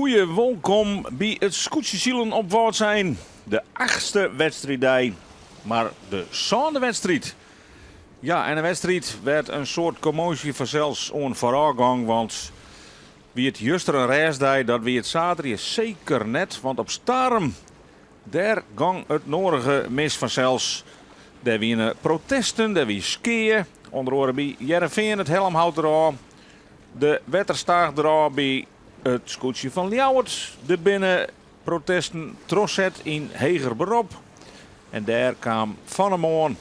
Goeie wolkom by it skûtsjesilen op Wâldsein. De achtste wedstriiddei, mar de sânde wedstriid. Ja, en in wedstriid wêr't in soad kommoasje fansels oan foarôf gong, want wie it juster in rêstdei, dat wie it saterdei seker net, want op Starum, dêr gong it noarige mis fansels. Dêr wiene protesten, dêr wie skea, ûnder oare by Hearrenfean, it helmhout derôf, de wetterstaach derôf by it skûtsje fan Ljouwert. Der binne protesten trochset yn heger berop en dêr kaam fan 'e moarn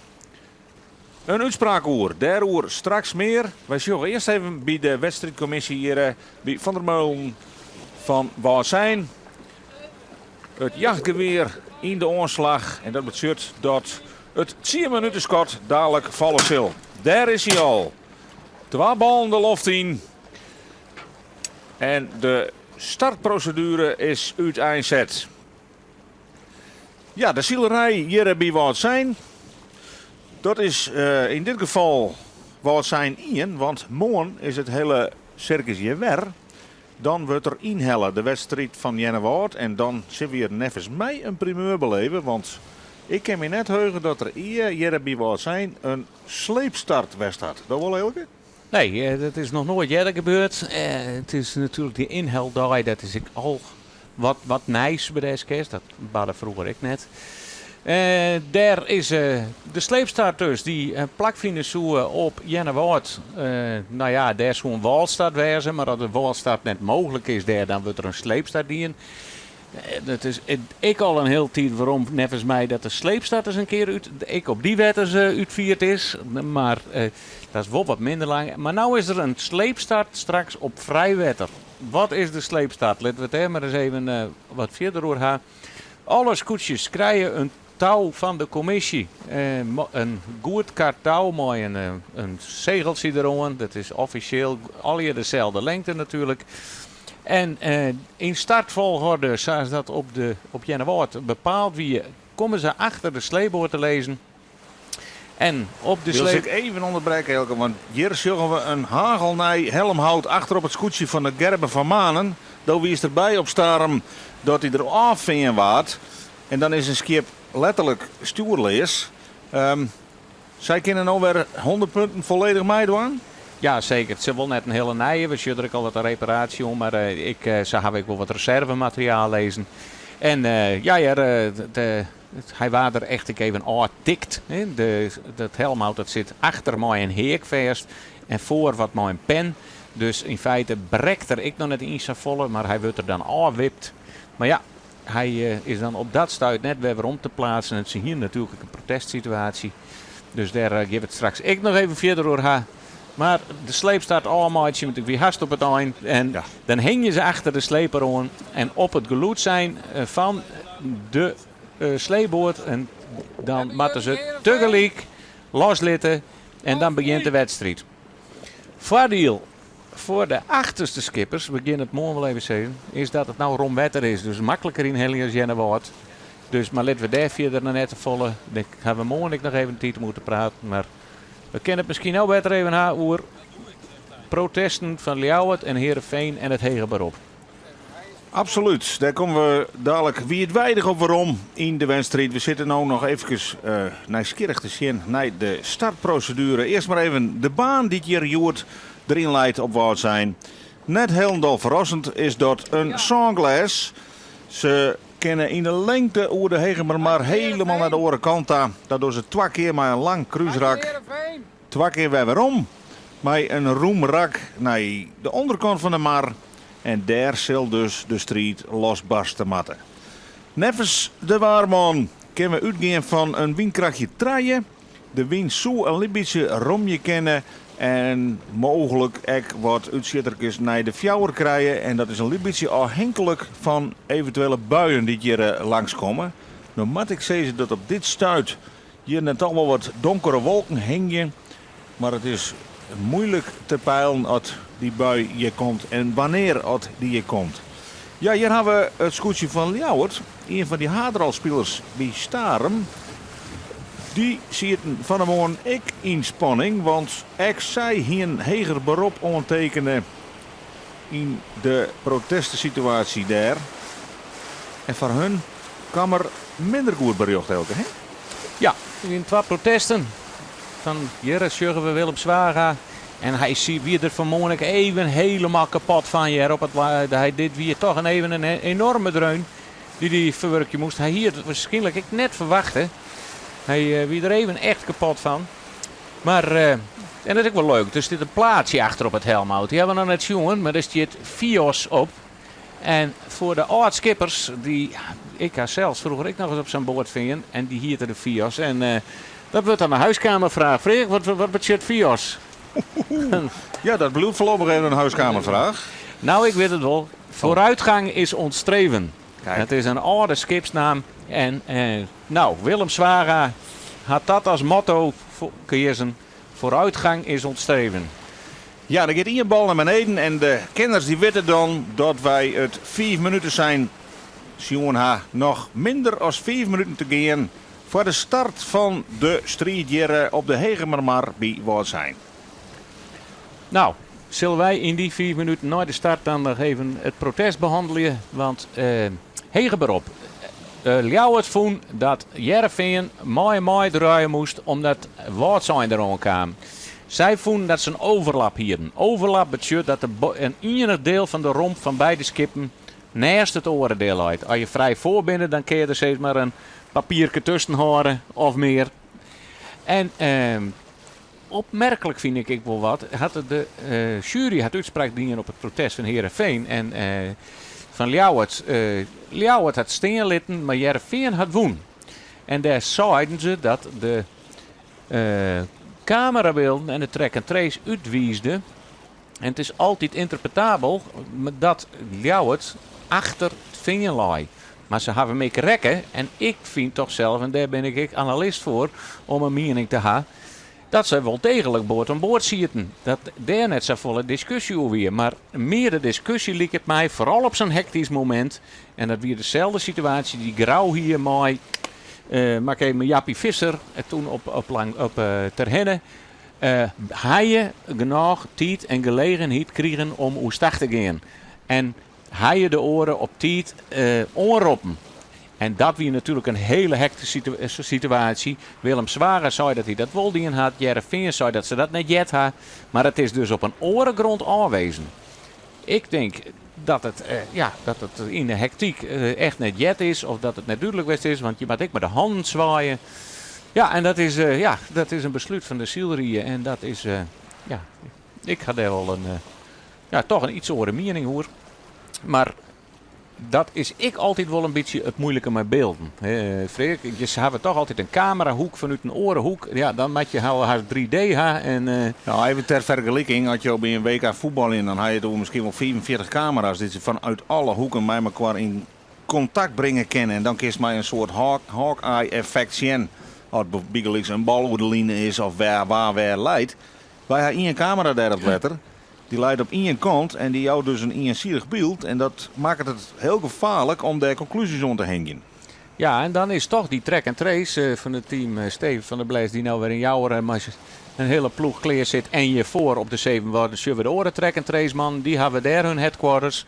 in útspraak oer. Dêroer straks mear. Wy sjogge earst even by de wedstriidkommisje hjir by Van der Meulen fan Wâldsein. It jachtgewear yn de oanslach en dat betsjut dat it tsienminuteskot dalik falle sil. Dêr is hy al. Twa ballen de loft yn en de startproseduere is úteinset. Ja, de silerij hjir by Wâldsein. Dat is yn dit gefal Wâldsein ien, want moarn is it hiele sirkus hjir wer. Dan wurdt der ynhelle de wedstriid fan Earnewâld en dan sille we hjir neffens my in primeur beleve, want ik kin my net heuge dat der ea hjir by Wâldsein in sleepstart west hat. Do wol, Eelke? Nee, dat is noch noait earder gebeurd. It is natuerlik dy ynheldei, dat is ek al wat, wat nijs by de SKS. Dat barde froeger ek net. Dêr is de sleepstart dus, dy't plakfine soe op Earnewâld. No ja, dêr soe in wâlstart wêze, mar as de wâlstart net mooglik is dêr, dan wurdt der in sleepstart dien. Dat is ek al in hiel tiid werom neffens my dat de sleepstart ris in kear út, ek op dy wetters útfierd is. Mar dat is wol wat minder lang. Mar no is der in sleepstart straks op frij wetter. Wat is de sleepstart? Litte we it dêr mar ris even wat fierder oer ha. Alle skûtsjes krije in tou fan de kommisje. In goedkard tou mei in segeltsje deroan. Dat is offisjeel allegear deselde lengte natuerlik. En yn startfolgorde, sa as dat op de op Earnewâld bepaald wie, komme se achter de sleepboat te lizzen. En op de Wil sleep. ik even ûnderbrekke, Eelke, want hjir sjogge we in hagelnij helmhout achter op it skûtsje fan de Gerben van Manen. Do wiest derby op Starum dat dy der ôffearn waard. En dan is in skip letterlik stjoerleas. Sy kinne no wer 100 punten folledich meidwaan? Ja, seker. It sil wol net in hiele nije. We sjogge der ek al wat in reparaasje oan, mar ik, sa haw ik wol wat reservemateriaal lizzen. En ja hear, de, hy waard der echt ek even ôftikt. De, dat helmhout dat sit achter mei in heak fêst en foar wat mei in pen. Dus yn feite brekt er ek noch net yn safolle, mar hy wurdt der dan ôfwipt. Mar ja, Hy is dan op dat stuit net wer werom te plaatsen. En se hiene natuerlik ek in protestsituaasje. Dus dêr gean we it straks ek noch even fierder oer ha. Mar de sleepstart ôfmeitsje, want ik wie hast op it ein. En dan hingje se achter de sleper oan. En op it gelûdssein fan de sleepboat. En dan moatte se tegelyk loslitte. En dan begjint de wedstriid. Foardiel Foar de achterste skippers, we gean it moarn wol even sizzen, is dat it no rom wetter is. Dus makliker ynhelje as Earnewâld. Dus, mar litte we dêr fierder noch net te folle. Dêr hawwe we moarn ek noch even tiid om oer te praten. Mar we kinne it miskien no better even ha oer protesten fan Ljouwert en Heerenveen en it heger berop. Absolút, dêr komme we dalik wiidweidich op werom yn de wedstriid. We sitte no noch efkes nijsgjirrich te sjen nei de startproseduere. Earst mar even de baan dy't hjir hjoed deryn leit op Wâldsein. Net hielendal ferrassend is dat in sânglês. Se kinne yn de lengte oer de Hegemermar helemaal nei de oare kant ta. Dat dogge se twa kear mei in lang krúsrak. Twa kear wer werom mei in rûm rak nei de ûnderkant fan de mar en dêr sil dus de striid losbarste moatte. Neffens de waarman kinne we útgean fan in wynkrachtje trije. De wyn soe in lyts bytsje romje kinne en mooglik ek wat útsjitterkes nei de fjouwer krije en dat is in lyts bytsje ôfhinklik fan eventuele buien dy't hjir langskomme. No moat ik sizze dat op dit stuit Hjir net toch wol wat donkere wolken hingje, mar it is moeilik te peilen at dy bui hjir komt en wannear at dy hjir komt. Ja, hjir ha we it skûtsje fan Ljouwert, ien fan dy haadrolspilers by Starum. Dy sieten fan 'e moarn ek yn spanning, want ek sy hienen heger berop oantekene. Yn de protestesituaasje dêr. En foar hun kaam der minder goed berjocht, Elke, hè? Ja, der wiene twa protesten. Fan hjir sjogge we Willem Zwaga. En hy wie der fanmoarn ek even helemaal kapot fan hjir op it hy dit wie toch in even in enorme dreun dy't hy ferwurkje moast. Hy hie it wierskynlik ek net ferwachte. Hy wie der even echt kapot fan. Mar, en dat is ek wol leuk, der stiet in plaatsje achter op it helmhout. Dy hawwe we noch net sjoen, mar der stiet FIOS op. En foar de âld-skippers, dy, ik ha sels froeger ek noch ris op sa'n boat fearn en dy hiette de FIOS. En dat wurdt dan de huiskamerfraach. Freark, wat, wat betsjut FIOS? Ja, dat bliuwt foarlopich even in huiskamerfraach. Nou, ik wit it wol. Vooruitgang is ons streven. Kijk. Dat is in âlde skipsnaam. En nou, Willem Zwaga hat dat as motto keazen, Vooruitgang is ons streven. Ja, der giet ien bal nei beneden en de kenners dy witte dan dat wy it fiif minuten sein sjoen ha. Noch minder as fiif minuten te gean foar de start fan de striid hjir op de Hegemermar by Wâldsein. Nou, sille wy yn dy fiif minuten nei de start dan noch even it protest behannelje, want heger berop. Ljouwert fûn dat Hearrenfean mei meidraaie moast omdat Wâldsein deroan kaam. Sy fûnen dat se in overlap hienen. Overlap betsjut dat in ienich diel fan de romp fan beide skippen nêst it oare diel leit. As je frij foar binne, dan kinne je der sis mar in papierke tusken hâlde of mear. En opmerklik fyn ik ek wol wat, hat de sjuery hat útspraak dien op it protest fan Hearrenfean en fan Ljouwert. Ljouwert hat stean litten, mar Hearrenfean hat wûn. En dêr seiden se dat de kamerabylden en de track and trace útwiisde, en it is altyd ynterpretabel, dat Ljouwert achter it Fean lei. Mar se hawwe my rekke en ik fyn toch sels, en dêr bin ik ek analist foar, om in miening te ha, dat se wol deeglik board oan board sieten. Dat dêr net safolle diskusje oer wie. Mar mear de diskusje liket my, foaral op sa'n hektysk momint, en dat wie deselde situaasje dy't Grou hie mei, mak even Jappie Visser, toen op, lang, op Terherne, ha je genôch tiid en gelegenheid krigen om oerstach te gean. En ha je de oare op tiid oanroppen. En dat wie natuerlik in hiele hektyske situaasje. Willem Zwaga sei dat hy dat wol dien hat. Hearrenfean sei dat se dat net heard ha. Mar it is dus op in oare grond ôfwezen. Ik tink dat it, ja, dat it yn de hektyk echt net heard is of dat it net dúdlik west is, want je moatte ek mei de hannen swaaie. Ja, en dat is, ja, dat is in beslút fan de sylrie en dat is, ja, ik ha dêr wol in, ja, toch in iets oare miening oer. Mar dat is ek altyd wol in bytsje it muoilike mei bylden. Freark, je hawwe toch altyd in kamerahoek fanút in oare hoek. Ja, dan moat je hast 3D ha. En, Nou, even ter fergeliking, as jo by in WK fuotbaljen, dan ha je it oer miskien wol 45 kamera's dy't se fanút alle hoeken mei mekoar yn kontakt bringe kinne. En dan kinst mei in soart hawkeye-effekt sjen as bygelyks in bal oer de line is of wêr wa wêr leit. Wy ha ien kamera dêr op it wetter. Dy leit op ien kant en dy jout dus in iensidich byld en dat makket it hiel gefaarlik om dêr konklúzjes oan te hingjen. Ja, en dan is toch dy track and trace fan it team Steven van der Bles, dy't no wer yn Joure mei in hiele ploech klear sit en hjirfoar op de Sevenwolden sjogge we de oare track and trace mannen, dy hawwe dêr hun headquarters.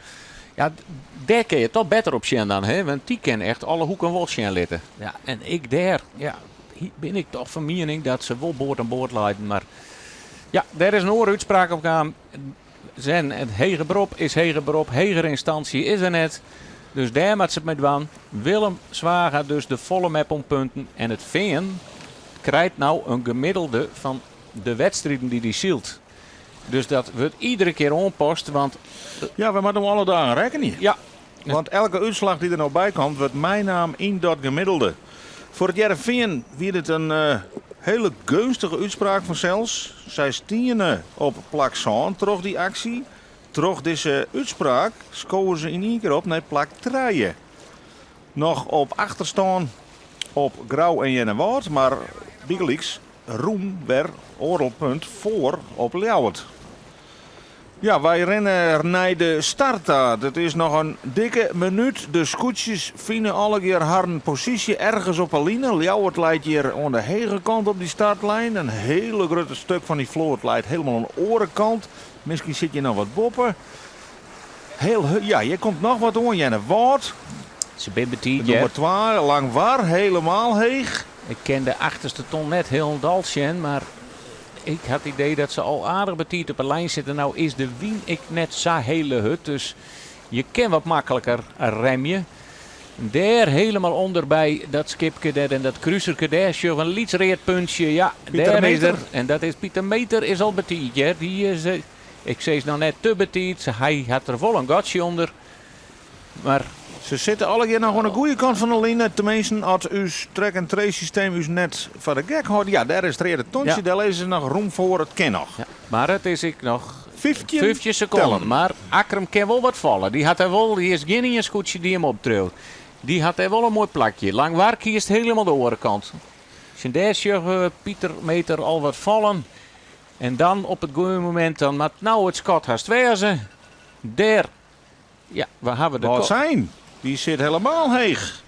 Ja, dêr kinne je toch better op sjen dan, hè? Want dy kinne echt alle hoeken wol sjen litte. Ja, en ek dêr, ja, bin ik toch fan miening dat se wol board oan board leiden, mar ja, dêr is in oare útspraak op kaam. Zen, it heger berop is heger berop, hegere ynstânsje is der net. Dus dêr moat se it mei dwaan. Willem Zwaga dus de folle mep oan punten en it Fean krijt no in gemiddelde fan de wedstriden dy't hy sylt. Dus dat wurdt iedere kear oanpast, want... Ja, we moatte no alle dagen rekkenje. Ja. Want elke útslach dy't der no by komt, wurdt meinaam yn dat gemiddelde. Foar it Hearrenfean wie dit in hiele geunstige útspraak fansels. Sy stiene op plak sân troch dy aksje. Troch dizze útspraak skowe se yn ien kear op nei plak trije. Noch op achterstân op Grou en Earnewâld, mar bygelyks rûm wer oardel punt foar op Ljouwert. Ja, wy rinne nei de start ta. It is noch in dikke minút. De skûtsjes fine allegear harren posysje ergens op 'e line. Ljouwert leit hjir oan de hege kant op dy startlijn. In hiele grutte stuk fan dy float leit helemaal oan de oare kant. Miskien sit hjir noch wat boppe. Heel, ja, hjir komt noch wat oan, Earnewâld. Se binne betiid, hear. Nûmer 2, Langwar, helemaal heech. Ik kin de achterste ton net hielendal sjen, mar ik ha it idee dat se al aardich betiid op 'e lijn sitte. No is de wyn ek net sa hele hurd, dus je kin wat makliker remje. Dêr helemaal ûnder by dat skipke dêr en dat kruserke dêr sjogge we in lyts read puntsje. Ja, Pieter dêr is Meter. er. En dat is Pieter Meter is al betiid, hear. Dy is, ik sis noch net te betiid, hy hat der wol in gatsje ûnder. Mar Se sitte allegear noch oan de goede kant fan de line. Teminsten, as ús track and trace systeem ús net foar de gek hâldt. Ja, dêr is it reade tontsje, Ja. dêr lizze se noch rûm foar. It kin noch. Ja, mar it is ek noch 15 15 sekonden. tellen. Mar Akkrum kin wol wat falle. Dy hat der wol, dy is gjin ien skûtsje dy't him optriuwt. Dy hat dêr wol in moai plakje. Langwar kiest helemaal de oare kant. Sjen dêr sjogge we Pieter Meter al wat fallen. En dan op it goede momint, dan moat no it skot hast wêze. Dêr, ja, we hawwe de Wâldsein, dy sit helemaal heech.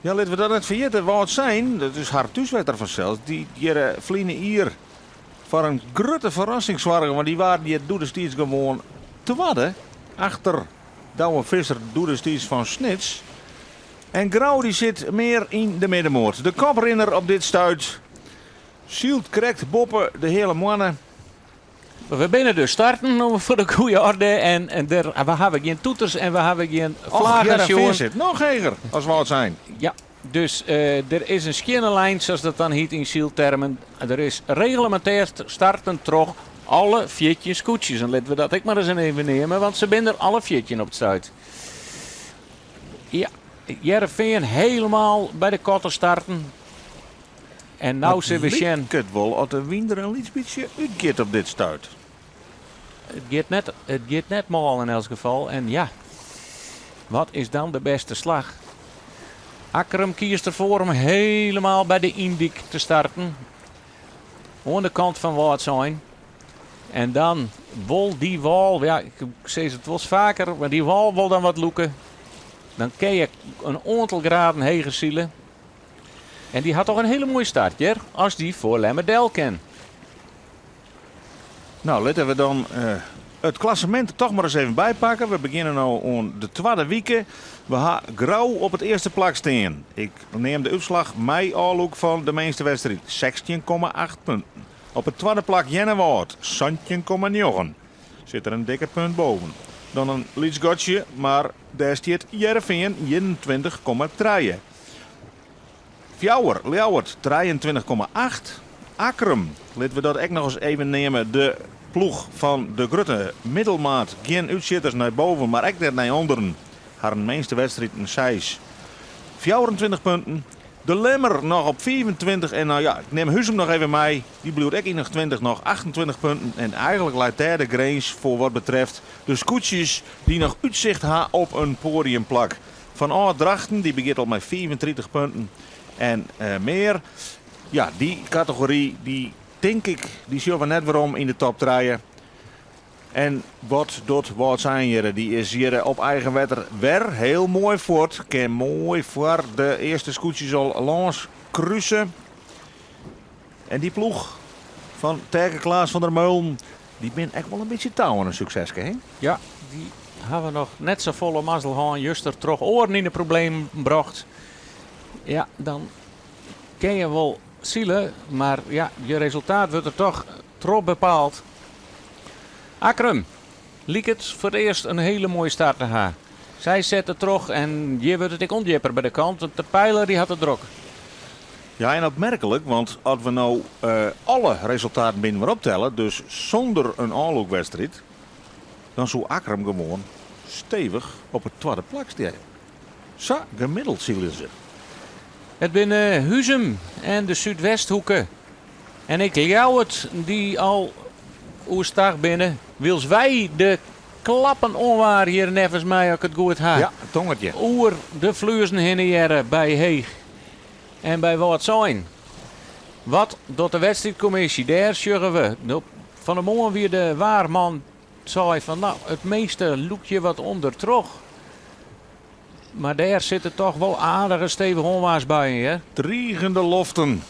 Ja, litte we dat net ferjitte. Wâldsein, dat is har thúswetter fansels, dy hjir ferline jier foar in grutte ferrassing soarge, want dy waarden hjir doedestiids gewoan twadde achter Douwe Visser doedestiids fan Snits. En Grou dy sit mear yn de middenmoat. De koprinner op dit stuit sylt krekt boppe de heale moanne. We binne dus starten om foar de goede orde en, en der, we hawwe gjin toeters en we hawwe gjin Och, flaggen Hearrenfean sjoen. sit noch heger as Wâldsein. Ja, dus der is in skjinne lijn, sa't dat dan hjit yn syltermen. Der is reglemintêr starten troch alle 14 skûtsjes. En litte we dat ek mar ris even neame, want se binne der alle 14 op it stuit. Ja, Hearrenfean helemaal by de kotter starten. En no sille we sjen. Liket wol oft de wyn der in lyts bytsje útgiet op dit stuit. It giet net mâl yn elts gefal. En ja, wat is dan de bêste slach? Akkrum kiest derfoar om helemaal by de yndyk te starten. Oan de kant fan Wâldsein. En dan wol dy wâl, ja, ik sis it wolris faker, mar dy wâl wol dan wat lûke. Dan kin je in oantal graden heger sile. En dy hat toch in hiele moaie start hjir, as dy foar Lemmer del kin. No, litte we dan it klassemint der toch mar ris even by pakke. We begjinne no oan de twadde wike. We ha Grou op it earste plak stean. Ik neam de útslach mei ôflûk fan de minste wedstriid, 16,8 punten. Op it twadde plak Earnewâld, 17,9. Sit der in dikke punt boven. Dan in lyts gatsje, mar dêr stiet Hearrenfean, 21,3. Fjouwer, Ljouwert, 23,8. Akkrum, litte we dat ek noch ris even neame, de ploech fan de grutte middelmaat. Gjin útsjitters nei boven, mar ek net nei ûnderen. Harren minste wedstriid in 6. 24 punten. De Lemmer noch op 25 en no ja, ik nim Huzum noch even mei. Dy bliuwt ek yn de 20 noch 28 punten. En eigenlik leit dêr de grins foar wat betreft de skûtsjes dy't noch útsicht ha op in poadiumplak. Fan ôf Drachten, dy begjint al mei 35 punten en mear. Ja, dy kategory, dy tink ik, dy sjogge we net werom yn de top trije. En wat docht Wâldsein hjirre? Dy is hjirre op eigen wetter wer heel moai fuort. Kin moai foar de earste skûtsjes al lâns kruse. En dy ploech fan Taeke Klaas van der Meulen, dy bin ek wol in bytsje ta oan in sukseske, hè? Ja, dy hawwe noch net safolle mazzel hân, juster troch oaren yn de problemen brocht. Ja, dan kin je wol sile, mar ja, je resultaat wurdt der toch troch bepaald. Akkrum liket foar it earst in hiele moaie start te ha. Sy sette troch en hjir wurdt it ek ûndjipper by de kant, want de peiler dy hat it drok. Ja, en opmerklik, want as we no alle resultaten binnen wer optelle, dus sûnder in ôflûkwedstriid, dan soe Akkrum gewoan stevich op it twadde plak stean. Sa gemiddeld sile se. It binne Huzum en de Súdwesthoeke en ek Ljouwert dy't al oerstach binne, wylst wy de klappen oanwaar hjir neffens my, as ik it goed ha, Ja, it tongertje. oer de Fluezen hinne hearre by Heech en by Wâldsein. Wat docht de wedstriidkommisje? Dêr sjogge we. No, fan 'e moarn wie de waarman sei fan no, it measte lûkt hjir wat ûndertroch. Mar dêr sitte toch wol aardige stevige onwaarsbuien, hear. Drigende loften.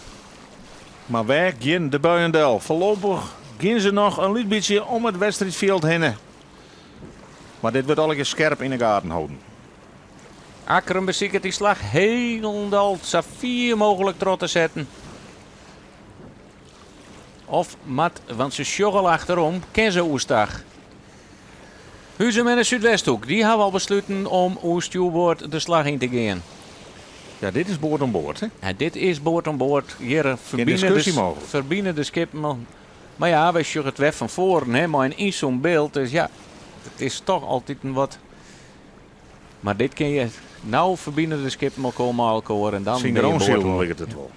Mar wêr gean de buien del? Foarlopich gean se noch in lyts bytsje om it wedstriidfjild hinne. Mar dit wurdt allegear skerp yn 'e gaten holden. Akkrum besiket dy slach hielendal sa fier mooglik troch te setten. Of moat, want se sjogge al achterom, kin se oerstach. Huzum en de Súdwesthoek, dy hawwe al besluten om oer stjoerboard de slach yn te gean. Ja, dit is board oan board, hè? Ja, dit is board oan board. Hjir ferbine de skippen. Mar ja, wy sjogge it wer fan foaren, hè, mei in ynzoomd byld. Dus ja, it is toch altiten wat. Mar dit kin je. No ferbine de skippen elkoar mei elkoar en dan bin je board Syngroonsilen liket it wol.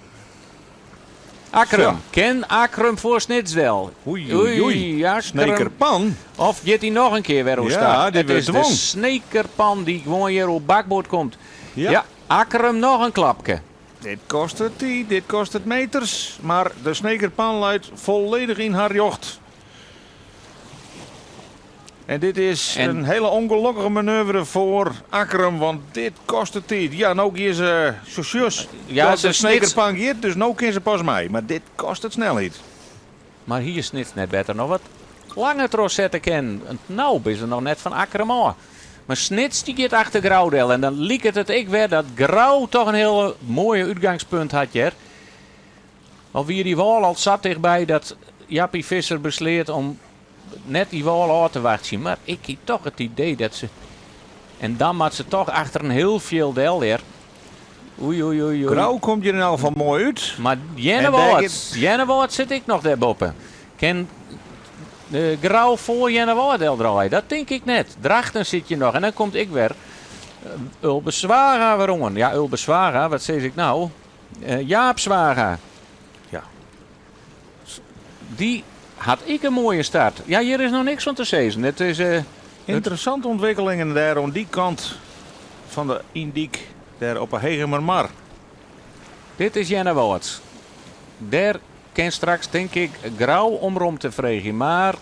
Akkrum. Kin Akkrum foar Snits del? Oei, oei, oei. Akkrum. Snekerpan. Of giet hy noch in kear wer oerstach? Ja, dy It wurdt is de twong. Snekerpan dy't gewoan hjir oer bakboard komt. Ja. Ja, Akkrum noch in klapke. Dit kostet tiid, dit kostet meters, mar de Snekerpan leit folledich yn har rjocht. En dit is En in hiele ûngelokkige manoeuvre foar Akkrum, want dit kostet tiid. Ja, no gean se sa sjochst Ja, dat se de Snits Snekerpan giet, dus no kin se pas mei. Mar dit kostet snelheid. Mar hie Snits net better noch wat langer trochsette kinnen? Want no binne se noch net fan Akkrum ôf. Mar Snits dy giet achter Grou del en dan liket it ek wer dat Grou toch in hiele moaie útgangspunt hat hjir. Al wie dy wâl al sa tichtby dat Jappie Visser besleat om net dy wâl ôf te wachtsjen. Mar ik hie toch it idee dat se. En dan moat se toch achter in hiel fjild del hjir. Oei, oei, oei, oei. Grou komt hjir yn elk gefal moai út. Mar En dêr Earnewâld, giet- Earnewâld sit ek noch dêrboppe. Kin eh, Grou foar Earnewâld del draaie? Dat tink ik net. Drachten sit hjir noch. En dan komt ek wer eh, Ulbe Zwaga wer oan. Ja, Ulbe Zwaga, wat sis ik no? Eh, Jaap Zwaga. Ja. Dy hat ek in moaie start. Ja, hjir is noch niks fan te sizzen. It is, eh, Ynteressante ûntwikkelingen dêr oan dy kant fan de Yndyk, dêr op 'e Hegemermar. Dit is Earnewâld. Dêr kin straks, tink ik, Grou om romte freegje. Mar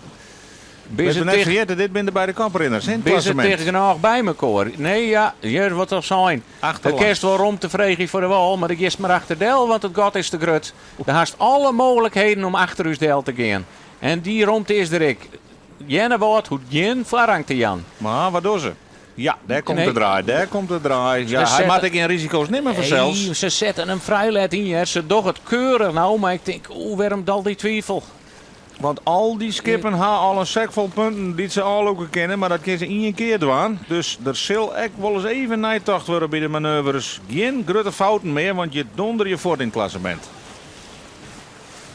Lit we net ferjitte, dit binne de beide koprinners yn it Binne se klassemint. ticht genôch by mekoar? Nee, ja, hjir wurdt al sein. Dan Achterlangs. kinst wol romte freegje foar de wâl, mar dan giest mar achter del, want it gat is te grut. Do hast alle mooglikheden om achter ús del te gean. En dy romte is der ek. Earnewâld hoecht gjin foarrang te jaan. Mar wat dogge se? Ja, dêr komt Nee. de draai, dêr komt de draai. Ja, Ze hy sette- moat ek gjin risiko's nimme fansels. Nee, se setten him frij let yn, hear. Se dogge it keurich no, mar ik tink, oeh, wêrom al dy twivel? Want al dy skippen ha al in sek fol punten dy't se ôflûke kinne, mar dat kinne se ien kear dwaan. Dus der sil ek wolris even neitocht wurde by de manoeuvres. Gjin grutte fouten mear, want je donderje fuort yn it klassemint.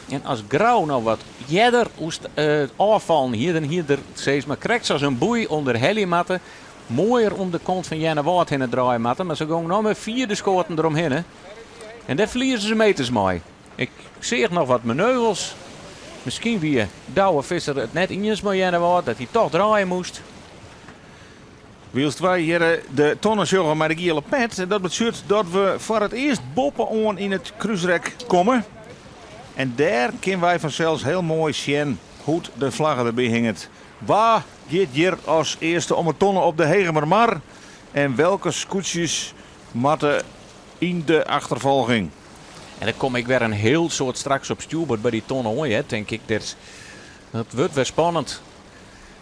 En as Grou no wat earder ôffallen hie, dan hie er sis mar krekt sa as in boei ûnderhelje moatte, moaier om de kont fan Earnewâld hinne draaie moatte. Mar se gongen no mei fier de skoaten deromhinne en dêr ferlieze se meters mei. Ik seach noch wat maneuvels. Miskien wie Douwe Visser it net iens mei Earnewâld dat hy toch draaie moast. Wylst wy hjir de tonne sjogge mei de giele pet, en dat betsjut dat we foar it earst boppe-oan yn it krúsrek komme. En dêr kinne wy fansels hiel moai sjen hoe't de flagge derby hinget. Wa giet hjir as earste om 'e tonne op de Hegemermar en welke skûtsjes moatte yn de achterfolging? En der komme ek wer in hiel soad straks op stjoerboard by dy tonne oan, hear, tink ik. Dat wurdt wer spannend.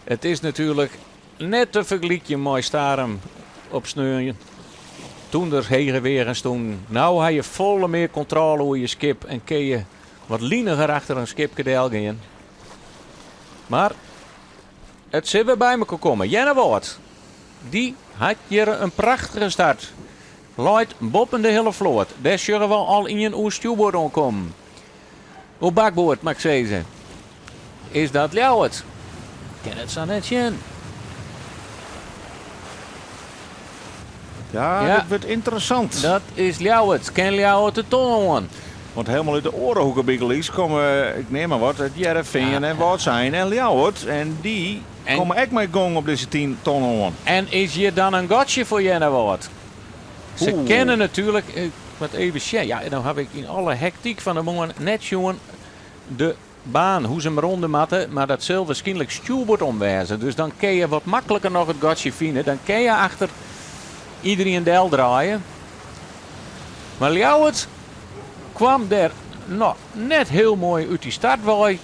It is natuerlik net te fergelykjen mei Starum op sneon toen der hege weagen stûnen. No ha je folle mear kontrôle oer je skip en kinne je wat liniger achter in skipke del gean. Mar it sil wer by mekoar komme. Earnewâld, dy hat hjir in prachtige start. Leit boppen de hiele float. Dêr sjogge we al ien oer stjoerboard oankommen. Oer bakboard, moat ik sizze. Is dat Ljouwert? Kin it sa net sjen. Ja, Ja. dit wurdt ynteressant. Dat is Ljouwert. Kin Ljouwert de tonne oan? Want hielendal út de oare hoeke bygelyks komme, ik neam mar wat, it Hearrenfean en Wâldsein en Ljouwert. En dy komme ek mei gong op dizze tonne oan. En is hjir dan in gatsje foar Earnewâld? Se Oeh. kinne natuerlik, ik moat even sjen, ja, no haw ik yn alle hektyk fan de moarn net sjoen de baan, hoe se him ronde moatte, mar dat sil wierskynlik stjoerboard om wêze. Dus dan kinne je wat makliker noch it gatsje fine. Dan kinne je achter iderien del draaie. Mar Ljouwert kwam dêr noch net hiel moai út dy start wei.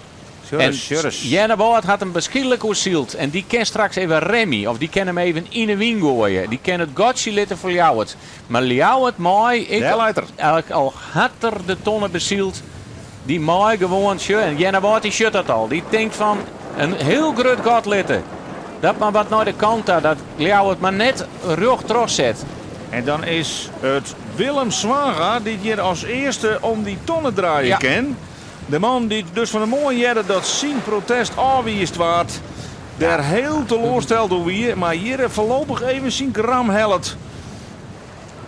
En Sjurris. Earnewâld hat him wierskynlik oersyld en dy kin straks even remmje of dy kin him even yn 'e wyn goaie. Dy kin it gatsje litte foar Ljouwert. Mar Ljouwert mei ek, Dêr leit er. al hat er de tonne besyld, dy mei gewoan, sjoch, en Earnewâld dy sjocht dat al. Dy tinkt fan in hiel grut gat litte. Dat mar wat nei de kant ta, dat Ljouwert mar net rjocht trochset. En dan is it Willem Zwaga dy't hjir as earste om dy tonne draaie kin. De man dy't dus fan 'e moarn hearde dat syn protest ôfwiisd waard, dêr hiel teloarsteld oer wie, mar hjir foarlopich even syn gram hellet.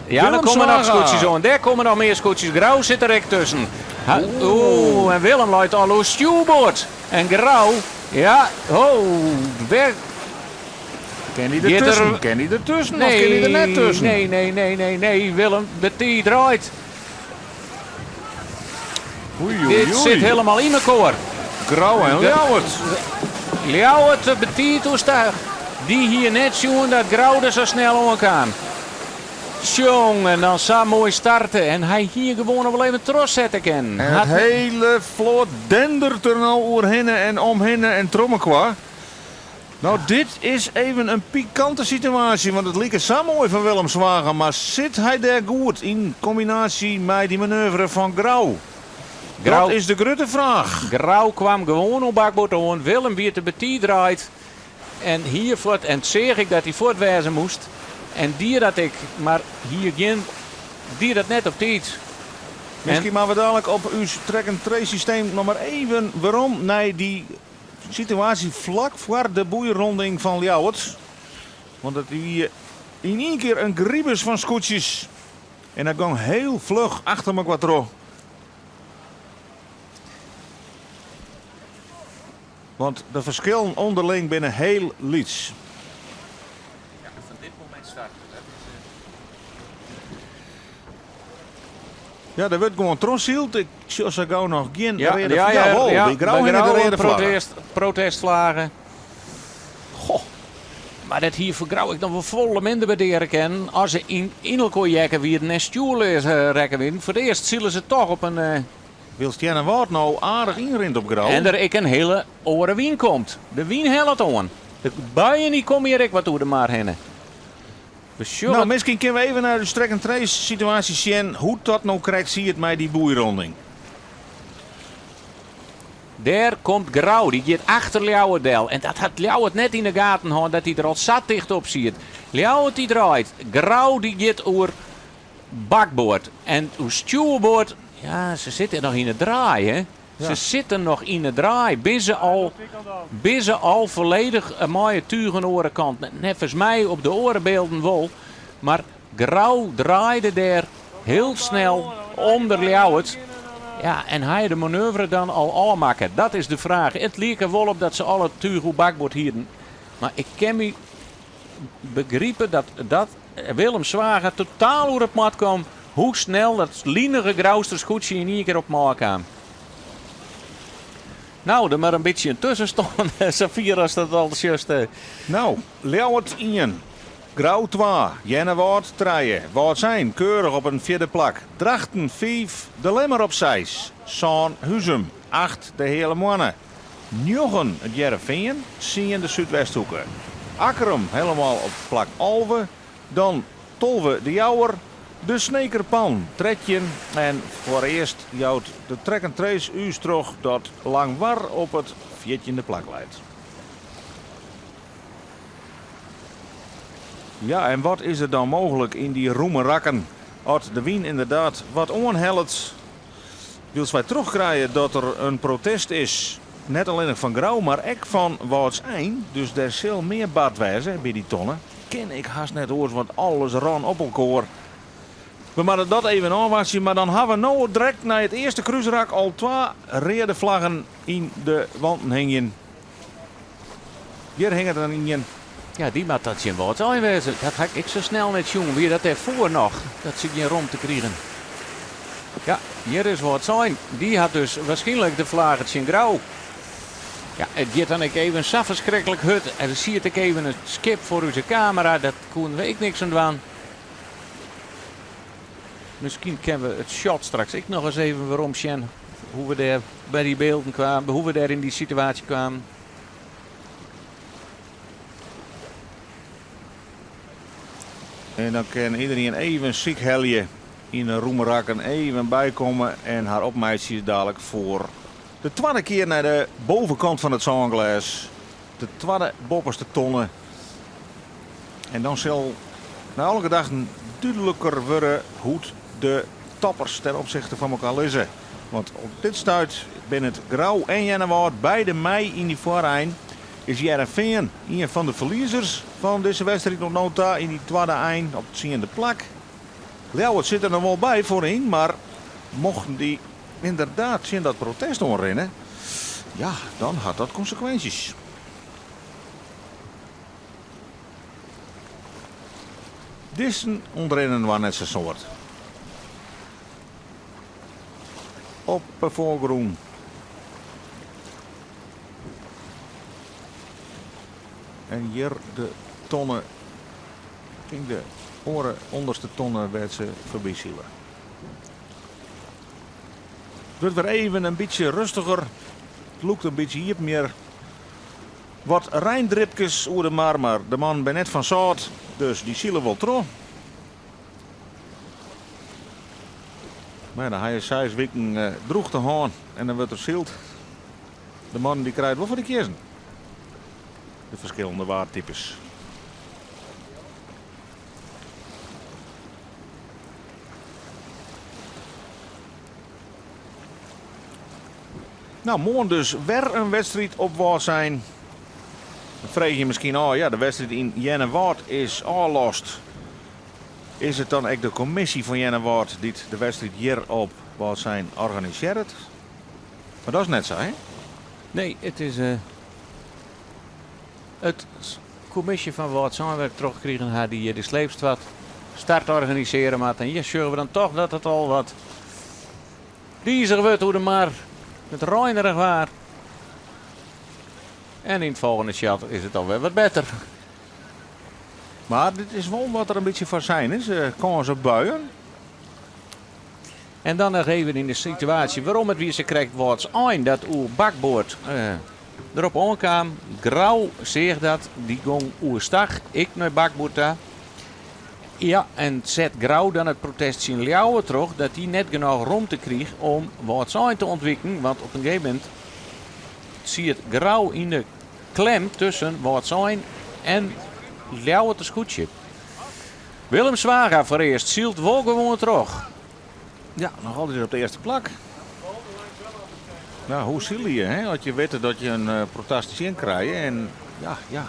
Ja, der Willem komme noch Zwaga. skûtsjes oan. Dêr komme noch mear skûtsjes. Grou sit der ek tusken. Oeh, en Willem leit al oer stjoerboard. En Grou, ja, oh, wer Kin dy giet er dertusken? Kin dy dertusken of kin dy der net tusken? Nee, nee, nee, nee, nee, Willem, de tiid draait. Oei, oei, Dit sit oei. helemaal yn mekoar. Grou en Ljouwert. Ljouwert te betiid oerstach. Dy hie net sjoen dat Grou der sa snel oankaam. Sjong, en dan sa moai starte. En hy hie gewoan noch wol even trochsette kinnen. En it hiele float dendert der no oerhinne en omhinne en troch mekoar. No, dit is even in pikante situaasje, want it like sa moai fan Willem Zwaga, mar sit hy dêr goed yn kombinaasje mei dy manoeuvre fan Grou? Grou Dat is de grutte fraach. Grou kwam gewoan oan bakboard oan, Willem wie te betiid draaid en hie fuort en seach ik dat hy fuort wêze moast en die dat ek, mar hie gjin die dat net op tiid. Miskien moatte we dalik op ús track-and-trace systeem noch mar even werom nei dy Situaasje flak foar de boeironding fan Ljouwert. Want it wie yn ien kear in gribus fan skûtsjes. En dat gong hiel fluch achter mekoar troch. Want de ferskillen ûnderling binne hiel lyts. Ja, fan dit momint starten. Dat is. Ja, der wurdt gewoan trochsyld. Ik sjoch sa gau noch gjin Ja, reade ja, ja, ja, wol, ja, by Grou by hinne de Grou reade flagge. protest, protestflaggen. Goh, mar dat hie foar Grou ek noch wol folle minder waardearje kinnen as se yn yn elkoar jekke wienen en stjoerleas rekke wienen. Foar it earst sile se toch op in. Wylst Earnewâld no aardich ynrint op Grou. En der ek in hiele oare wyn komt. De wyn hellet oan. De buien dy komme hjir ek wat oer de mar hinne. We sjogge. No, miskien kinne we even nei de track-and-trace situaasje sjen hoe't dat no krekt siet mei dy boeironding. Dêr komt Grou, dy giet achter Ljouwert del. En dat hat Ljouwert net yn de gaten hân dat hy der al sa ticht op siet. Ljouwert dy draait, Grou dy giet oer bakboard en oer stjoerboard. Ja, se sitte noch yn 'e draai, hè. Se sitte noch yn 'e draai. Binne se al, binne se al folledich mei it túch oan de oare kant? Neffens my op de oare bylden wol. Mar Grou draaide dêr hiel snel ûnder Ljouwert. Ja, en hy de manoeuvre dan al ôfmakke? Dat is de fraach. It like der wol op dat se al it túch oer bakboard hienen. Mar ik kin my begripe dat dat Willem Zwaga totaal oer it mad kaam hoe snel dat linige Grouster skûtsje yn ien kear op him ôfkaam. No, der mar in bytsje in tuskenstân, safier as dat al sjochst. No, Ljouwert ien, Grou twa, Earnewâld trije, Wâldsein keurich op in fjirde plak, Drachten fiif, De Lemmer op seis, sân Huzum, acht De Heale Moanne, njoggen It Hearrenfean, tsien de Súdwesthoeke. Akkrum helemaal op plak 11, dan 12 De Jouwer, de Sneker Pan 13 en foarearst jout de track and trace ús troch dat Langwar op it fjirtjinde plak leit. Ja, en wat is der dan mooglik yn dy rûme rakken as de wyn ynderdaad wat oanhellet? Wylst wy trochkrije dat der in protest is, net allinnich fan Grou, mar ek fan Wâldsein, dus der sil mear bard wêze by dy tonne. Kin ik hast net oars, want alles ran op elkoar. We moatte dat even ôfwachtsje, mar dan ha we no direkt nei it earste krúsrak al twa reade flaggen yn de wanten hingjen. Hjir hinget der ien. Ja, dy moat dat tsjin Wâldsein wêze. Dat ha ik sa snel net sjoen. Wie dat dêrfoar noch, dat se gjin romte krigen? Ja, hjir is Wâldsein. Dy hat dus wierskynlik de flage tsjin Grou. Ja, it giet dan ek even sa ferskriklik hurd. Der siet ek even in skip foar ús kamera. Dat koenen we ek niks oan dwaan. Miskien kinne we it shot straks ek noch ris even werom sjen. Hoe we dêr by dy bylden kwamen, hoe we dêr yn dy situaasje kwamen. En dan kin iderien even sykhelje yn de rûme rakken, even bykomme en har opmeitsje dalik foar de twadde kear nei de bovenkant fan it sânglês. De twadde boppeste tonne. En dan sil nei alle gedachten dúdliker wurde hoe't de toppers ten opsichte fan elkoar lizze. Want op dit stuit binne it Grou en Earnewâld beide mei yn dy foarein. Is Hearrenfean ien fan de ferliezers fan dizze wedstriid oant no ta yn dy twadde ein op it tsiende plak. Ljouwert sit der noch wol by foaryn, mar mochten dy ynderdaad tsjin dat protest oanrinne, ja, dan hat dat konsekwinsjes. Dizzen ûntrinne inoar net sa'n soad. Op 'e foargrûn. En hjir de tonne, tink de oare ûnderste tonne wêr't se foarby sile. It wurdt wer even in bytsje rêstiger. It lûkt in bytsje iepen hjir. Wat reindripkes oer de mar, mar de mannen binne net fan sâlt, dus dy sile wol troch. Mar dan ha je seis wiken drûchte hân en dan wurdt der syld. De mannen dy krije it wol foar de kiezzen. De ferskillende waartypes. Nou, moarn dus wer in wedstriid op Wâldsein. Dan freegje je miskien ôf, ja, de wedstriid yn Earnewâld is ôflost. Is it dan ek de kommisje fan Earnewâld dy't de wedstriid hjir op Wâldsein organisearret? Mar dat is net sa, hè? Nee, it is it kommisje fan Wâldsein wer trochkrigen ha dy't hjir de sleepstwat start organisearje moat. En hjir sjogge we dan toch dat it al wat dizich wurdt oer de mar. It reinerich waar. En yn it folgjende shot is it alwer wat better. Mar dit is wol wat der in bytsje foar sein is, kâns op buien. En dan noch even yn de situaasje wêrom it wie sa krekt Wâldsein dat oer bakboard derop oankaam. Grou seach dat, dy gong oerstach ek nei bakboard ta. Ja, en set Grou dan it protest tsjin Ljouwert troch dat dy net genôch romte kriich om Wâldsein te ûntwiken, want op in gegeven momint siet Grou yn de klem tusken Wâldsein en Ljouwerter skûtsje. Willem Zwaga foarearst sylt wol gewoan troch. Ja, noch altyd op it earste plak. Nou, hoe sile je, hè? As je witte dat je in protest tsjin krije en ja, ja,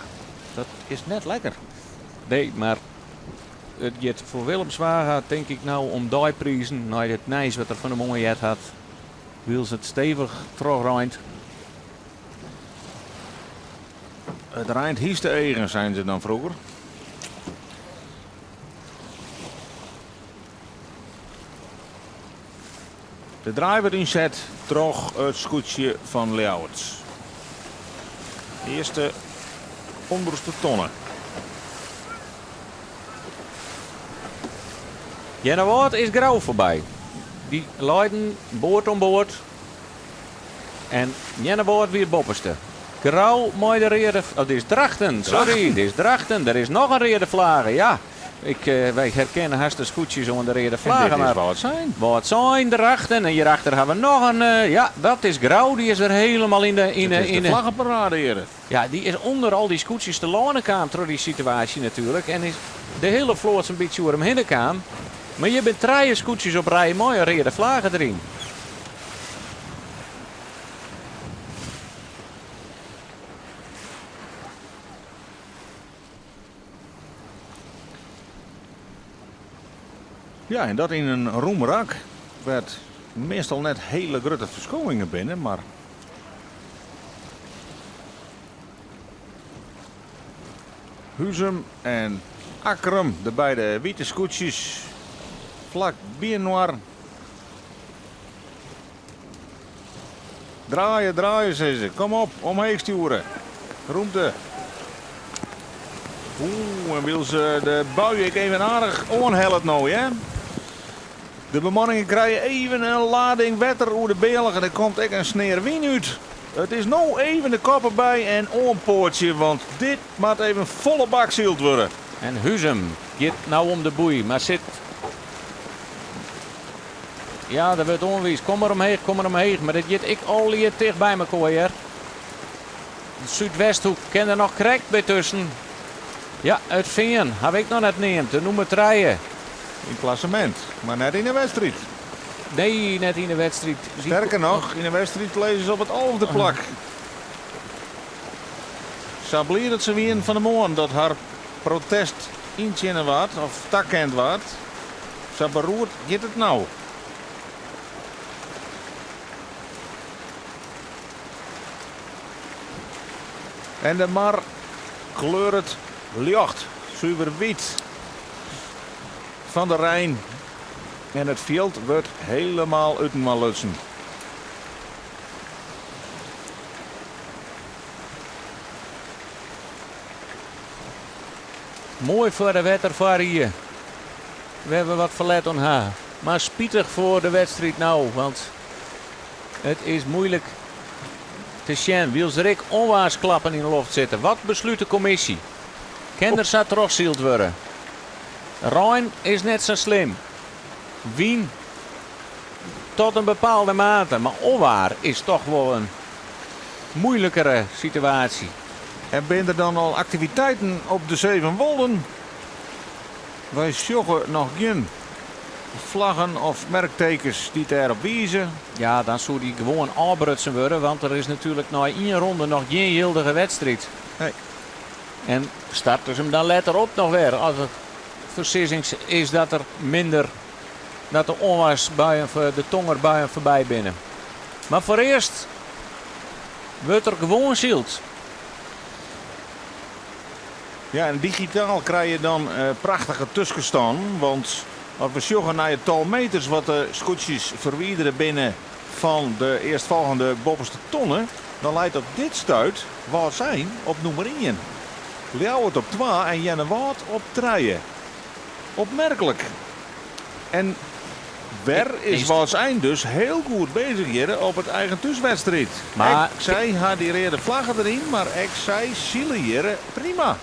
dat is net lekker. Nee, mar it giet foar Willem Zwaga tink ik no om deiprizen nei it nijs wat er fan 'e moarn heard hat. Wylst it stevich trochreint. It reint hynste-eagen, seinen se dan froeger. De draai wurdt ynset troch it skûtsje fan Ljouwert. Earste ûnderste tonne. Earnewâld is Grou foarby. Dy leiden board oan board en Earnewâld wie it boppeste. Grou mei de reade, oh, dit is Drachten, sorry, dit is Drachten. Der is noch in reade flage, ja. Ik, wy herkenne hast de skûtsjes oan de reade flage. En dit is Wâldsein. Wâldsein, Drachten. En hjirachter ha we noch in, ja, dat is Grou. Dy is wer helemaal yn de... Yn de, is de flaggeparade hjir. Ja, dy is ûnder al dy skûtsjes telâne kaam troch dy situaasje natuerlik. En is de hiele float sa'n bytsje oer him hinne kaam. Mar hjir binne trije skûtsjes op rij mei in reade flage deryn. Ja, en dat yn in rûm rak, wêr't meastal net hiele grutte ferskowingen binne, mar Huzum en Akkrum, de beide wite skûtsjes, flak byinoar. Draaie, draaie, sizze se. Kom op, omheech stjoere. Rûmte. Oeh, en wylst de bui ek even aardich oanhellet no, hear. De bemanningen krije even in lading wetter oer de bealch en der komt ek in snear wyn út. It is no even de kop derby en oanpoatsje, want dit moat even folle bak syld wurde. En Huzum giet no om de boei, mar sit. Ja, der wurdt oanwiisd. Kom mar omheech, kom mar omheech. Mar dit giet ek allegear ticht by mekoar hear. De Súdwesthoek kin der noch krekt by tusken. Ja, It Fean haw ik noch net neamd, de nûmer trije. Yn it klassemint, mar net yn de wedstriid. Nee, net yn de wedstriid. Sterker noch, yn de wedstriid lizze se op it alfde plak. Sa bliid dat se wienen fan 'e moarn dat har protest yntsjinne waard of takend waard, sa beroerd giet it no. En de mar kleuret ljocht, suver wyt fan de rein en it fjild wurdt helemaal útinoar lutsen. Moai foar de wetterfoarrie, wêr't we wat ferlet oan ha. Mar spitich foar de wedstriid no, want it is moeilik te sjen wylst der ek onwaarsklappen yn de loft sitte. Wat beslút de kommisje? Kin der sa trochsyld wurde? Rein is net sa slim. Wyn tot in bepaalde mate, mar onwaar is toch wol in moeilikere situaasje. En binne der dan al aktiviteiten op de Zevenwolden? Wy sjogge noch gjin flaggen of merktekens dy't dêrop wize. Ja, dan soe dy gewoan ôfbrutsen wurde, want der is natuerlik nei ien ronde noch gjin jildige wedstriid. Nee. En starte se him dan letter op noch wer, as it foarsizzings is dat der minder, dat de onwaarsbuien, de tongerbuien foarby binne. Mar foarearst wurdt der gewoan syld. Ja, en digitaal krije je dan prachtige tuskenstannen, want as we sjogge nei it tal meters wat de skûtsjes ferwidere binne fan de earstfolgjende boppeste tonne, dan leit op dit stuit Wâldsein op nûmer ien, Ljouwert op twa en Earnewâld op trije. Opmerklik. En wer is Wâldsein dus hiel goed bezich hjir op it eigen thúswedstriid. Mar Ek sy ha dy reade flagge deryn, mar ek sy sile hjir prima.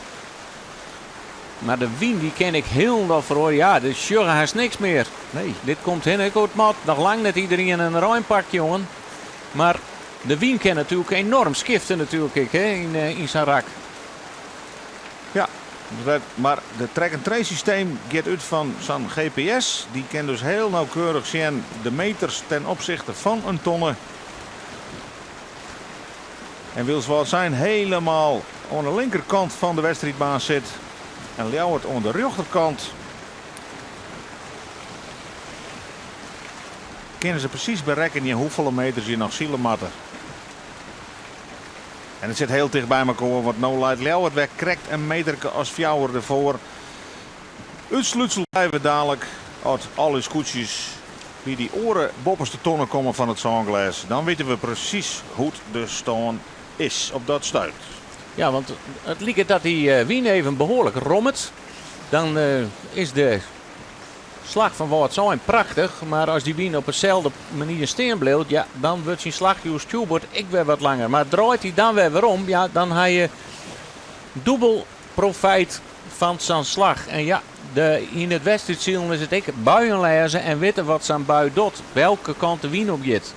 Mar de wyn dy kin ek hielendal feroarje. Ja, der sjogge hast niks mear. Nee. Dit komt hinne ek oer it mat. Noch lang net iderien in reinpak, jongen. Mar de wyn kin natuerlik enorm skifte natuerlik ek, hè, yn sa'n rak. Ja, mar de track-and-trace systeem giet út fan sa'n GPS. Dy kin dus hiel nauwkeurich sjen de meters ten opzichte fan in tonne. En wylst Wâldsein helemaal oan de linkerkant fan de wedstriidbaan sit en Ljouwert oan de rjochterkant, kinne se presys berekkenje hoefolle meters je noch sile moatte. En it sit hiel ticht by mekoar, want no leit Ljouwert wer krekt in meterke as fjouwer derfoar. Utslútsel krije we dalik as al ús skûtsjes by dy oare boppeste tonne komme fan it sânglês. Dan witte we presys hoe't de stân is op dat stuit. Ja, want it liket dat dy wyn even behoarlik rommet. Dan is de slach fan Wâldsein prachtich, mar as dy wyn op deselde manier stean bliuwt, ja, dan wurdt syn slachje oer stjoerboard ek wer wat langer. Mar draait hy dan wer werom, ja, dan ha je dûbel profijt fan sa'n slach. En ja, de, yn it wedstriidsilen is it ek buien lêze en witte wat sa'n bui docht, welke kant de wyn op giet.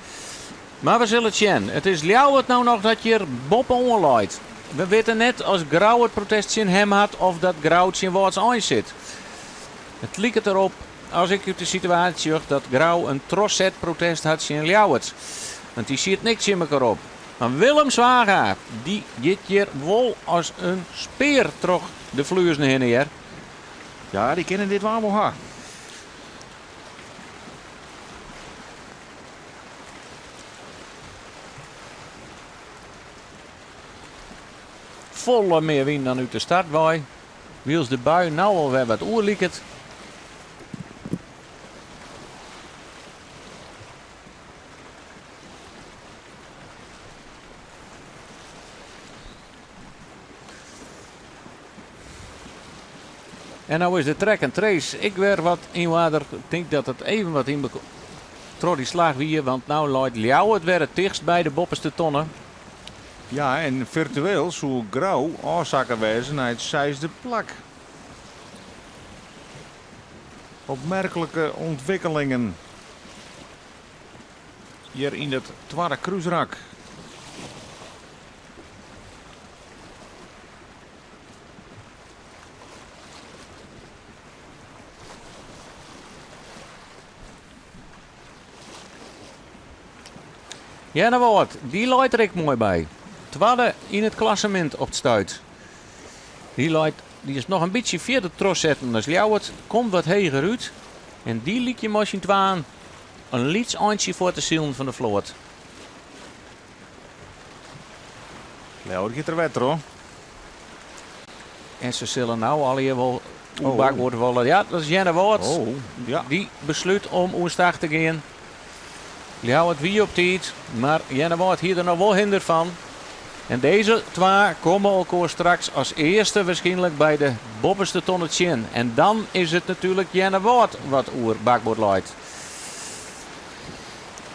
Mar we sille it sjen. It is Ljouwert no noch dat hjir boppe-oan leit. We witte net as Grou it protest tsjin him hat of dat Grou tsjin Wâldsein sit. It liket derop, as ik út de situaasje sjoch, dat Grou in trochset protest hat tsjin Ljouwert. Want dy siet niks tsjin mekoar op. Mar Willem Zwaga, dy giet hjir wol as in spear troch de fluezen hinne hear. Ja, dy kinne dit waar wol ha. Folle mear wyn dan út de start wei. Wylst de bui no al wer wat oer liket. En no is de track and trace ek wer wat yn oarder. Ik tink dat it even wat yn troch dy slach wie, want no leit Ljouwert wer it tichtst by de boppeste tonne. Ja, en firtueel soe Grou ôfsakke wêze nei it seisde plak. Opmerklike ûntwikkelingen hjir yn it twadde krúsrak. Earnewâld, dy leit der ek moai by. Twadde yn it klassemint op it stuit. Dy leit, dy is noch in bytsje fierder trochsetten as Ljouwert, komt wat heger út en dy lykje mei syn twaen in lyts eintsje foar te silen fan de float. Ljouwert giet der wetter hoor. En se sille no allegear wol oer bakboard wolle. Ja, dat is Earnewâld. Oh, ja. Dy beslút om oerstach te gean. Ljouwert wie op tiid, mar Earnewâld hie der noch wol hinder fan. En dizze twa komme elkoar straks as earste wierskynlik by de boppeste tonne tsjin. En dan is it natuerlik Earnewâld wat oer bakboard leit.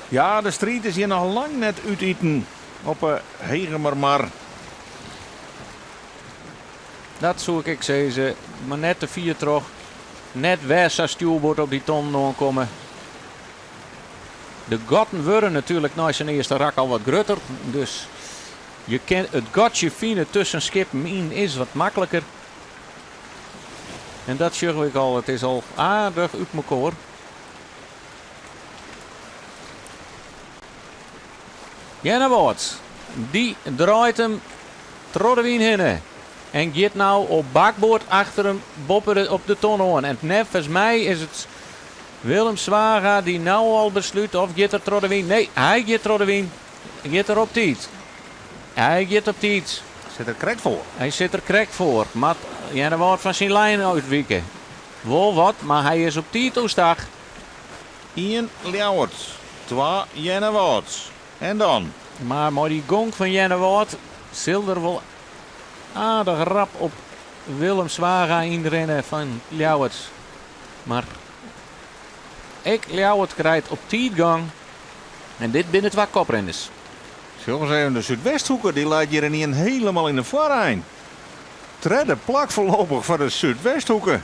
Ja, de striid is hjir noch lang net útiten op 'e Hegemermar. Dat soe ik ek sizze, mar net te fier troch. Net wer sa stjoerboard op dy tonnen oankomme. De gatten wurde natuerlik nei sa'n earste rak al wat grutter, dus je kin it gatsje fine tusken skippen yn is wat makliker. En dat sjogge we ek al, it is al aardich út mekoar. Earnewâld, dy draait him troch de wyn hinne en giet no op bakboard achter him boppe op de ton oan. En neffens my is it Willem Zwaga dy't no al beslút of giet er troch de wyn. Nee, hy giet troch de wyn. Giet er op tiid. Hy giet op tiid. Sit der krekt foar. Hy sit der krekt foar. Moat Earnewâld fan syn lijn útwike. Wol wat, mar hy is op tiid oerstach. Ien Ljouwert, twa Earnewâld. En dan? Mar mei dy gong fan Earnewâld sil der wol aardich rap op Willem Zwaga ynrinne fan Ljouwert. Mar ek Ljouwert krijt op tiid gong. En dit binne twa koprinners. Sjoch ris even, de Súdwesthoeke dy leit hjir ynien hielendal yn de foarein. Tredde plak foarlopich foar de Súdwesthoeke.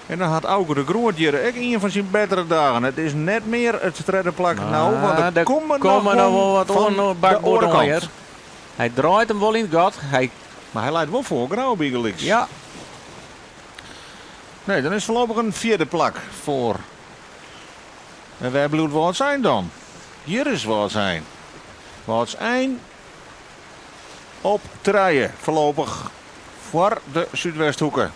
En dan hat Auke de Groot hjir ek ien fan syn bettere dagen. It is net mear it tredde plak no, want der komme noch wol wat fan de oare kant. Hy draait him wol yn it gat. Hy... Mar hy leit wol foar Grou bygelyks. Ja. Nee, dan is foarlopich in fjirde plak foar. En wêr bliuwt Wâldsein dan? Hjir is Wâldsein. Wâldsein op trije foarlopich foar de Súdwesthoeke.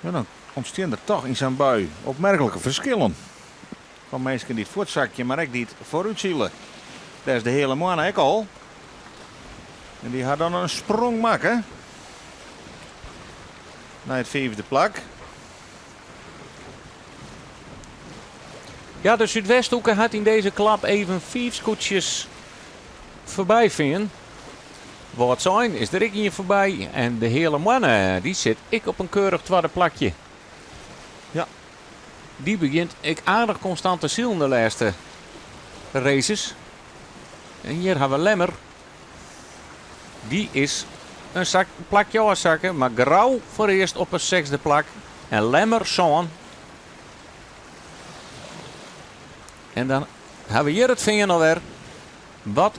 Ja, dan ûntstean der toch yn sa'n bui opmerklike ferskillen. Fan minsken dy't fuortsakje, mar ek dy't foarútsile. Dêr is de Heale Moanne ek al. En dy hat dan in sprong makke nei it fiifde plak. Ja, de Súdwesthoeke hat yn dizze klap even fiif skûtsjes foarby fearn. Wâldsein is der ek ien foarby en de Heale Moanne dy sit ek op in keurich twadde plakje. Ja. Dy begjint ek aardich konstant te silen de lêste races. En hjir ha we Lemmer. Dy is in sak, plakje ôfsakke, mar Grou foarearst op in sechsde plak en Lemmer sân. En dan ha we hjir it Fean alwer. Wat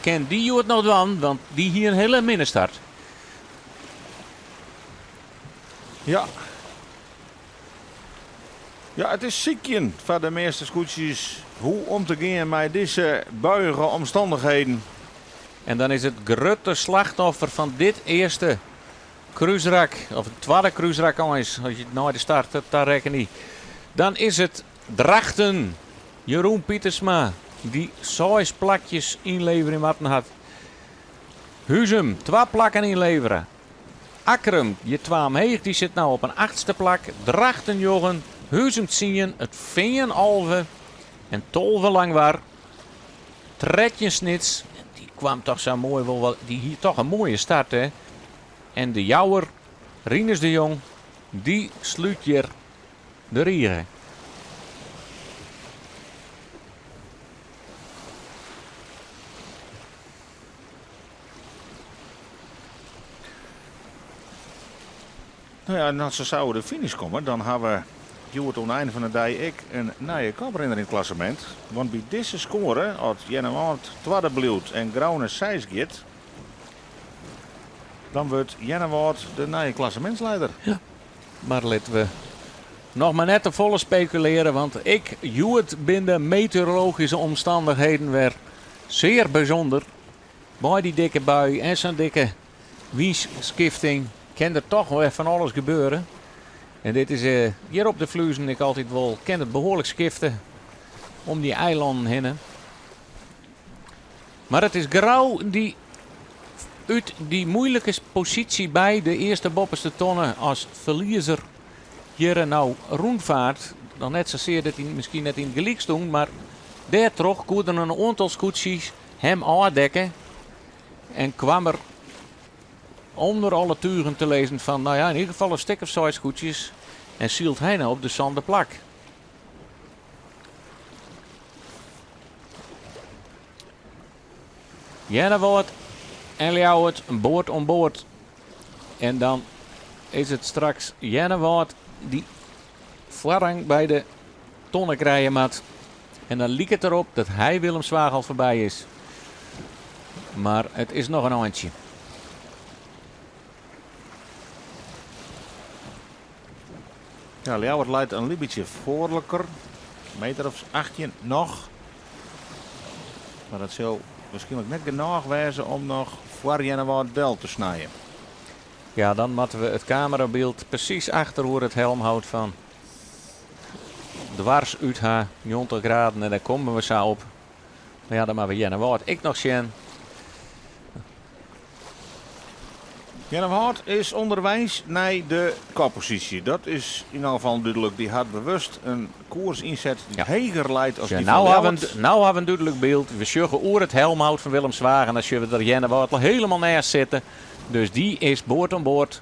kin dy hjoed noch dwaan, want dy hie in hiele minne start. Ja. Ja, it is sykjen foar de measte skûtsjes hoe om te gean mei dizze buiige omstannichheden. En dan is it grutte slachtoffer fan dit earste krúsrak, of it twadde krúsrak eins, as je it nei de start tarekkenje, dan is it Drachten. Jeroen Pietersma, dy't seis plakjes ynleverje moatten hat. Huzum, twa plakken ynlevere. Akkrum giet twa omheech, dy sit no op in achtste plak. Drachten njoggen, Huzum tsien, It Fean 11 en 12 Langwar. 13 Snits, dy kwam toch sa moai wol wat, dy hie toch in moaie start hè. En de Jouwer, Rinus de Jong, dy slút hjir de rige. No ja, en as se sa oer de finish komme, dan ha we hjoed oan de ein fan de dei ek in nije koprinner yn it klassemint. Want by dizze skoare, as Earnewâld twadde bliuwt en Grou nei seis giet, dan wurdt Earnewâld de nije klassemintslieder. Ja, mar litte we noch mar net te folle spekulearje, want ek hjoed binne de meteorologyske omstannichheden wer sear bysûnder. Mei dy dikke bui en sa'n dikke wynskifting kin der toch wer fan alles gebeure. En dit is hjir op de Fluezen ek altyd wol, kin it behoarlik skifte om dy eilannen hinne. Mar it is Grou dy út dy moeilike posysje by de earste boppeste tonne as ferliezer hjir no rûnfeart. Noch net sasear dat hy miskien net yn it gelyk stûn, mar dêrtroch koe der in oantal skûtsjes him ôfdekke en kwam er ûnder alle tugen te lizzen fan, no ja, yn ieder gefal in stik of seis skûtsjes en sylt hy no op de sânde plak. Earnewâld en Ljouwert board oan board. En dan is it straks Earnewâld dy't foarrang by de tonne krije moat. En dan liket derop dat hy Willem Zwaag al foarby is. Mar it is noch in eintsje. Ja, Ljouwert leit in lyts bytsje foarliker. Meter of 18 noch. Mar dat sil wierskynlik net genôch wêze om noch foar Earnewâld del te snijen. Ja, dan moatte we it kamerabyld presys achteroer it helmhout fan dwars út ha, 90 graden, en dêr komme we sa op. Mar ja, dan moatte we Earnewâld ek noch sjen. Earnewâld is ûnderweis nei de kopposysje. Dat is yn alle gefallen dúdlik. Dy hat bewust in koers ynset dy't heger leit as dy fan Ljouwert. No hawwe we in dúdlik byld. We sjogge oer it helmhout fan Willem Zwaga en dan sjogge we der Earnewâld al hielendal neist sitte. Dus dy is board oan board,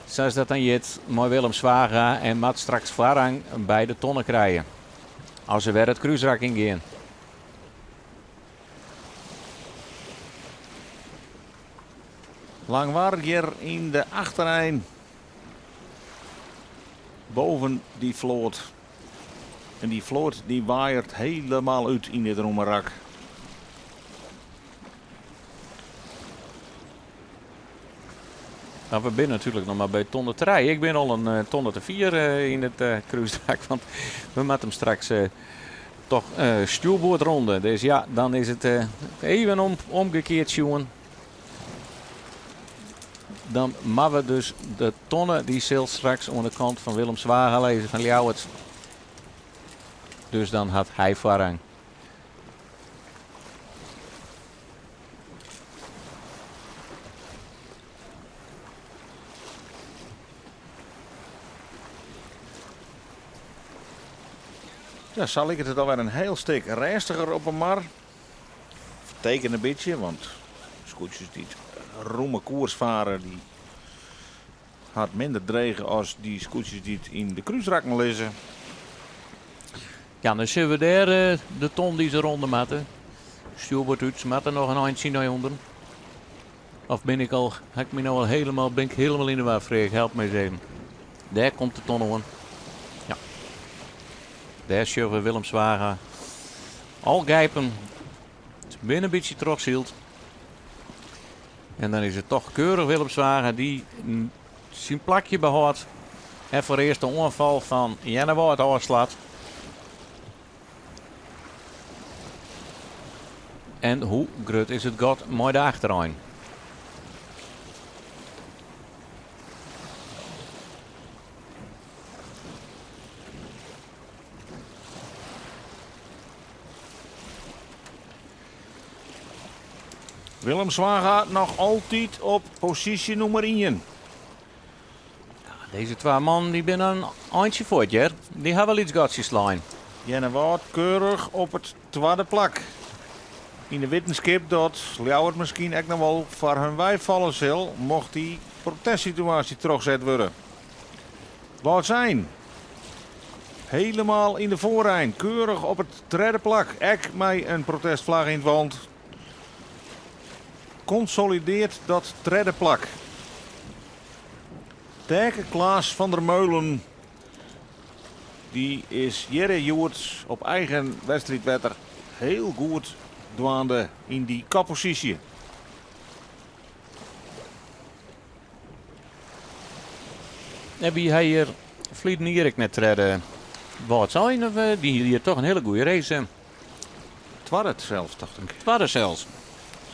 sa as dat dan hjit, mei Willem Zwaga en moat straks foarrang by de tonne krije as se wer it krúsrak yn gean. Langwar hjir yn de achterein boven dy float. En dy float dy waaiert helemaal út yn dit rûme rak. Nou, we binne natuerlik noch mar by tonne trije. Ik bin al in eh, tonne te fier eh, yn it eh, krúsrak, want we moatte him straks toch stjoerboard ronde. Dus ja, dan is it even om, omgekeard sjoen. Dan moatte we dus de tonne, dy sil straks oan de kant fan Willem Zwaga lizze fan Ljouwert. Dus dan hat hy foarrang. Ja, sa liket it alwer in hiel stik rêstiger op 'e mar. Ferteken in bytsje, want skûtsjes dy't rûme koers fare, dy ha it minder dreech as dy skûtsjes dy't yn de krúsrakken lizze. Ja, dan sjogge we dêr eh, de ton dy't se ronde moatte. Stjoerboard út, se moatte noch in eintsje nei ûnderen. Of bin ik al, ha ik my no al helemaal, bin ik helemaal yn de war, Freark, help my ris even. Dêr komt de ton oan. Ja. Dêr sjogge we Willem Zwaga al gijpen. Se binne in bytsje trochsyld. En dan is it toch keurich Willem Zwaga dy't syn plakje behâldt. En foarearst de oanfal fan Earnewâld ôfslacht. En hoe grut is it gat mei de achterein? Willem Zwaga noch altyd op posysje nûmer ien. Dizze twa mannen dy binne in eintsje fuort, hear. Dy ha wol lyts gatsje slein. Earnewâld keurich op it twadde plak. Yn de wittenskip dat Ljouwert miskien ek noch wol foar hun wei falle sil, mocht dy protestsituaasje trochset wurde. Wâldsein helemaal yn de foarein, keurich op it tredde plak, ek mei in protestflagge yn it want. Konsolideart dat tredde plak. Taeke Klaas van der Meulen, dy is hjir hjoed op eigen wedstriidwetter hiel goed dwaande yn dy kopposysje. En wie hy hjir ferleden jier ek net tredde Wâldsein? Of dy hie hjir toch in hiele goede race. Twadde sels, tocht ik. Twadde sels.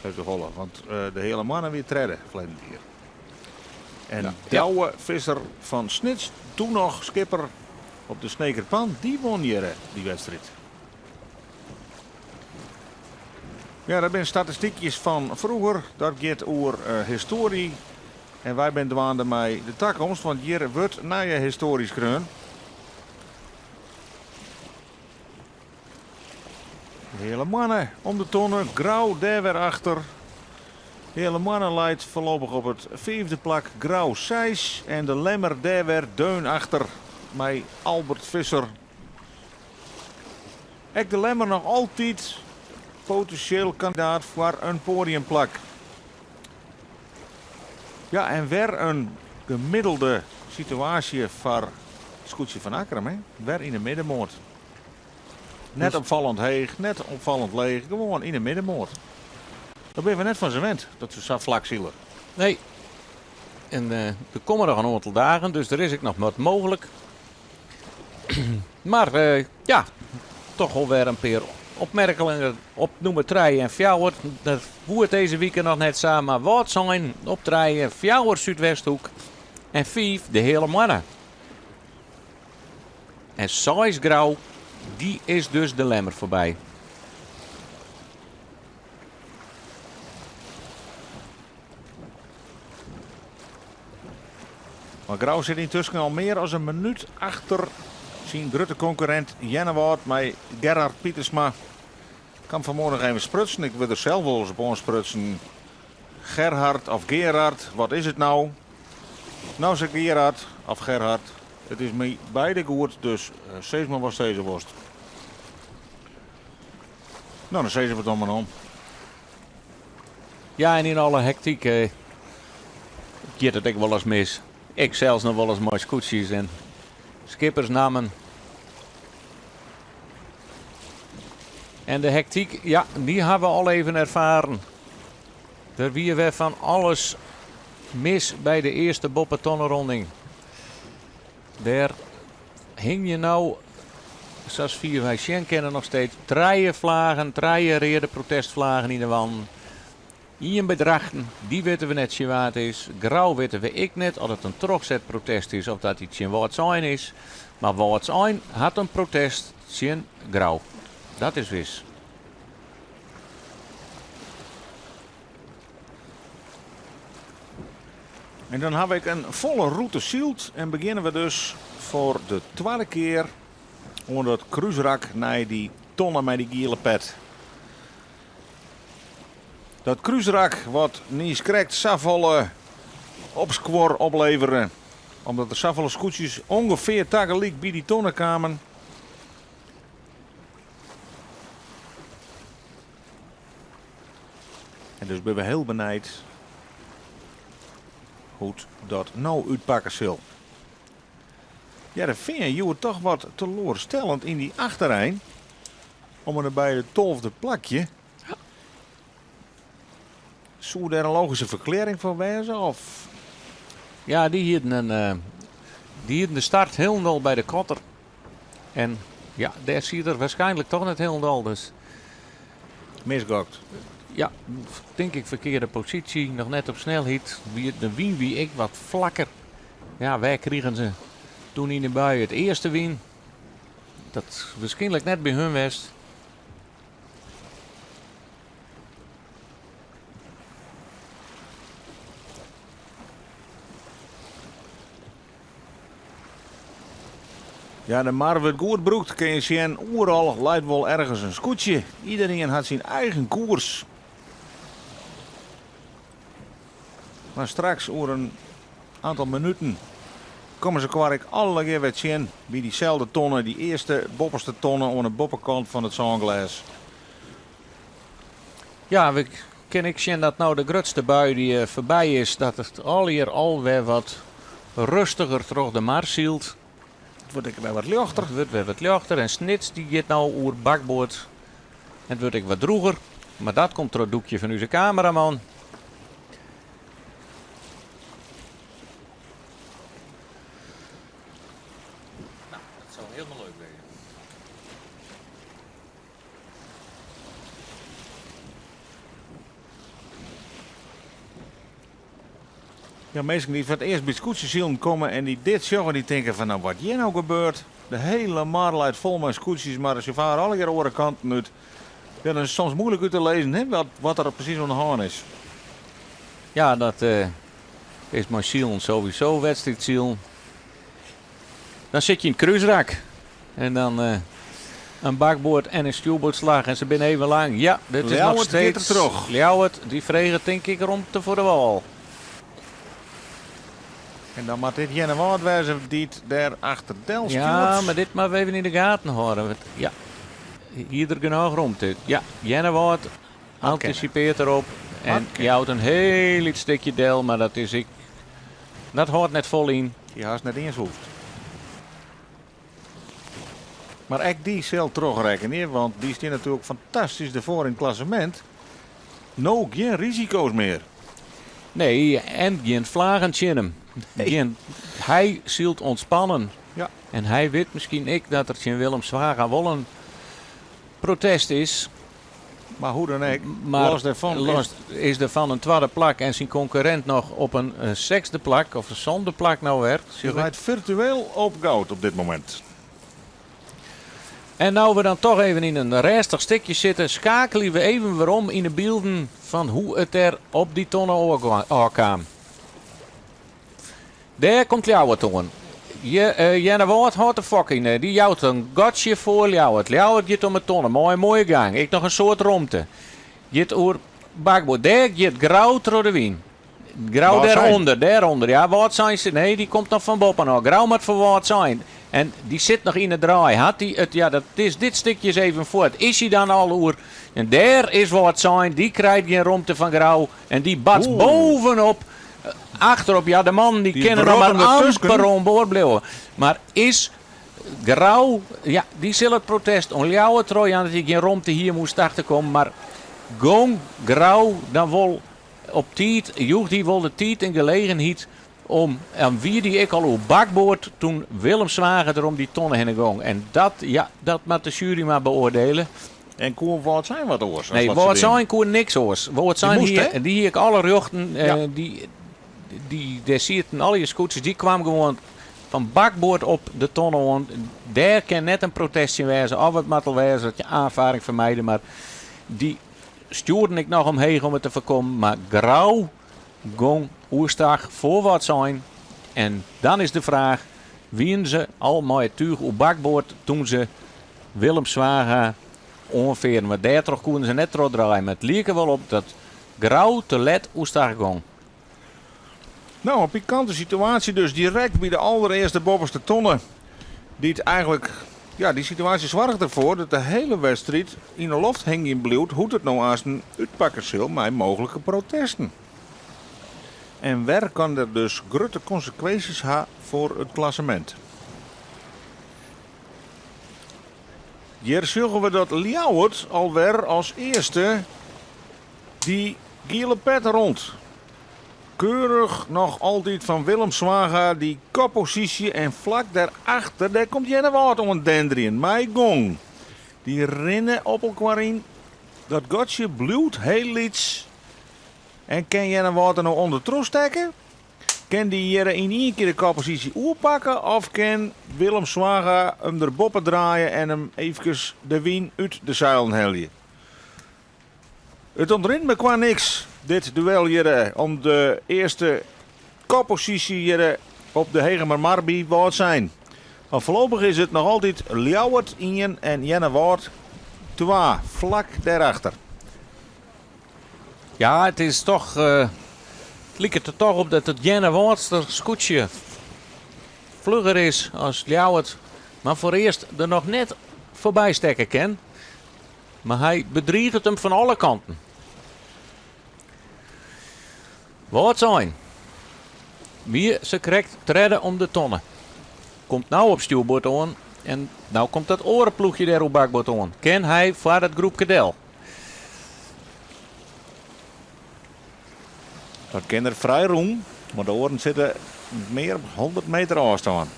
Sei te folle, want de Heale Moanne wie tredde ferleden jier. En Douwe Visser fan Snits, doe noch skipper op de Sneker Pan, dy won hjir dy wedstriid. Ja, dat binne statistykjes fan froeger. Dat giet oer histoarje. En wy binne dwaande mei de takomst, want hjir wurdt nije histoarje skreaun. De Heale Moanne om de tonne, Grou dêr wer achter. Heale Moanne leit foarlopich op it fiifde plak, Grou seis en de Lemmer dêr wer deun achter mei Albert Visser. Ek de Lemmer noch altyd potinsjeel kandidaat foar in poadiumplak. Ja, en wer in gemiddelde situaasje foar skûtsje fan Akkrum, hè? Wer yn de middenmoat. Net opfallend heech, net opfallend leech, gewoan yn de middenmoat. Dat binne we net fan se wend, dat se sa flak sile. Nee. En der komme noch in oantal dagen, dus der is ek noch wat mooglik. Mar ja, toch wol wer in pear opmerkingen op nûmer trije en fjouwer. Dat woe it dizze wike noch net sa, mar Wâldsein op trije, fjouwer Súdwesthoek en fiif de Heale Moanne. En seis Grou, dy is dus de Lemmer foarby. Mar Grou sit yntusken al mear as in minút achter syn grutte konkurrint Earnewâld mei Gerhard Pietersma. Ik ha him fan 'e moarn noch even sprutsen. Ik wurd der sels wolris op oansprutsen. Gerhard of Gerard, wat is it no? No sei Gerard of Gerhard, it is my beide goed, dus sis mar watst sizze wolst. No, dan sizze we it dan mar om. Ja, en yn alle hektyk giet it ek wolris mis. Ik sels noch wolris mei skûtsjes en skippersnammen. En de hektyk, ja, dy ha we al even erfaren. Der wie wer fan alles mis by de earste boppetonneronding. Dêr hingje no, sa fier wy sjen kinne, noch steeds trije flagen, trije reade protestflagen yn de wanden. Ien by Drachten, dy witte we net tsjin wa't is. Grou witte we ek net oft it in trochset protest is of dat dy tsjin Wâldsein is. Mar Wâldsein hat in protest tsjin Grou. Dat is wis. En dan ha ik in folle rûte syld en begjinne we dus foar de twadde kear oan dat krúsrak nei dy tonne mei dy giele pet. Dat krúsrak wat niiskrekt safolle opskuor oplevere, omdat der safolle skûtsjes ûngefear tagelyk by dy tonne kamen. En dus binne we hiel benijd hoe't dat no útpakke sil. Hearrenfean hjoed toch wat teloarstellend yn dy achterein. Om en by it tolfde plakje. Soe dêr in logyske ferklearring foar wêze? Of? Ja, dy hienen in, dy hienen de start hielendal by de kotter. En ja, dêr siet er waarskynlik toch net hielendal. Dus. Misgokt. Ja, tink ik ferkearde posysje, noch net op snelheid. De wyn wie ek wat flakker. Ja, wêr krigen se toen yn de bui it earste wyn? Dat is waarskynlik net by hun west. Ja, de mar wurdt goed brûkt, kin je sjen. Oeral leit wol ergens in skûtsje. Iderien hat syn eigen koers. Mar straks, oer in oantal minuten, komme se elkoar ek allegear wer tsjin by dyselde tonne, dy earste boppeste tonne oan de boppekant fan it sânglês. Ja, we kinne ek sjen dat no de grutste bui dy foarby is, dat it allegear alwer wat rêstiger troch de mar sylt. It wurdt ek wer wat ljochter. It wurdt wer wat ljochter en Snits dy giet no oer bakboard. En it wurdt ek wat drûger, mar dat komt troch it doekje fan ús kameraman. Nou, dat sil hielendal leuk wêze. Ja, minsken dy't foar it earst by it skûtsjesilen komme en dy't dit sjogge, dy tinke fan no wat hjir no gebeurt. De hele mar leit fol mei skûtsjes, mar se fare allegear oare kanten út. Ja, dan is it soms muoilik út te lizzen hè, wat, wat der presys oan de hân is. Ja, dat eh, is mei silen sowieso, wedstriidsilen. Dan sit je yn it krúsrak en dan eh, in bakboard en in stjoerboardslach en se binne even lang. Ja, dit is nog Ljouwert giet steeds. der troch. Ljouwert, dy freget tink ik romte foar de wâl. En dan moat dit Earnewâld wêze dy't dêr achter del Ja, stjoert. mar dit moatte we even yn de gaten hâlde. Want, ja, hie der genôch romte. Ja, Earnewâld antisipearret derop en jout in hiel lyts stikje del, mar dat is ek, dat hâldt net folle yn. Dy hast net iens hoefd. Mar ek dy sil trochrekkenje, want dy stean natuerlik fantastysk derfoar yn it klassemint. No gjin risiko's mear. Nee, en gjin flagen tsjin him. Gjin, hy sylt ûntspannen. Ja. En hy wit miskien ek dat der tsjin Willem Zwaga wol in protest is. Mar hoe dan ek, Mar los dêrfan los is der fan in twadde plak en syn konkurrint noch op in sechsde plak of in sânde plak no wer. Hy leit firtueel op goud op dit momint. En no we dan toch even yn in rêstich stikje sitte, skeakelje we even werom yn de bylden fan hoe it der op dy tonne ôfkaam. Dêr komt Ljouwert oan. Earnewâld hâldt de fok yn. Dy jout in gatsje foar Ljouwert. Ljouwert giet om 'e tonne mei in moaie gang. Ek noch in soad romte. Giet oer bakboard. Dêr giet Grou troch de wyn. Grou dêrûnder, dêrûnder. Ja, Wâldsein sit. Nee, dy komt noch fan boppen ôf. Grou moat foar Wâldsein. En dy sit noch yn 'e draai. Hat dy it, ja, dat is dit stikje is even fuort. Is hy dan al oer? En dêr is Wâldsein. Dy krijt gjin romte fan Grou. En dy batst bovenop. Achterop, ja, de mannen dy kinne noch mar amper oan board bliuwe. Mar is Grou, ja, dy sil it protest oan Ljouwert trochjaan dat hy gjin romte hie om oerstach te kommen. Mar gong Grou dan wol op tiid, joech dy wol de tiid en gelegenheid om, en wie dy ek al oer bakboard toen Willem Zwaga der om dy tonne hinne gong. En dat, ja, dat moat de sjuery mar beoardiele. En koe Wâldsein wat oars? Nee, Wâldsein koe niks oars. Wâldsein hie, dy hie ek alle rjochten. Ja. Dy, dy, dêr sieten allegear skûtsjes, dy kwaam gewoan fan bakboard op de tonne oan. Dêr kin net in protest tsjin wêze, of it moat al wêze dat je aanvaring vermijden, mar dy stjoerden ek noch omheech om it te foarkommen. Mar Grou gong oerstach foar Wâldsein. En dan is de fraach, wienen se al mei it túch oer bakboard toen se Willem Zwaga oanfearen, want dêrtroch koenen se net trochdraaie. Mar it like wol op dat Grou te let oerstach gong. No, in pikante situaasje dus direkt by de alderearste boppeste tonne. Dy't eigentlik, ja, dy situaasje soarget derfoar dat de hiele wedstriid yn 'e loft hingjen bliuwt hoe't it no aansten útpakke sil mei mooglike protesten. En wer kan der dus grutte konsekwinsjes ha foar it klassemint. Hjir sjogge we dat Ljouwert alwer as earste dy giele pet rond. Keurich noch altyd fan Willem Zwaga dy kopposysje en flak dêrachter dêr komt Earnewâld oan denderjen mei gong. Dy rinne op elkoar yn. Dat gatsje bliuwt hiel lyts. En kin Earnewâld der no ûndertroch stekke? Kin dy hjir yn ien kear de kopposysje oerpakke of kin Willem Zwaga him der boppe draaie en him eefkes de wyn út de seilen helje? It ûntrint mekoar niks, dit duel hjir om de earste kopposysje hjir op de Hegemermar by Wâldsein. Maar voorlopig is it noch altyd Ljouwert ien en Earnewâld twa, flak dêrachter. Ja, it is toch, it liket der toch op dat it Earnewâldster skûtsje flugger is as Ljouwert, mar foarearst der noch net foarby stekke kin. Mar hy bedriget him fan alle kanten. Wâldsein wie sakrekt tredde om de tonne. Komt no op stjoerboard oan en no komt dat oare ploechje dêr oer bakboard oan. Kin hy foar dat groepke del? Dat kin er frij rûm, want de oaren sitte mear op 100 meter ôfstân.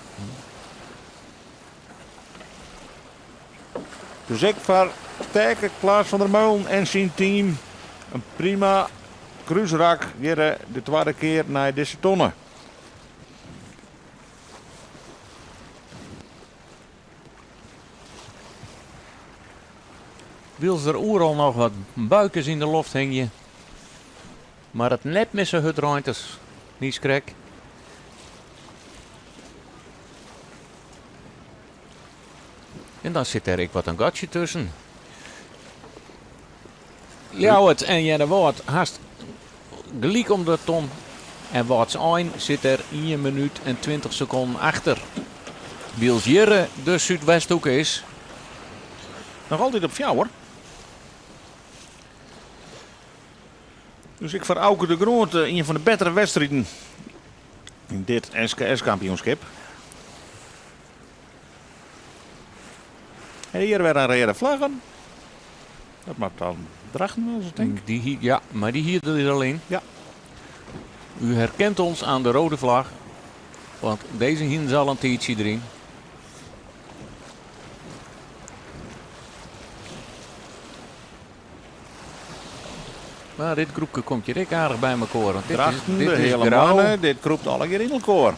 Dus ek foar Taeke Klaas van der Meulen en syn team in prima krúsrak hjir de twadde kear nei dizze tonne. Wylst der oeral noch wat buikes yn de loft hingje, mar it net mear sa hurd reint as niiskrekt. En dan sit dêr ek wat in gatsje tusken. Ljouwert en Earnewâld hast gelyk om de ton. En Wâldsein sit dêr ien minút en 20 sekonden achter. Wylst hjir de Súdwesthoeke is. Noch altyd op fjouwer. Dus ek foar Auke de Groot ien fan de bettere wedstriden yn dit SKS-kampioenskip. En hjir wer in reade flaggen. Dat moat dan Drachten wêze, tink ik. Dy hie, ja, mar dy hie der al yn. Ja. U herkent ons aan de rode vlag. Want dizze hienen se al in tiidsje deryn. Mar dit groepke komt hjir ek aardich by mekoar. Want dit is, Drachten, dit de is Heale Grou. Moanne, dit krûpt allegear yn elkoar.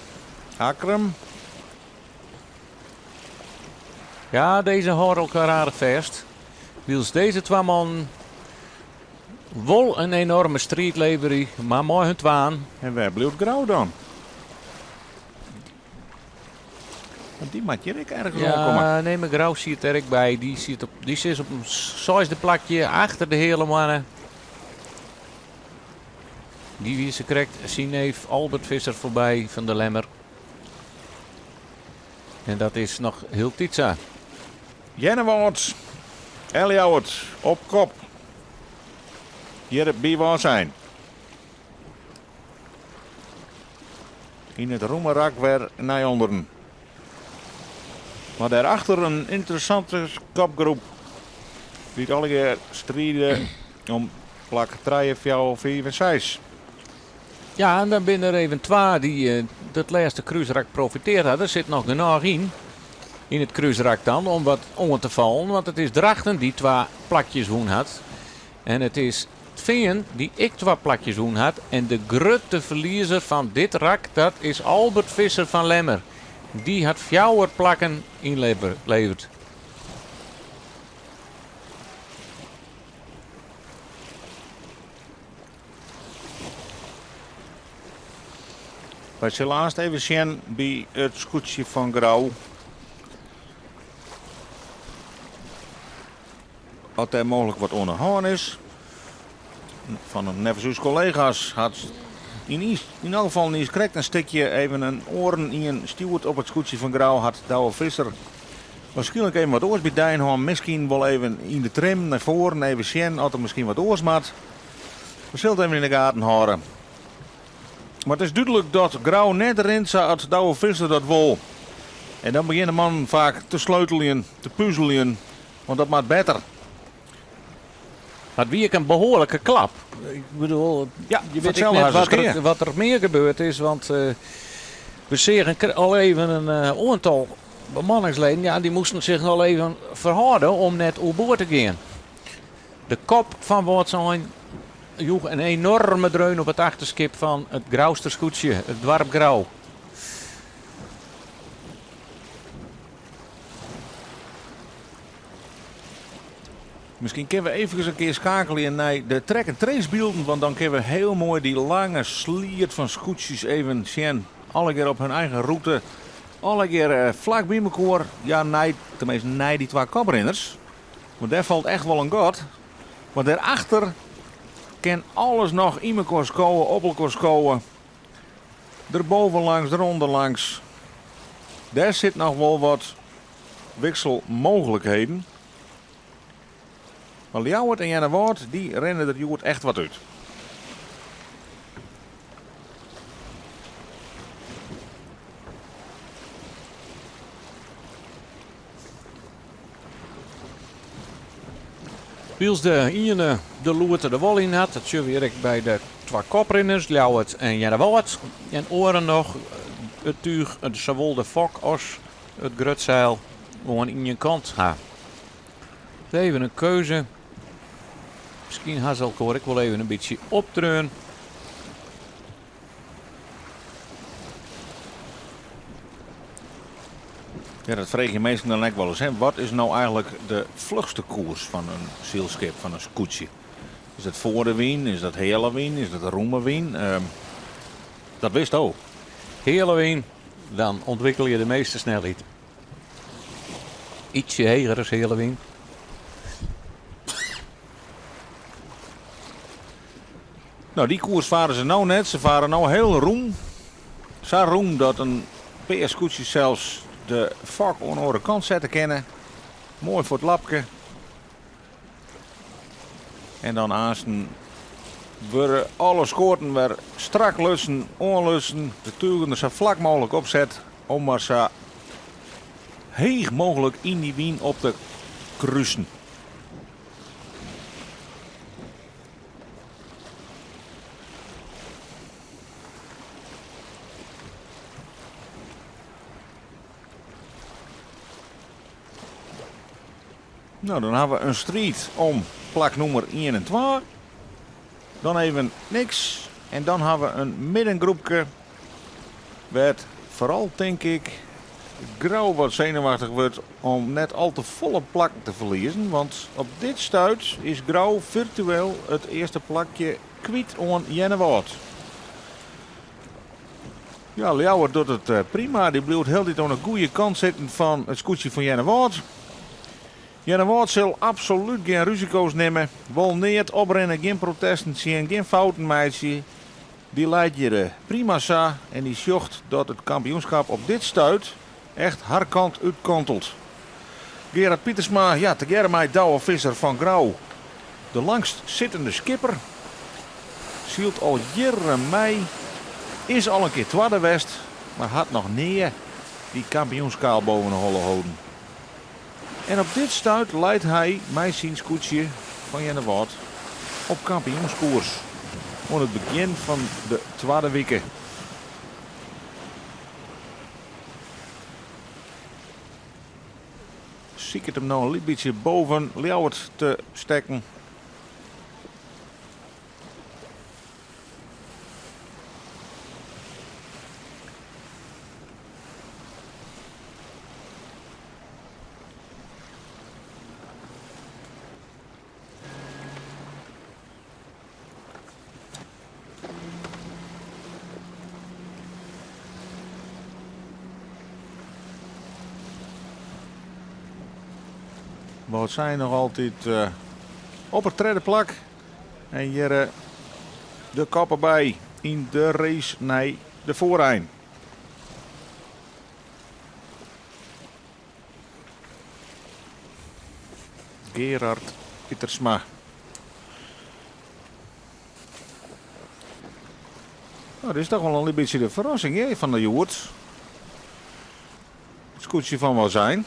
Akkrum. Ja, dizze hâlde elkoar aardich fêst. Wylst dizze twa mannen wol in enorme striid leverje, mar mei hun twaen. En wêr bliuwt Grou dan? Want dy moat hjir ek ergens oankomme. Ja, nee, mar Grou siet der ek by. Dy siet op, dy sit op in seisde plakje achter de Heale Moanne. Dy wie sakrekt syn neef Albert Visser foarby fan de Lemmer. En dat is noch hieltyd sa. Earnewâld en Ljouwert op kop. Hjir by Wâldsein. Yn it rûme rak wer nei ûnderen. Mar dêrachter in ynteressante kopgroep dy't allegear stride om plak trije, fjouwer, fiif en seis. Ja, en dan binne der even twa dy't dat lêste krúsrak profiteard ha. Der sit noch genôch yn, yn it krúsrak dan, om wat oan te fallen. Want it is Drachten dy't twa plakjes wûn hat. En it is 't Fean dy't ek twa plakjes wûn hat. En de grutte ferliezer fan dit rak, dat is Albert Visser fan Lemmer. Dy hat fjouwer plakken ynleverd. Wy sille aanst even sjen by it skûtsje fan Grou. At dêr mooglik wat oan de hân is. Fan neffens ús kollega's hat yn yn elk gefal niiskrekt in stikje even in oaren ien stjoerd op it skûtsje fan Grou hat Douwe Visser waarskynlik even wat oars by d'ein hân. Miskien wol even yn de trim nei foaren even sjen oft der miskien wat oars moat. We sille it even yn de gaten hâlde. Mar it is dúdlik dat Grou net rint sa as Douwe Visser dat wol. En dan begjinne mannen faak te sleuteljen, te puzeljen, want dat moat better. Mar it wie ek in behoarlike klap. Ik bedoel, Ja, je foar wit ek itselde net ha se skea. wat der mear gebeurd is, want we seagen al even in oantal bemanningsleden, ja, dy moasten sich al even ferhâlde om net oerboard te gean. De kop fan Wâldsein joech in enorme dreun op it achterskip fan it Grouster skûtsje, it doarp Grou. Miskien kinne we eefkes in kear skeakelje nei de track en trace bylden, want dan kinne we hiel moai dy lange sliert fan skûtsjes even sjen. Allegear op hun eigen rûte. Allegear flak by mekoar, ja nei, teminsten nei dy twa koprinners. Want dêr falt echt wol in gat. Want dêrachter kin alles noch yn mekoar skowe, op elkoar skowe. Der boven langs, derûnder langs. Dêr sit noch wol wat wikselmooglikheden. Mar Ljouwert en Earnewâld dy rinne der hjoed echt wat út. Wylst de iene de loert der wol yn hat, dat sjogge we hjir ek by de twa koprinners, Ljouwert en Earnewâld. En oaren noch it túch, sawol de fok as it grutseil, oan ien kant ha. Even in keuze. Miskien ha se elkoar ek wol even in bytsje optreaun. Ja, dat freegje minsken dan ek wolris. Hè? Wat is no eigenlik de fluchste koers fan in sylskip, fan in skûtsje? Is dat foar de wyn? Is dat heale wyn? Is dat rûme wyn? Dat witsto. Heale wyn, dan ûntwikkelje je de measte snelheid. Ytsje heger as heale wyn. No, dy koers fare se no net. Se fare no hiel rûm. Sa rûm dat in pear skûtsjes sels de fok oan de oare kant sette kinne. Moai foar it lapke. En dan aansten wurde alle skoaten wer strak lutsen, oanlutsen, de tugen der sa flak mooglik op set om mar sa heech mooglik yn dy wyn op te krusen. No, dan ha we in striid om plak nûmer ien en twa. Dan even niks. En dan ha we in middengroepke wêr't foaral, tink ik, Grou wat senuwachtich wurdt om net al te folle plakken te ferliezen. Want op dit stuit is Grou firtueel it earste plakje kwyt oan Earnewâld. Ja, Ljouwert docht it eh, prima. Dy bliuwt hieltyd oan de goede kant sitten fan it skûtsje fan Earnewâld. Earnewâld sil absolút gjin risiko's nimme. Wol neat oprinne, gjin protesten tsjin, gjin fouten meitsje. Dy leit hjir eh, prima sa en dy sjocht dat it kampioenskap op dit stuit echt har kant útkantelt. Gerard Pietersma, ja, tegearre mei Douwe Visser fan Grou, de langst sittende skipper, sylt al jierren mei, is al in kear twadde west, mar hat noch nea dy kampioenskaal boven de holle holden. En op dit stuit leit hy mei syn skûtsje fan Earnewâld op kampioenskoers oan it begjin fan de twadde wike. Siket him no in lyts bytsje boven Ljouwert te stekken. Wâldsein noch altyd op it tredde plak. En hjir de kop derby yn de race nei de foarein. Gerard Pietersma. No, dit is toch wol in bytsje de ferrassing hè, fan de hjoed. It skûtsje fan Wâldsein.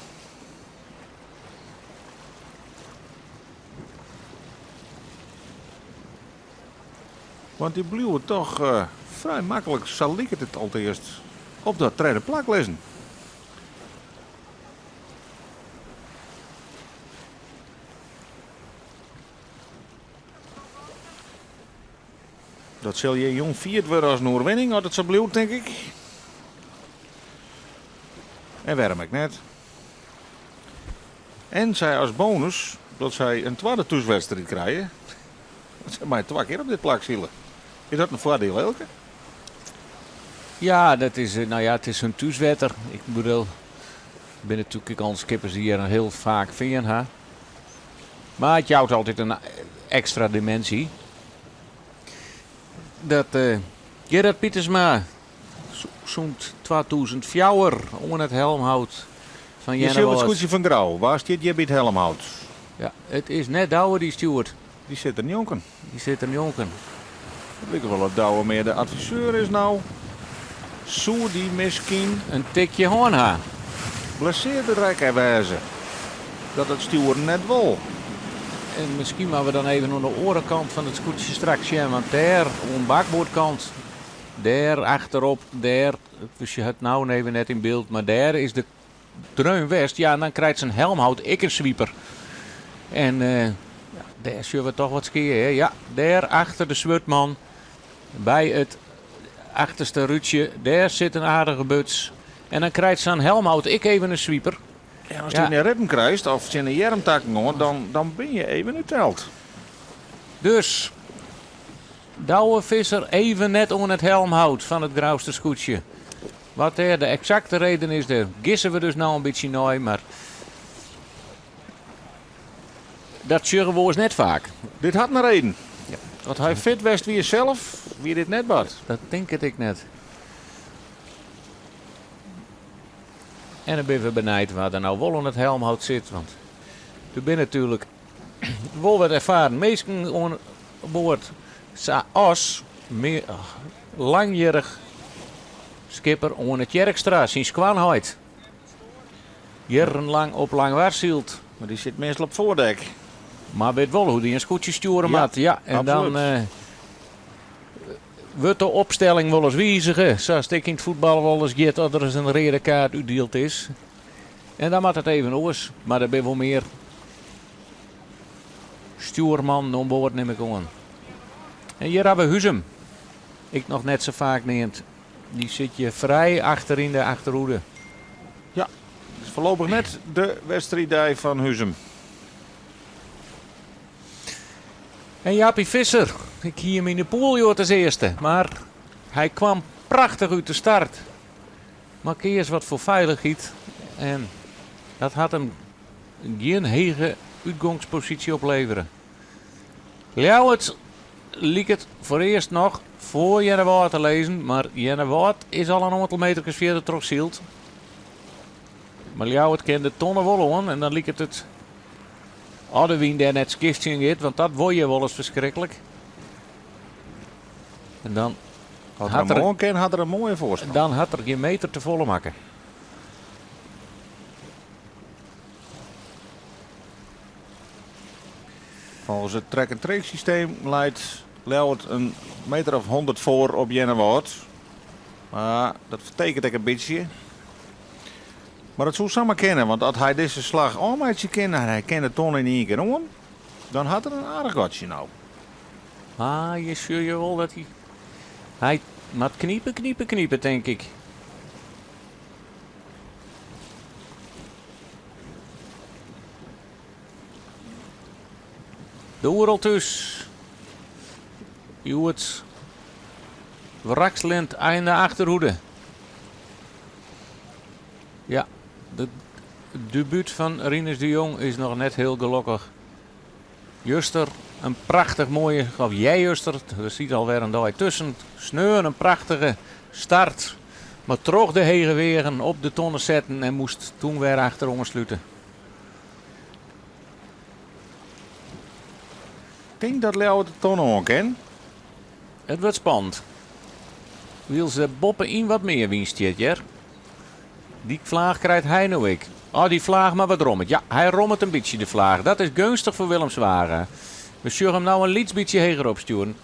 Want dy bliuwe toch frij maklik, sa liket it alteast, op dat tredde plak lizzen. Dat sil hjir jûn fierd wurde as in oerwinning, as it sa bliuwt, tink ik. En wêrom ek net. En sy as bonus dat sy in twadde thúswedstriid krije. Want sy meie twa kear op dit plak sile. Is dat in foardiel, Eelke? Ja, dat is, no ja, it is hun thúswetter. Ik bedoel, der binne natuerlik ek al skippers dy't hjir hiel faak fearn ha. Mar it jout altyd in ekstra diminsje. Dat Gerard Pietersma sûnt 2004 oan it helmhout fan Je sjogge it Earnewâld. skûtsje fan Grou. Wa stiet hjir by it helmhout? Ja, it is net Douwe dy't stjoert. Dy sit der njonken. Dy sit der njonken. It liket wol dat Douwe mear de adviseur is no. Soe dy miskien. In tikje hân ha. Blessearre rekke wêze. Dat it stjoeren net wol. En miskien moatte we dan even oan de oare kant fan it skûtsje straks sjen, want dêr oan bakboardkant, dêr achterop, dêr, we sjogge it no even net yn byld, mar dêr is de dreun west. Ja, en dan krijt sa'n helmhout ek in swiper. En ja, dêr sjogge we toch wat skea, hè? Ja, dêr achter de swurdman, by it achterste rútsje, dêr sit in aardige buts. En dan krijt sa'n helmhout ek even in swiper. Ja, as dy yn 'e ribben krijst of tsjin de earmtakken oan, dan, dan bin je even útteld. Dus Douwe Visser even net oan it helmhout fan it Grouster skûtsje. Wat dêr de eksakte reden is, dêr gisse we dus no in bytsje nei, mar dat sjogge we oars net faak. Dit hat in reden. As hy fit west wie sels, wie dit net bard. Dat tink ik net. En dan binne we benijd wa der no wol oan it helmhout sit, want der binne natuerlik wol wat erfaren minsken oan board, sa as langjierrich skipper Oane Tjerkstra, syn skoanheit. Jierrenlang op Langwar syld. Mar dy sit meastal op foardek. Mar wit wol hoe't dy in skûtsje stjoere moat. Ja, en dan wurdt de opstelling wolris wizige, sa't ek yn it fuotbal wolris giet as der ris in reade kaart útdield is. En dan moat it even oars. Mar der binne wol mear stjoermannen oan board, nim ik oan. En hjir hawwe we Huzum, ek noch net sa faak neamd. Dy sit hjir frij achter yn de achterhoede. Ja, it is foarlopich net de wedstriiddei fan Huzum. En Jaapie Visser, ik hie him yn de poel hjoed as earste, mar hy kwam prachtich út de start. Mar keas wat foar feilichheid en dat hat him gjin hege útgongsposysje oplevere. Ljouwert liket foarearst noch foar Earnewâld te lizzen, mar Earnewâld is al in oantal meterkes fierder trochsyld. Mar Ljouwert kin de tonne wol oan en dan liket it as de wyn dêr net skif tsjin giet, want dat wol hjir wolris ferskriklik. En dan As er him oan kin, hat er in moaie foarsprong. Dan hat er gjin meter te folle makke. Folgens it track-and-trace systeem leit Ljouwert in meter of 100 foar op Earnewâld. Mar dat ferteket ek in bytsje. Mar it soe samar kinne, want as hy dizze slach ôfmeitsje kin en hy kin de tonne yn ien kear oan, dan hat er in aardich gatsje no. Ah, je sjogge wol dat hy... Hy moat knipe, knipe, knipe, tink ik. De Oeral thús. Hjoed wrakseljend yn de achterhoede. Ja, de debút fan Rinus de Jong is noch net hiel gelokkich. Juster in prachtich moaie, of earjuster, der siet alwer in dei tusken. Sneon in prachtige start, mar troch de hege weagen op de tonne setten en moast toen wer achteroan slute. Tink dat Ljouwert de tonne oan kin. It wurdt spannend. Wylst der boppe-yn wat mear wyn stiet hjir. Dy flaach krijt hy no ek. Oh, dy flaach mar wat rommet. Ja, hy rommet in bytsje de flaach. Dat is geunstich foar Willem Zwaga. We sjogge him no in lyts bytsje heger opstjoeren.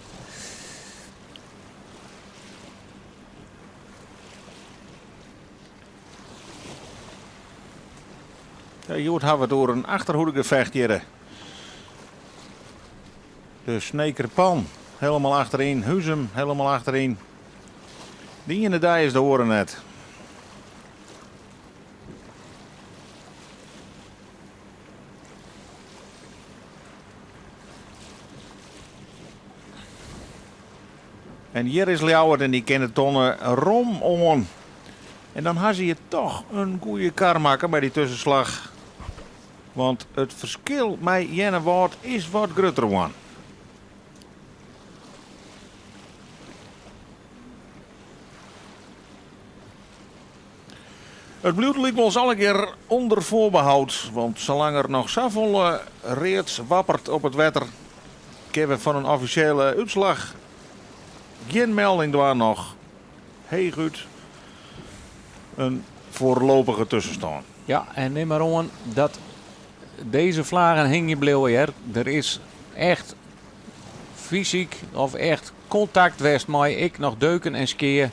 Ja, hjoed hawwe we it oer in achterhoedegefecht hjirre. De Sneker Pan helemaal achteryn, Huzum helemaal achteryn. De iene dei is de oare net. En hjir is Ljouwert en dy kin de tonne rom oan. En dan ha se hjir toch in goede kar makke by dy tuskenslach. Want it ferskil mei Earnewâld is wat grutter wurden. It bliuwt lykwols allegear ûnder foarbehoud, want salang der noch safolle reads wappert op it wetter, kinne we fan in offisjele útslach gjin melding dwaan noch. Heechút in foarlopige tuskenstân. Ja, en nim mar oan dat dizze flaggen hingjen bliuwe hear. Der is echt fysyk of echt kontakt west mei ek noch deuken en skea.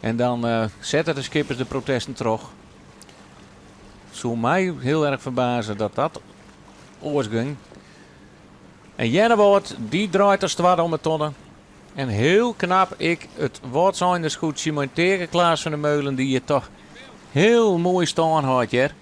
En dan sette de skippers de protesten troch. Soe my hiel erch ferbaze dat dat oars gyng. En Earnewâld dy draait as twadde om 'e tonne. En hiel knap ek it Wâldseiner skûtsje mei Teake Klaas van der Meulen dy't hjir toch hiel moai stân hâldt hear.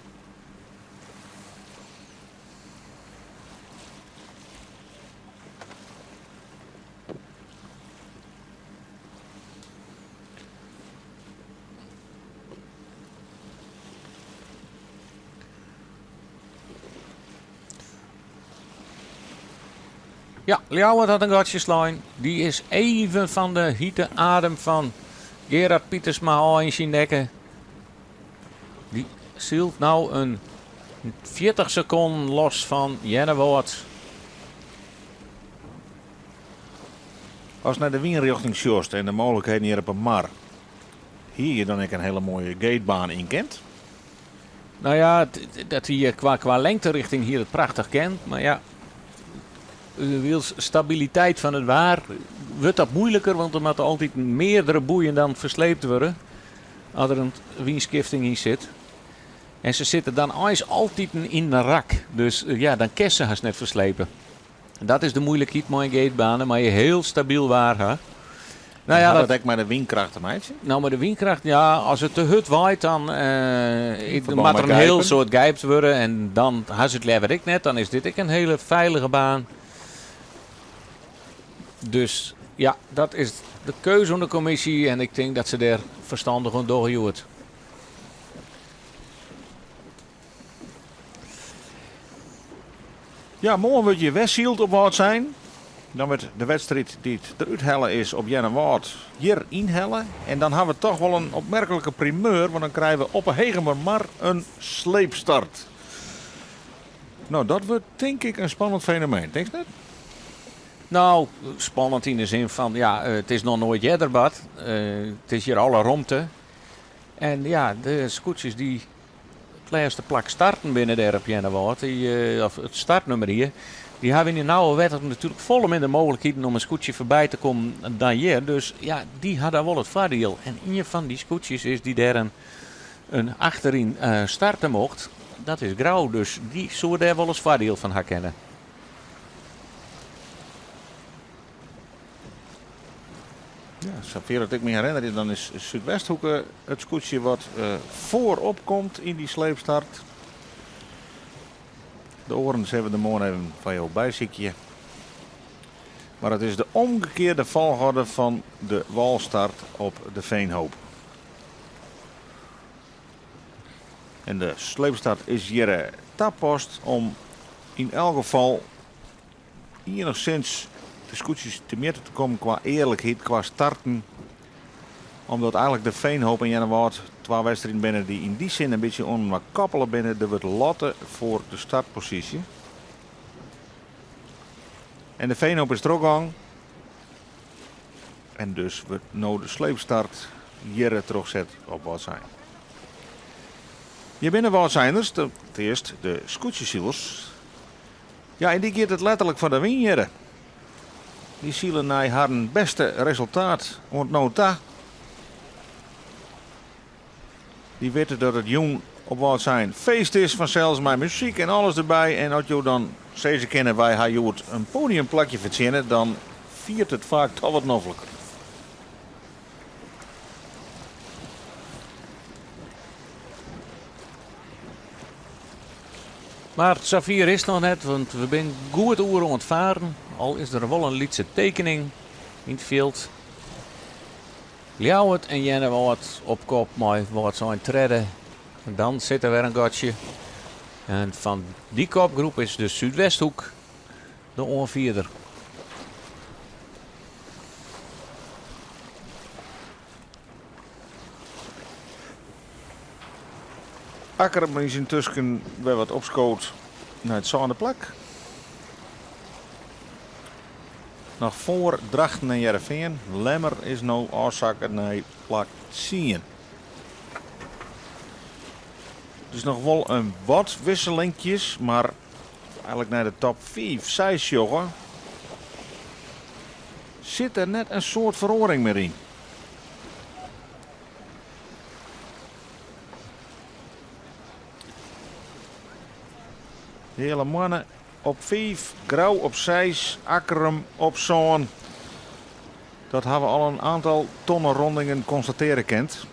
Ja, Ljouwert hat in gatsje slein. Dy is even fan de hite adem fan Gerard Pietersma ôf yn syn nekke. Dy sylt no in 40 sekonden los fan Earnewâld. Ast nei de wynrjochting sjochst en de mooglikheden hjir op 'e mar, hie je dan ek in hiele moaie geetbaan yn kind? No ja, dat hie kwa lengterichting hie it prachtich kind, mar ja, wylst stabiliteit fan it waar wurdt dat moeiliker, want der moatte altyd meardere boeien dan fersleept wurde as der in wynskifting yn sit. En se sitte dan eins altiten yn de rak, dus ja, dan kinst se hast net ferslepe. Dat is de moeilikheid mei in geetbaan, dan moatte je hiel stabyl waar ha. Nou ja, hat dat ek mei de wynkracht te meitsjen? No, mei de wynkracht, ja, as it te hurd waait, dan moat der in hiel soad gypt wurde en dan ha se it leaver ek net. Dan is dit ek in hiele feilige baan. Dus ja, dat is de keuze fan de kommisje en ik tink dat se dêr ferstannich oan dogge hjoed. Ja, moarn wurdt hjir wer syld op Wâldsein. Dan wurdt de wedstriid dy't derút helle is op Earnewâld hjir ynhelle. En dan ha we toch wol in opmerklike primeur, want dan krije we op 'e Hegemermar in sleepstart. No, dat wurdt tink ik in spannend fenomeen, tinkst net? No, spannend yn de sin fan, ja, it is noch noait earder bard. It is hjir alle romte. En ja, de skûtsjes dy't it lêste plak starten binne dêr op Earnewâld, dy, of it startnummer hier, dy hawwe yn de nauwe wetter natuerlik folle minder mooglikheden om in skûtsje foarby te kommen dan hjir. Dus ja, dy ha daar wol it foardiel. En ien fan dy skûtsjes is dy't dêr in, in achteryn starte mocht, dat is Grou. Dus dy soe dêr wolris foardiel fan ha kinne. Ja, safier dat ik my herinnerje, dan is Súdwesthoeke it skûtsje wat foarop komt yn dy sleepstart. De oaren sille we der moarn even foar jo bysykje. Mar it is de omgekearde folchoarder fan de wâlstart op de Veenhoop. En de sleepstart is hjir tapast om yn elk gefal iennichsins de skûtsjes temjitte te kommen kwa earlikheid, kwa starten. Omdat eigenlik de Veenhoop en Earnewâld twa wedstriden binne dy't yn dy sin in bytsje oan inoar koppele binne. Der wurdt lotte foar de startposysje. En de Veenhoop is trochgong. En dus wurdt no de sleepstart hjir trochset op Wâldsein. Hjir binne Wâldseiners, teast de skûtsjesilers. Ja, en dy giet it letterlik foar de wyn hjirre. Dy sile nei harren bêste resultaat oant no ta. Dy witte dat it jûn op Wâldsein feest is fansels mei muzyk en alles derby. En as jo dan sizze kinne wy ha hjoed in podiumplakje fertsjinne, dan fielt it faak toch wat nofliker. Mar safier is it noch net, want we binne goed oer oan it faren. Al is der wol in lytse tekening yn it fjild. Ljouwert en Earnewâld op kop mei Wâldsein tredde. En dan sit der wer in gatsje. En fan dy kopgroep is de Súdwesthoek de oanfierder. Akkrum is yntusken wer wat opskood nei it sânde plak. Noch foar Drachten en Hearrenfean. Lemmer is no ôfsakke nei plak tsien. Dus noch wol in wat wisselinkjes, mar eigenlik nei de top fiif, seis sjogge, sit der net in soad feroaring mear yn. Heale Moanne op fiif, Grou op seis, Akkrum op sân. Dat hawwe we al in oantal tonne-rondingen konstatearje kind.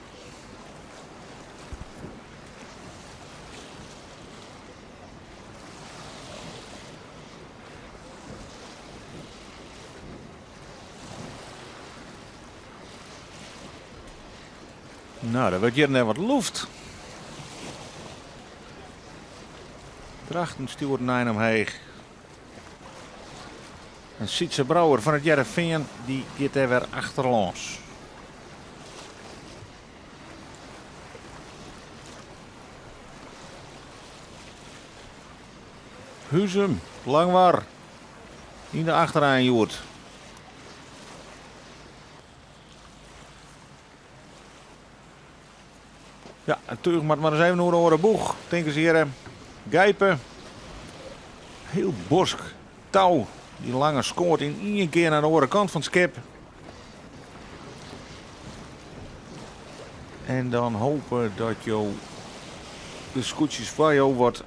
No, der wurdt hjir net wat loft. Drachten stjoert in ein omheech. En Sytze Brouwer fan it Hearrenfean dy giet dêr wer achterlâns. Huzum, Langwar yn de achterein hjoed. Ja, it túch moat mar ris even oer de oare boech, tinke se hjir. Gijpen. Hiel bosk tou. Dy lange skoat yn ien kear nei de oare kant fan it skip. En dan hope dat jo de skûtsjes foar jo wat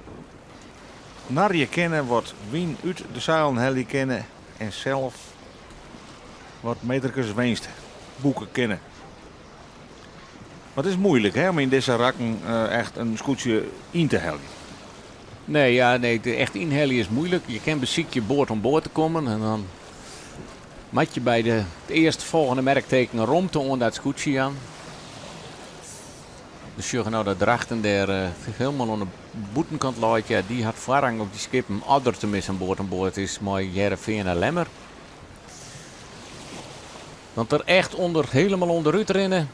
narje kinne, wat wyn út de seilen helje kinne en sels wat meterkes winst boeke kinne. Maar it is moeilik hè, om yn dizze rakken echt in skûtsje yn te heljen. Nee, ja, nee, echt ynhelje is moeilik. Je kin besykje board oan board te kommen en dan moat je by de, it earstfolgjende merkteken romte oan dat skûtsje jaan. We sjogge no dat Drachten dêr hielendal oan de bûtenkant leit. Ja, dy hat foarrang op dy skippen, as der teminsten board oan board is mei Hearrenfean en Lemmer. Want der echt ûnder, hielendal ûnderút rinne,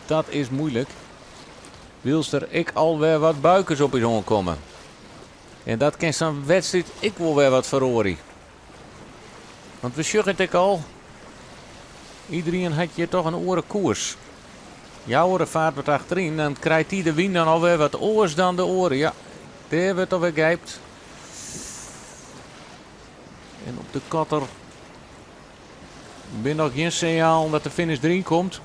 dat is moeilik. Wylst der ek alwer wat buikes op ús oankomme. En dat kin sa'n wedstriid ek wol wer wat feroarje. Want we sjogge it ek al, iderien hat hjir toch in oare koers. Joure faart wat achteryn, dan krijt dy de wyn dan alwer wat oars dan de oare. Ja, dêr wurdt alwer gijpt. En op de kotter bin noch gjin sinjalen dat de finish deryn komt.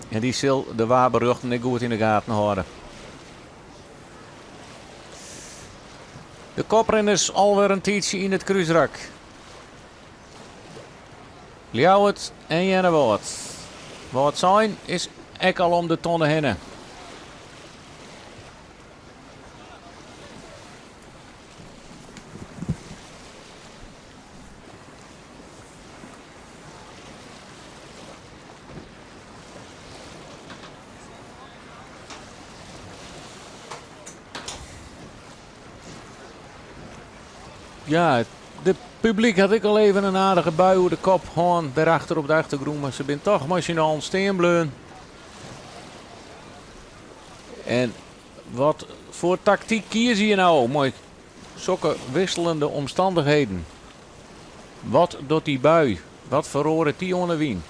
En dy sil de waarberjochten ek goed yn de gaten hâlde. De koprinners alwer in tiidsje yn it krúsrak. Ljouwert en Earnewâld. Wâldsein is ek al om de tonne hinne. Ja, it publyk hat ek al even in aardige bui oer de kop hân dêrachter op de achtergrûn, mar se binne toch mei syn allen stean bleaun. En wat foar taktyk kieze je no mei sokke wisselende omstannichheden? Wat docht dy bui? Wat feroaret dy oan de wyn?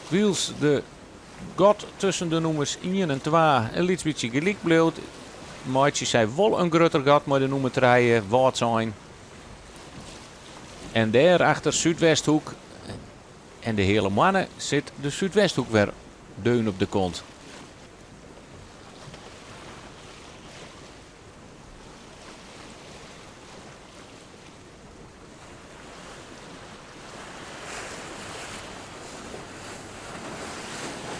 Wylst de gat tusken de nûmers ien en twa in lyts bytsje gelyk bliuwt, meitsje sy wol in grutter gat mei de nûmer trije, Wâldsein. En dêr achter Súdwesthoek en de Heale Moanne sit de Súdwesthoek wer deun op de kont.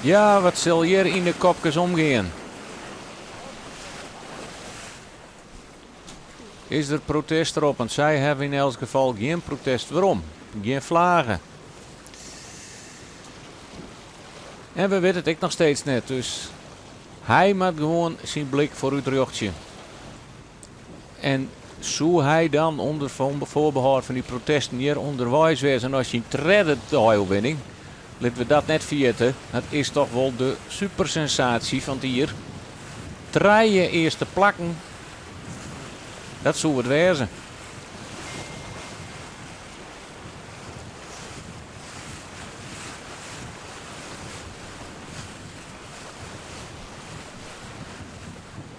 Ja, wat sil hjir yn de kopkes omgean? Is der protest derop? Want sy hawwe yn elts gefal gjin protest werom. Gjin flagge. En we witte it ek noch steeds net, dus hy moat gewoan syn blik foarút rjochtsje. En soe hy dan ûnder foarbehâld fan dy protesten hjir ûnderweis wêze nei syn tredde deioerwinning? Litte we dat net ferjitte, dat is toch wol de supersensaasje fan it jier. Trije earste plakken, dat soe it wêze.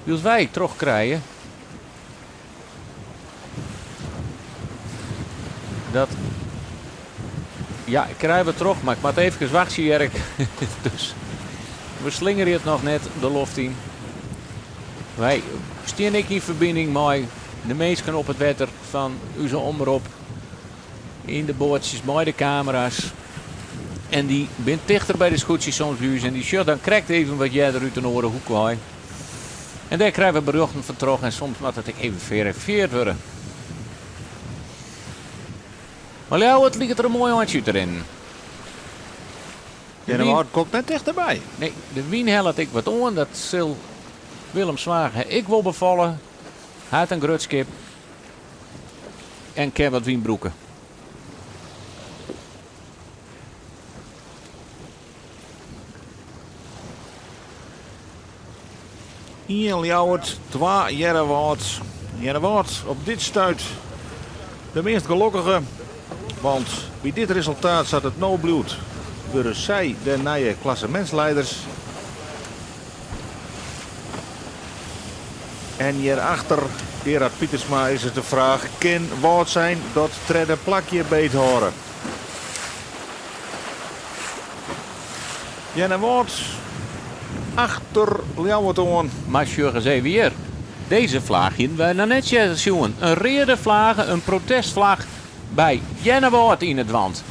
Wylst wy trochkrije dat. Ja, ik krij wat troch, mar ik moat eefkes wachtsje, hear ik. Dus we slingerje it noch net de loft yn. Wy stean ek yn ferbining mei de minsken op it wetter fan ús omrop. Yn de boatsjes mei de kamera's. En dy bin tichter by de skûtsjes soms by ús en dy sjocht dan krekt even wat earder út in oare hoek wei. En dêr krije we berjochten fan troch en soms moat it ek even ferifeard wurde. Mar Ljouwert liket der in moai eintsje út te rinnen. De wyn komt net tichterby. Nee, de wyn hellet ek wat oan. Dat sil Willem Zwaga ek wol befalle. Hy hat in grut skip en kin wat wyn brûke. Ien Ljouwert, twa Earnewâld. Earnewâld op dit stuit de meast gelokkige, want by dit resultaat sa't it no bliuwt, wurde sy de nije klassemintsleiders. En hjirachter Gerard Pietersma is it de fraach, kin Wâldsein dat tredde plakje beethâlde? Earnewâld achter Ljouwert oan. Mar sjoch ris even hjir. Dizze flage hienen wy noch net earder sjoen. In reade flage, in protestflach by Earnewâld yn it want.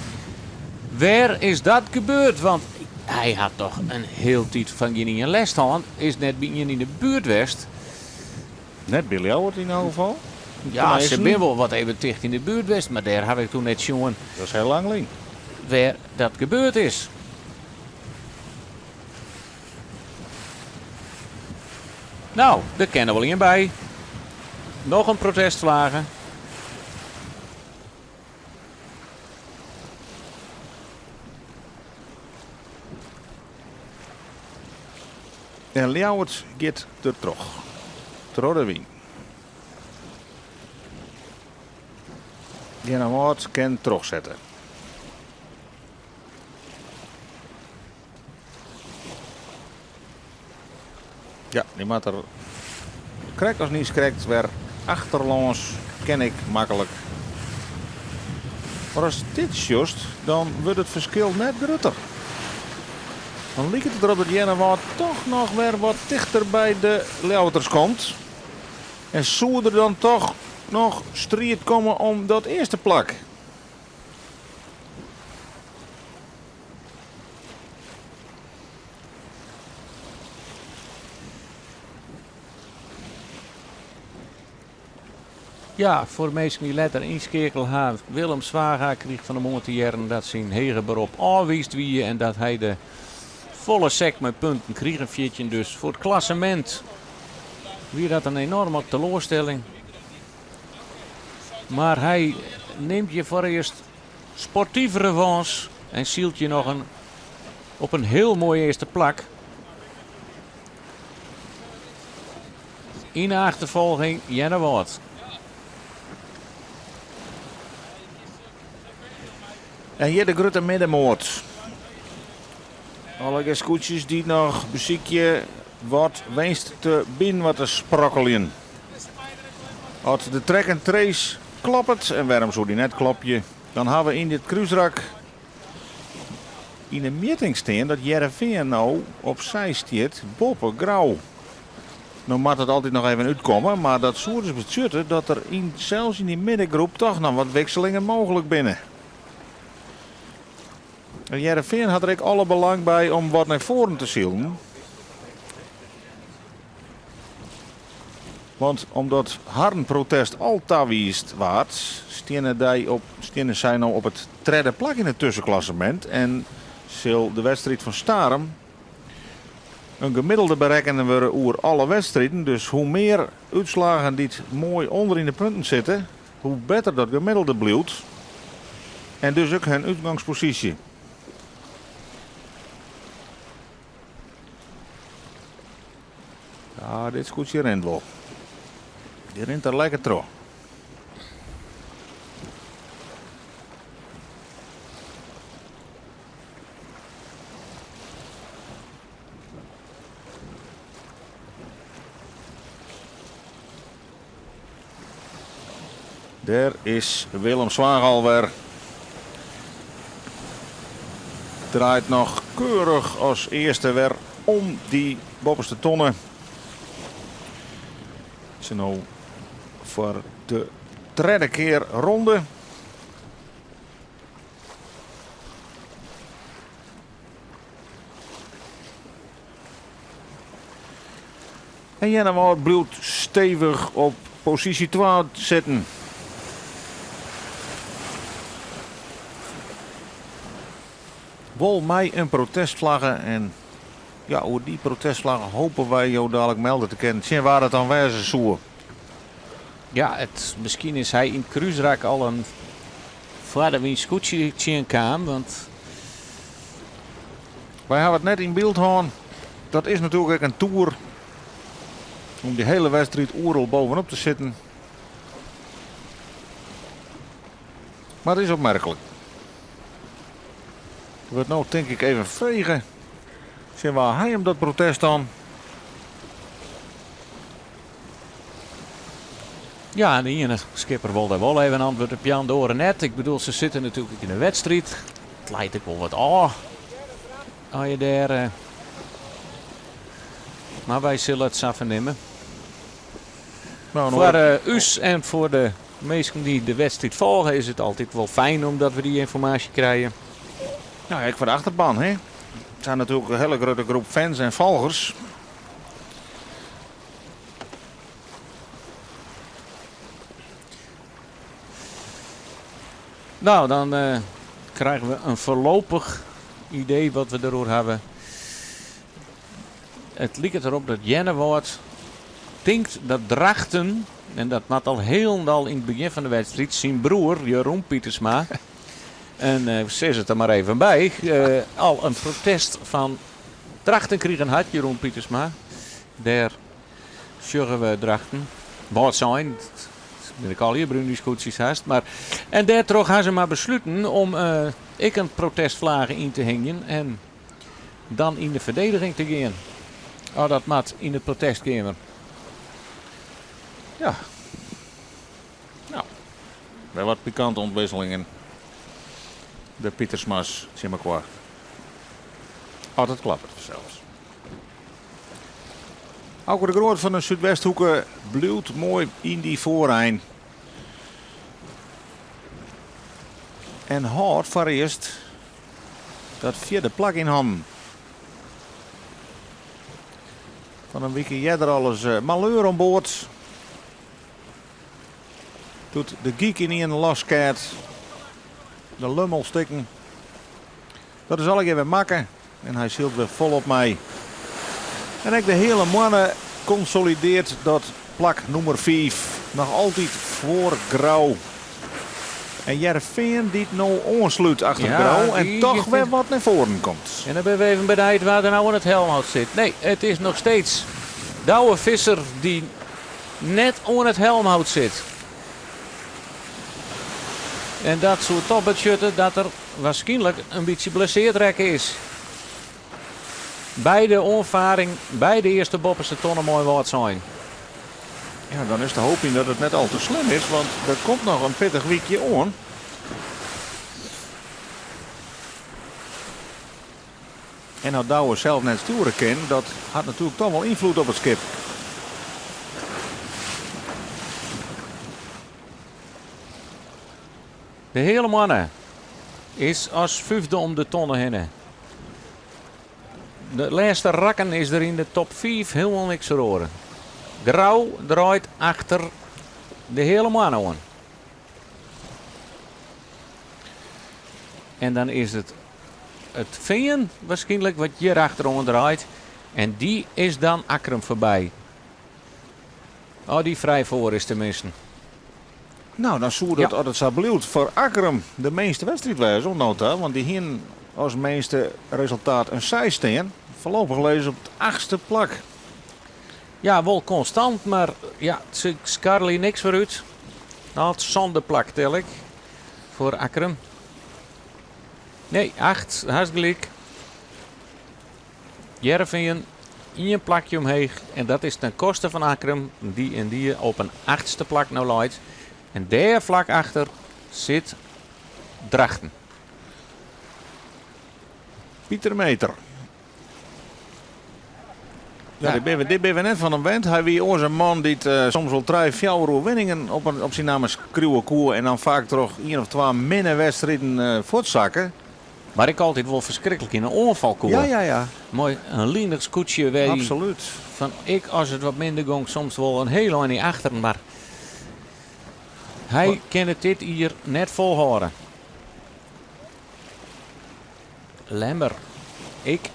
Wêr is dat gebeurd? Want hy hat toch in hiel tiid fan gjinien lêst hân. Is net by ien yn de buert west. Net by Ljouwert yn elk gefal. Ja, se binne wol wat even ticht yn de buert west, mar dêr haw ik toen net sjoen. Dat is hiel lang lyn. Wêr dat gebeurd is. No, der kin der wol ien by. Noch in protestflage. En Ljouwert giet der troch. Troch de wyn. Earnewâld kin trochsette. Ja, dy moat der krekt as niiskrekt wer achterlâns, kin ik maklik. Mar ast dit sjochst, dan wurdt it ferskil net grutter. Dan liket it derop dat Earnewâld toch noch wer wat tichter by de Ljouwerters komt. En soe der dan toch noch striid komme om dat earste plak? Ja, foar minsken dy't letter ynskeakele ha, Willem Zwaga krige fan 'e moarn te hearren dat syn heger berop ôfwiisd wie en dat hy de folle sek mei punten krige, 14 dus. Foar it klassemint wie dat in enorme teloarstelling. Mar hy nimt hjir foarearst sportyf revâns en sylt hjir noch in, op in hiel moai earste plak. Yn de achterfolging Earnewâld. En hjir de grutte middenmoat. Allegear skûtsjes dy't noch besykje wat winst te binen, wat te sprokkeljen. As de track and trace kloppet, en wêrom soe dy net klopje, dan ha we yn dit krúsrak yn de mjitting stean dat Hearrenfean no op seis stiet boppe Grou. No moat it altyd noch even útkomme, mar dat soe dus betsjutte dat der yn, sels yn dy middengroep toch noch wat wikselingen mooglik binne. En Hearrenfean hat der ek alle belang by om wat nei foaren te silen. Want omdat harren protest al tawiisd waard, steane dy op, steane sy no op it tredde plak yn it tuskenklassemint en sil de wedstriid fan Starum in gemiddelde berekkene wurde oer alle wedstriden. Dus hoe mear útslagen dy't moai ûnder yn de punten sitte, hoe better dat gemiddelde bliuwt en dus ek hun útgangsposysje. Ja, dit skûtsje rint wol. Dy rint der lekker troch. Dêr is Willem Zwaag alwer. Draait noch keurich as earste wer om dy boppeste tonne. Se no foar de tredde kear ronde. En Earnewâld bliuwt stevich op posysje twa sitten. Wol mei in protestflagge en ja, oer dy protestflagge hope wy jo dalik melde te kinnen tsjin wa't it dan wêze soe. Ja, it, miskien is hy yn it krúsrak al in foarderwyn skûtsje tsjinkaam, want Wy hawwe it net yn byld hân. Dat is natuerlik ek in toer om dy hiele wedstriid oeral bovenop te sitten. Mar it is opmerklik. Der wurdt no tink ik even frege tsjin wa hy him dat protest dan. Ja, en de iene skipper wol dêr wol even antwurd op jaan, de oare net. Ik bedoel, se sitte natuerlik ek yn de wedstriid. It leit ek wol wat ôf as je dêr. Eh, mar wy sille it sa fernimme. Nou, foar uh, ús en foar de minsken dy't de wedstriid folgje is it altyd wol fijn omdat we dy ynformaasje krije. Nou, ek foar de achterban, hè? It zijn natuerlik in hiele grutte groep fans en folgers. Nou, dan uh, krijgen we in foarlopich idee wat we deroer hawwe. It liket derop dat Earnewâld tinkt dat Drachten, en dat moat al hielendal yn it begjin fan de wedstriid, syn broer Jeroen Pietersma, en uh, sis it der mar even by, uh, al in protest fan Drachten krigen hat, Jeroen Pietersma. Dêr sjogge we Drachten. Wâldsein, bin ik allegear brún dy skûtsjes hast. Mar, en dêrtroch ha se mar besluten om uh, ek in protestflage yn te hingjen en dan yn de ferdediging te gean. Oh, dat moat yn de protestkeamer. Ja. Nou, wer wat pikante ûntwikkelingen. De Pietersma's tsjin mekoar. As it klappet fansels. Auke de Groot fan de Súdwesthoeke bliuwt moai yn dy foarein. En hâldt foarearst dat fjirde plak yn hannen. Fan in wike earder al ris eh, maleur oan board. Doe't de gyk ynienen loskeat. De lummel stikken. Dat is allegear wer makke en hy sylt wer folop mei. En ek de Heale Moanne konsolidearret dat plak nûmer 5. Noch altyd foar Grou. En Hearrenfean dy't no oanslút achter Ja, Grou en dy toch giet wer wat nei foaren komt. En dan binne we even benijd wa't der no oan it helmhout sit. Nee, it is noch steeds Douwe Visser dy't net oan it helmhout sit. En dat soe toch betsjutte dat er wierskynlik in bytsje blessearre rekke is. By de oanfaring, by de earste boppeste tonne mei Wâldsein. Ja, dan is te hoopjen dat it net al te slim is, want der komt noch in pittich wykje oan. En as Douwe sels net stjoere kin, dat hat natuerlik toch wol ynfloed op it skip. De Heale Moanne is as fyfde om de tonne hinne. De lêste rakken is der yn de top 5 hielendal niks feroare. Grou draait achter de Heale Moanne oan. En dan is it it Fean waarskynlik wat hjir achteroan draait. En dy is dan Akkrum foarby. As dy frij foar is teminsten. No, dan soe dat, as it sa bliuwt, foar Akkrum de minste wedstriid wêze oant no ta. Want dy hienen as minste resultaat in seis stean. Foarlopich lizze se op it achtste plak. Ja, wol konstant, mar ja, se skarrelje niks foarút. No, it sânde plak tel ik foar Akkrum. Nee, acht, hast gelyk. Hearrenfean ien plakje omheech en dat is ten koste fan Akkrum, dy yndie op in achtste plak no leit. En dêr flak achter sit Drachten. Pieter Meeter. Ja, dit binne we, dit binne we net fan him wend. Hy wie oars in man dy't eh, soms wol trije, fjouwer oerwinningen op, in, op syn namme skriuwe koe en dan faak troch ien of twa minne wedstriden eh, fuortsakke. Mar ek altyd wol ferskriklik yn 'e oanfal koe. Ja, ja, ja. Mei in linich skûtsje wêr hy Absolút. fan ek as it wat minder gong soms wol in hiel ein achteren, mar hy kin it dit jier net folhâlde. Lemmer, ek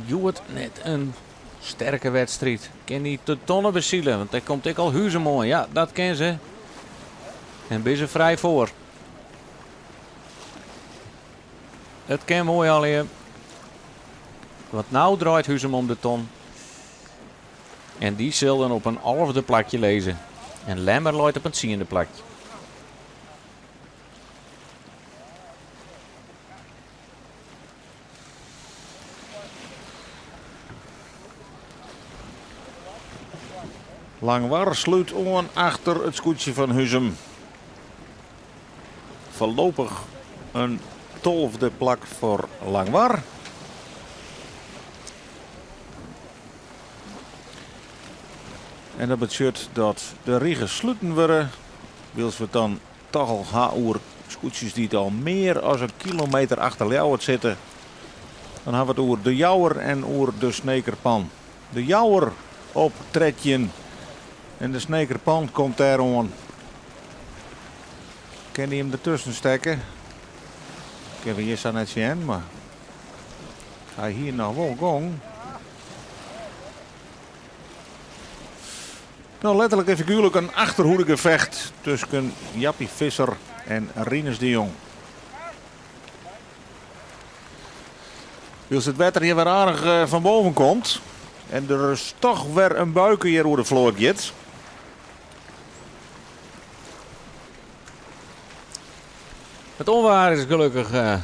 hjoed net in sterke wedstriid. Kin hy de tonne besile, want dêr komt ek al Huzum oan. Ja, dat kin se. En binne se frij foar. It kin moai allegear. Want no draait Huzum om de ton. En dy sil dan op in alfde plakje lizze. En Lemmer leit op in tsiende plakje. Langwar slút oan achter it skûtsje fan Huzum. Foarlopich in tolfde plak foar Langwar. En dat betsjut dat de rigen sluten wurde, wylst we it dan toch al ha oer skûtsjes dy't al mear as in kilometer achter Ljouwert sitte. Dan ha we it oer De Jouwer en oer de Snekerpan. De Jouwer op 13 en de Snekerpan komt dêroan. Kin dy him dertusken stekke? Kinne we hjir sa net sjen, mar hy hie noch wol gong. No, letterlik en figuerlik in achterhoedegefecht tusken Jappie Visser en Rinus de Jong. Wylst it wetter hjir wer aardich eh, fan boven komt en der is toch wer in buike hjir oer de float giet. It ûnwaar is gelokkich eh,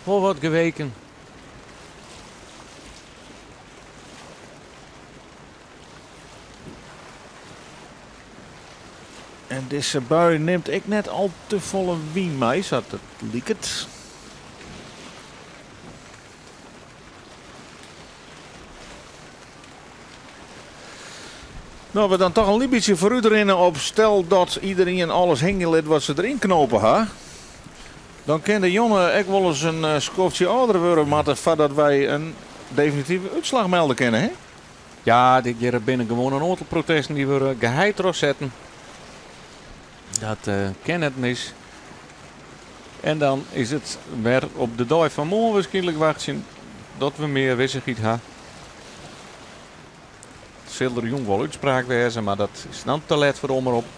wol wat geweken. En dizze bui nimt ek net al te folle wyn mei, sa't it liket. No, we dan toch in lyts bytsje foarút rinne op stel dat iderien alles hingje lit wat se deryn knopen ha. Dan kin de Jonne ek wolris in eh, skoftsje âlder wurde moatte foardat wy in definitive útslach melde kinne, hè? Ja, dit hjir binne gewoan in oantal protesten dy wurde geheid trochsetten. Dat eh, kin net mis. En dan is it wer op de dei fan moarn waarskynlik wachtsjen dat we mear wissichheid ha. Sil der jûn wol útspraak wêze, mar dat is dan te let foar de Omrop.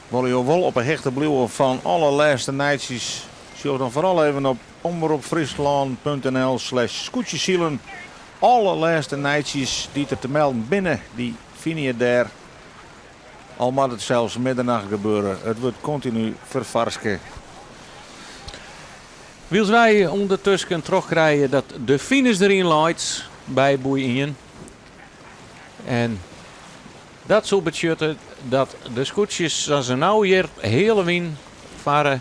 Wolle jo wol op 'e hichte bliuwe fan alle lêste nijtsjes? Sjoch dan foaral even op omropfryslân.nl/skûtsjesilen. Alle lêste nijtsjes dy't der te melden binne, dy fine je dêr. Al moat it sels middernacht gebeure, it wurdt kontinu ferfarske. Wylst wy ûndertusken trochkrije dat de finish deryn leit by boei ien. En dat soe betsjutte dat de skûtsjes sa't se no hjir heale wyn farre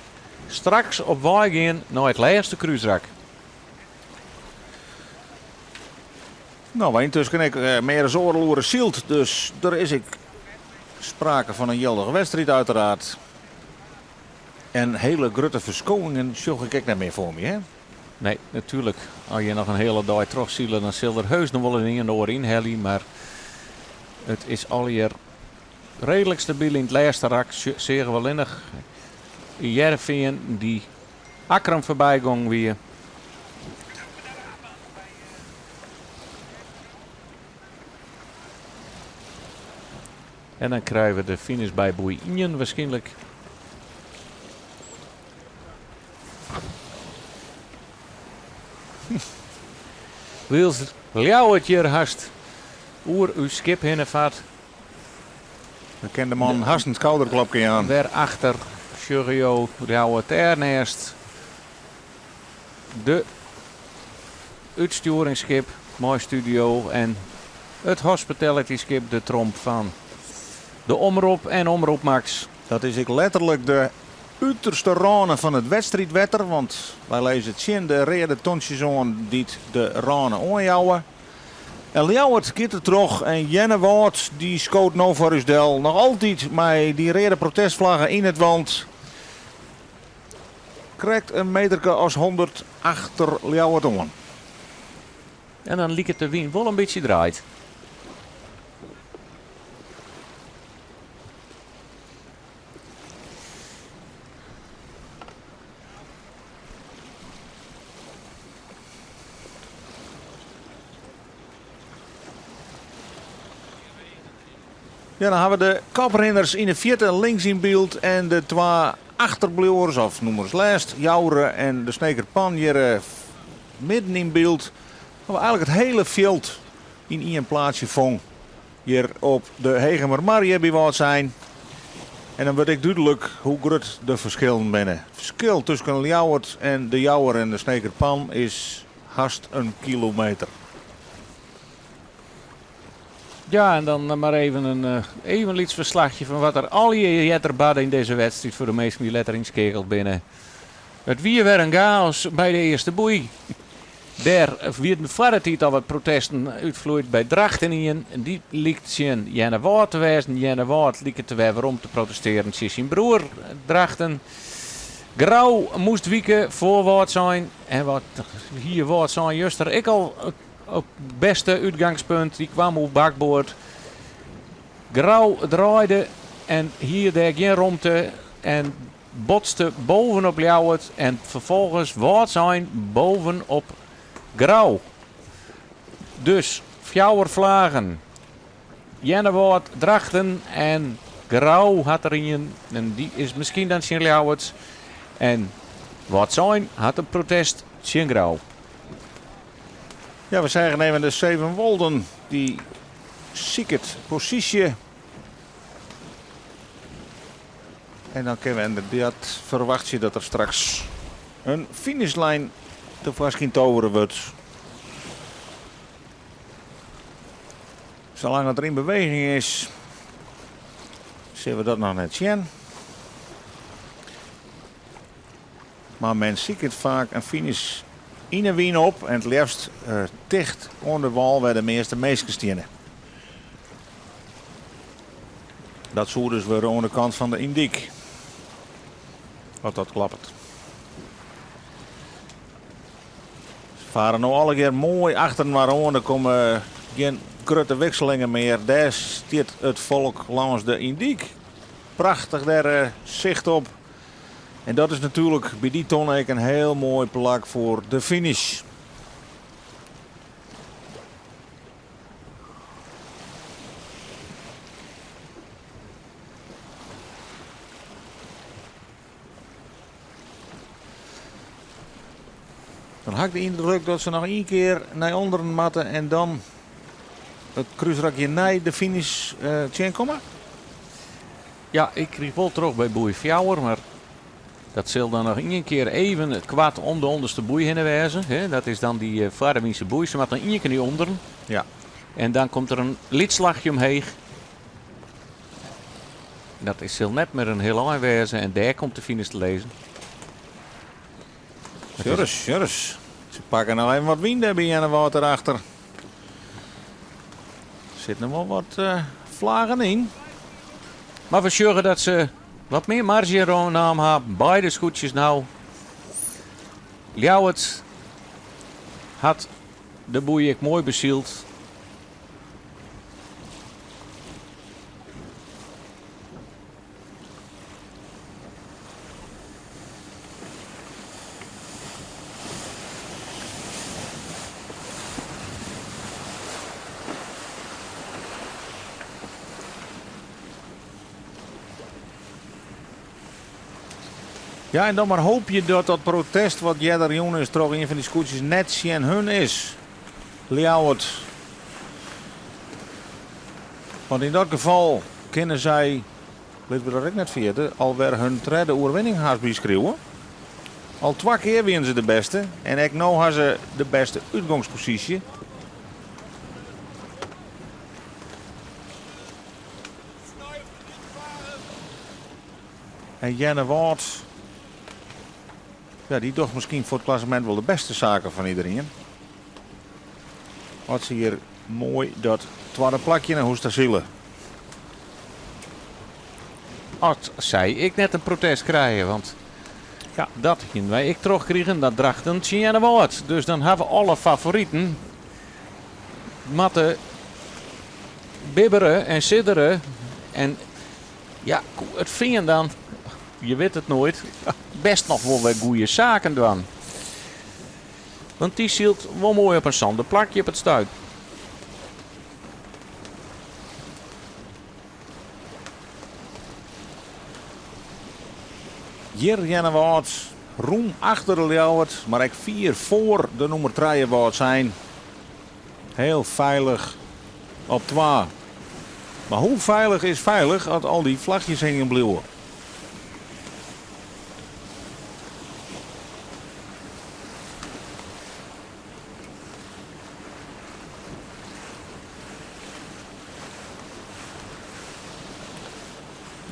straks op wei gean nei it lêste krúsrak. No, wy yntusken ek eh, mear as oardel oere syld, dus der is ek sprake fan in jildige wedstriid uiteraard. En hele grutte ferskowingen sjoch ik ek net mear foar my, hè? Nee, natuerlik, as je noch in hiele dei trochsile, dan sil der heus noch wol in ien en oar ynhelje, mar it is allegear reedlik stabyl. Yn it lêste rak seagen we allinnich Hearrenfean dy't Akkrum foarby gongen wie. En dan krije we de finish by boei ien waarskynlik. Wylst Ljouwert hjir hast oer ús skip hinne fart. Dan kin de man hast in skouderklopke jaan. Wer achter sjogge jo Ljouwert dêrneist de útstjoeringsskip mei studio en it hospitalityskip De Tromp fan de Omrop en Omrop Max. Dat is ek letterlik de uterste râne fan it wedstriidwetter, want wy lizze tsjin de reade tontsjes oan dy't de râne oanjouwe. En Ljouwert giet der troch en Earnewâld dy skoot no foar ús del, noch altyd mei dy reade protestflagge yn it want. Krekt in meterke as 100 achter Ljouwert oan. En dan liket de wyn wol in bytsje draaid. Ja, dan hawwe we de koprinners yn 'e fierte links yn byld en de twa achterbliuwers, of noem ris lêst, Joure en de Sneker Pan hjir eh, midden yn byld. Hawwe we eigentlik it hiele fjild yn ien plaatsje fong. Hjir op de Hegemer Mar hjir by Wâldsein. En dan wurdt ek dúdlik hoe grut de ferskillen binne. It ferskil tusken Ljouwert en De Jouwer en de Sneker Pan is hast in kilometer. Ja, en dan mar even in eh, even lyts ferslachje fan wat der allegear earder barde yn dizze wedstriid foar de minsken dy't letter ynskeakeld binne. It wie wer in chaos by de earste boei. Dêr wienen foar de tiid al wat protesten útfloeid by Drachten ien. Dy liket tsjin Earnewâld te wêzen. Earnewâld liket te wer werom te protestearen tsjin syn broer Drachten. Grou moast wike foar Wâldsein. En wat hie Wâldsein juster ek al it bêste útgangspunt. Dy kwam oer bakboard. Grou draaide en hie dêr gjin romte en botste bovenop Ljouwert en ferfolgens Wâldsein bovenop Grou. Dus fjouwer flaggen. Earnewâld, Drachten en Grou hat der ien en dy is miskien dan tsjin Ljouwert. En Wâldsein hat in protest tsjin Grou. Ja, we seagen even de Sevenwolden dy siket posysje. En dan kinne we ynderdaad ferwachtsje dat der straks in finishlijn tefoarskyn tovere wurdt. Salang it der yn beweging is, sille we dat noch net sjen. Mar men siket faak in finish yn 'e wyn op en it leafst ticht oan de wâl wêr de measte minsken steane. Dat soe dus wurde oan de kant fan de Yndyk. As dat kloppet. Se fare no allegear moai achterinoar oan. Der komme gjin grutte wikselingen mear. Dêr stiet it folk lâns de Yndyk. Prachtich dêr sicht op. En dat is natuerlik by dy tonne ek in hiel moai plak foar de finish. Dan ha ik de yndruk dat se noch ien kear nei ûnderen moatte en dan it krúsrakje nei de finish uh, tsjinkomme. Ja, ik krige wol troch by boei fjouwer, mar dat sil dan noch ien kear even it kwart om de ûnderste boei hinne wêze. Hè? Dat is dan dy foarwynse boei. Se moat noch ien kear nei ûnderen. Ja. En dan komt der in lyts slachje omheech. Dat is, sil net mear in hiel ein wêze en dêr komt de finish te lizzen. Sjurris, sjurris. Se pakke noch even wat wyn dêr by Earnewâld derachter. Der sit noch wol wat uh, flagen yn. Mar we sjogge dat se wat mear marzje naam ha. Beide skûtsjes no. Ljouwert. Hat de boei ek moai besyld. Ja, en dan mar hoopje dat dat protest wat earder jûn is troch ien fan dy skûtsjes net tsjin hun is. Ljouwert. Want yn dat gefal kinne sy, litte we dat ek net ferjitte, alwer hun tredde oerwinning hast byskriuwe. Al twa kear wiene se de bêste en ek no ha se de bêste útgongsposysje. En Earnewâld, ja, dy docht miskien foar it klassemint wol de bêste saken fan iderien. As se hjir moai dat twadde plakje nei hûs ta sile. As sy ek net in protest krije, want Ja. dat hiene wy ek trochkrigen, dat Drachten tsjin Earnewâld. Dus dan hawwe alle favoriten moatte bibbere en siddere en ja, koe it Fean dan, je wit it noait, best noch wol wer goede saken dwaan. Want dy sylt wol moai op in sânde plakje op it stuit. Hjir Earnewâld, rûm achter de Ljouwert, mar ek fier foar de nûmer trije Wâldsein. Heel feilich op twa. Mar hoe feilich is feilich as al dy flachjes hingjen bliuwe?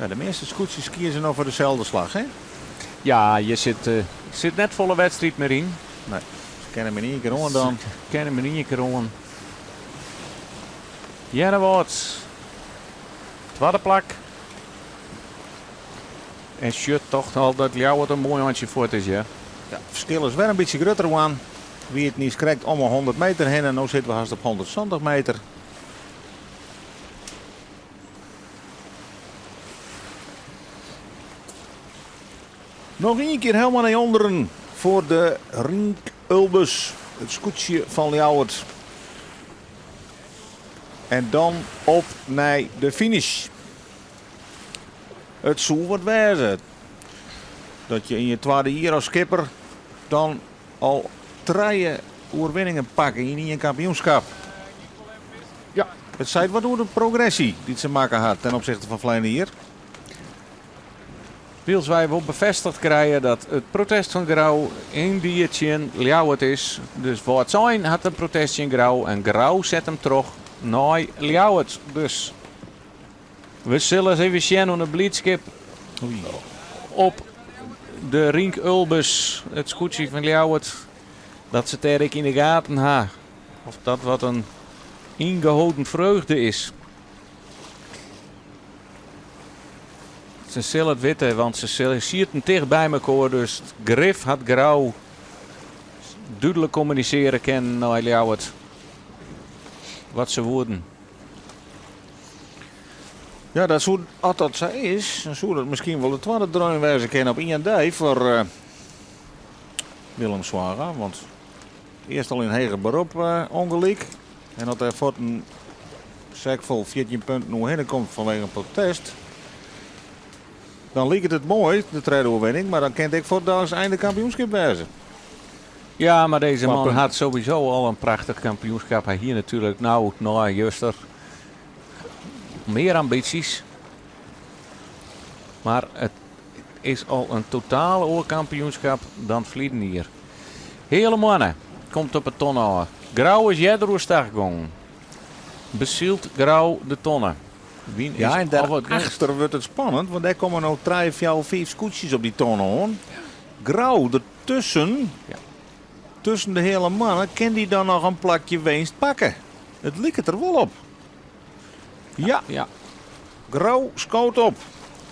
Ja, de measte skûtsjes kieze no foar deselde slach, hè? Ja, je sit, eh, sit net folle wedstriid mear yn. Nee, se kinne him yn ien kear oan dan. Se kinne him yn ien kear oan. Earnewâld, twadde plak. En sjocht toch al dat Ljouwert in moai eintsje fuort is, ja. Ja, it ferskil is wer in bytsje grutter wurden. Wie it niiskrekt om 'e 100 meter hinne, no sitte we hast op 170 meter. Noch ien kear helemaal nei ûnderen foar de Rienk Ulbus, it skûtsje fan Ljouwert. En dan op nei de finish. It soe wat wêze dat je yn je twadde jier as skipper dan al trije oerwinningen pakke yn ien kampioenskap. Ja. It seit wat oer de progressy dy't se makke hat ten opsichte fan ferline jier. Wylst wy wol befêstigd krije dat it protest fan Grou yndie tsjin Ljouwert is. Dus Wâldsein hat in protest tsjin Grou en Grou set him troch nei Ljouwert. Dus we sille ris even sjen oan de blydskip op de Rienk Ulbus, it skûtsje fan Ljouwert, dat se it dêr ek yn de gaten ha. Of dat wat in yngeholden freugde is. Se sille it witte, want se sille, sieten ticht by mekoar, dus grif hat Grou dúdlik kommunisearje kinnen nei Ljouwert wat se woeden. Ja, dat soe, as dat sa is, dan soe dat miskien wol de twadde dreun wêze kinne op ien dei foar eh, Willem Zwaga. Want earst al yn heger berop eh, ongelyk. En as der fuort in sek fol 14 punten oerhinne komt fanwege in protest, dan liket it moai, de tredde oerwinning, mar dan kin it ek fuortdaliks einde kampioenskip wêze. Ja, mar dizze Kwa man punten. hat sowieso al in prachtich kampioenskip. Hy hie natuerlik no, nei juster, mear ambysjes. Mar it is al in totaal oar kampioenskip dan ferleden jier. Heale Moanne komt op 'e tonne ôf. Grou is earder oerstach gongen. Besylt Grou de tonne. Wyn is Ja, en al wat gunst. dêrachter wurdt it spannend, want dêr komme no trije, fjouwer, fiif skûtsjes op dy tonne oan. Grou dertusken, Ja. tusken de Heale Moanne, kin dy dan noch in plakje winst pakke? It liket der wol op. Ja. Ja. Grou skoot op.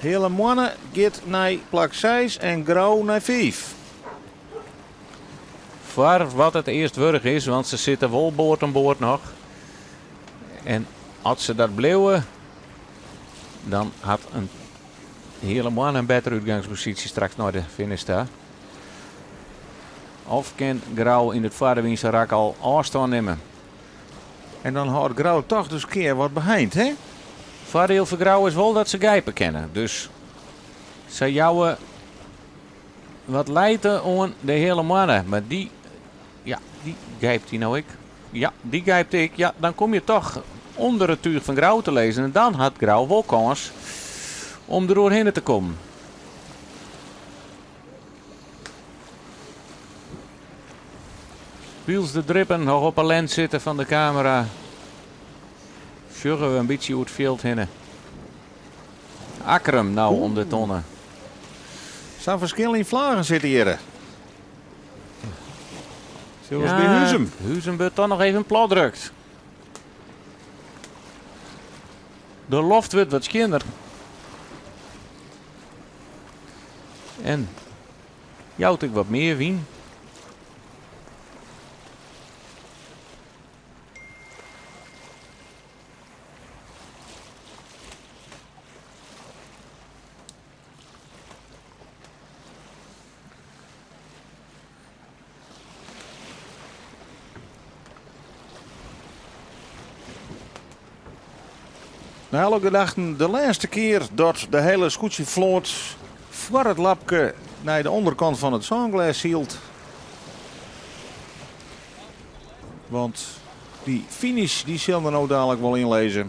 Heale Moanne giet nei plak seis en Grou nei fiif. Foar wat it earst wurdich is, want se sitte wol board oan board noch. En as se dat bliuwe, dan hat in Heale Moanne in bettere útgangsposysje straks nei de finish ta. Of kin Grou yn it foarewynse rak al ôfstân nimme? En dan hâldt Grou toch de skea wat beheind, hè? Foardiel foar Grou is wol dat se gijpe kinne. Dus sy jouwe wat lijte oan de Heale Moanne. Mar dy, ja, dy gijpt hy no ek. Ja, dy gijpt ek. Ja, dan kom je toch ûnder it túch fan Grou te lizzen. En dan hat Grou wol kâns om der oerhinne te kommen. Wylst de drippen noch op 'e lens sitte fan de kamera, sjogge we in bytsje oer it fjild hinne. Akkrum no om de tonne. Sa'n ferskil yn flagen sit hjir. Sels by Huzum. Huzum wurdt toch noch even platdrukt. De loft wurdt wat skjinner. En jout ek wat mear wyn. Nei alle gedachten de lêste kear dat de hele skûtsjefloat foar it lapke nei de ûnderkant fan it sânglês sylt. Want dy finish dy sil der no dalik wol ynlizze.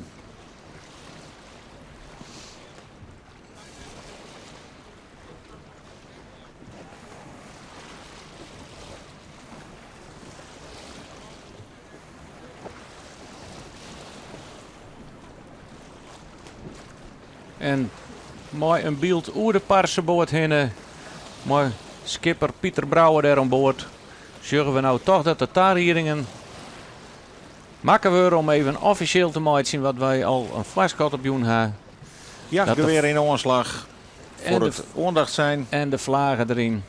En mei in byld oer de parseboat hinne, mei skipper Pieter Brouwer dêr oan board, sjogge we no toch dat de tariedingen makke wurde om even offisjeel te meitsjen wat wy al in foarskot op jûn ha. Jachtgewear yn oanslach foar it oandachtsein. En de flage deryn.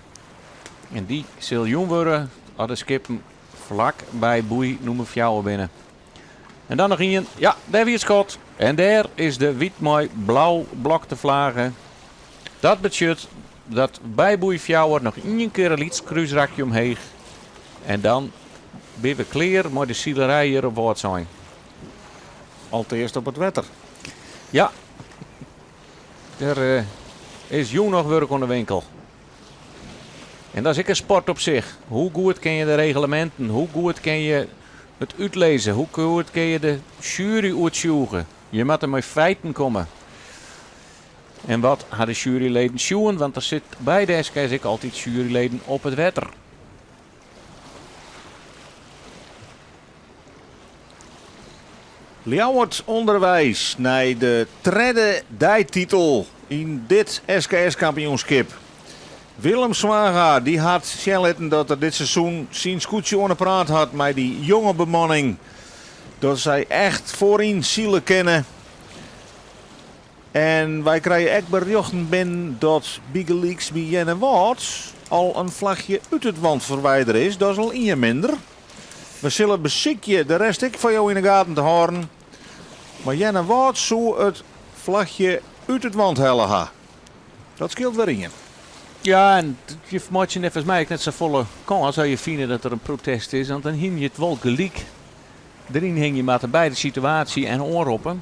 En dy sil jûn wurde as de skippen flak by boei nûmer fjouwer binne. En dan noch ien. Ja, dêr wie it skot. En dêr is de wyt mei blau blokte flage. Dat betsjut dat by boei fjouwer noch ien kear in lyts krúsrakje omheech. En dan binne we klear mei de silerij hjir op Wâldsein. Alteast op it wetter. Ja, der is jûn noch wurk oan de winkel. En dat is ek in sport op sich. Hoe goed ken je de regleminten? Hoe goed ken je it útlizze? Hoe goed kin je de sjuery oertsjûge? Je moatte mei feiten komme. En wat ha de sjueryleden sjoen? Want der sit by de SKS ek altyd sjueryleden op it wetter. Ljouwert ûnderweis nei de tredde deititel yn dit SKS-kampioenskip. Willem Zwaga dy hat sjen litten dat er dit seizoen syn skûtsje oan 'e praat hat mei dy jonge bemanning. Dat sy echt foaryn sile kinne. En wy krije ek berjochten binnen dat bygelyks by Earnewâld al in flachje út it want ferwidere is. Dat is al ien minder. We sille besykje de rest ek foar jo yn 'e gaten te hâlden. Mar Earnewâld soe it flachje út it want helle ha. Dat skeelt wer ien. Ja, en je meitsje neffens my ek net safolle kâns as je fine dat der in protest is, want dan hiene je it wol gelyk deryn hingje moatte by de situaasje en oanroppe.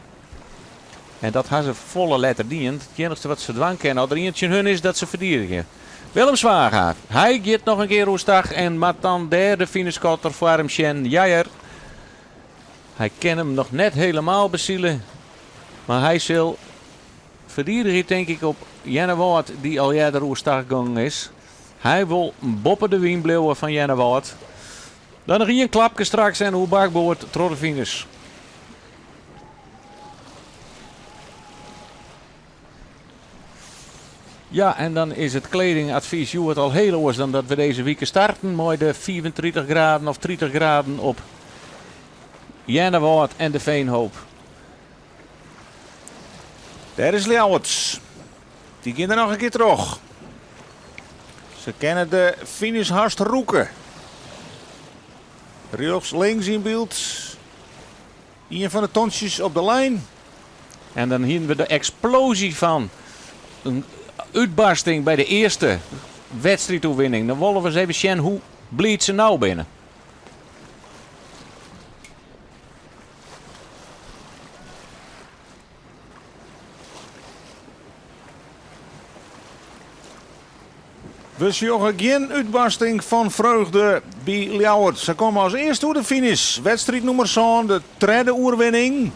En dat ha se folle letter dien. It iennichste wat se dwaan kinne as der ien tsjin hun is, dat se ferdigenje. Willem Zwaga, hy giet noch in kear oerstach en moat dan dêr de finishskotter foar him sjen. Ja hear, hy kin him noch net helemaal besile, mar hy sil ferdigenje tink ik op Earnewâld dy't al earder oerstach gongen is. Hy wol boppe de wyn bliuwe fan Earnewâld. Dan noch ien klapke straks en oer bakboard troch de finish. Ja, en dan is it kledingadvys hjoed al hiel oars dan dat we dizze wike starten mei de 35 graden of 30 graden op Earnewâld en de Veenhoop. Dêr is Ljouwert. Dy gean der noch in kear troch. Se kinne de finish hast rûke. Rjochts, links yn byld. Ien fan de tontsjes op de lijn. En dan hienen we de eksplosie fan in útbarsting by de earste wedstriidoerwinning. Dan wolle we ris even sjen hoe bliid se no binne. We sjogge gjin útbarsting fan freugde by Ljouwert. Se komme as earste oer de finish. Wedstriid nûmer sân, de tredde oerwinning.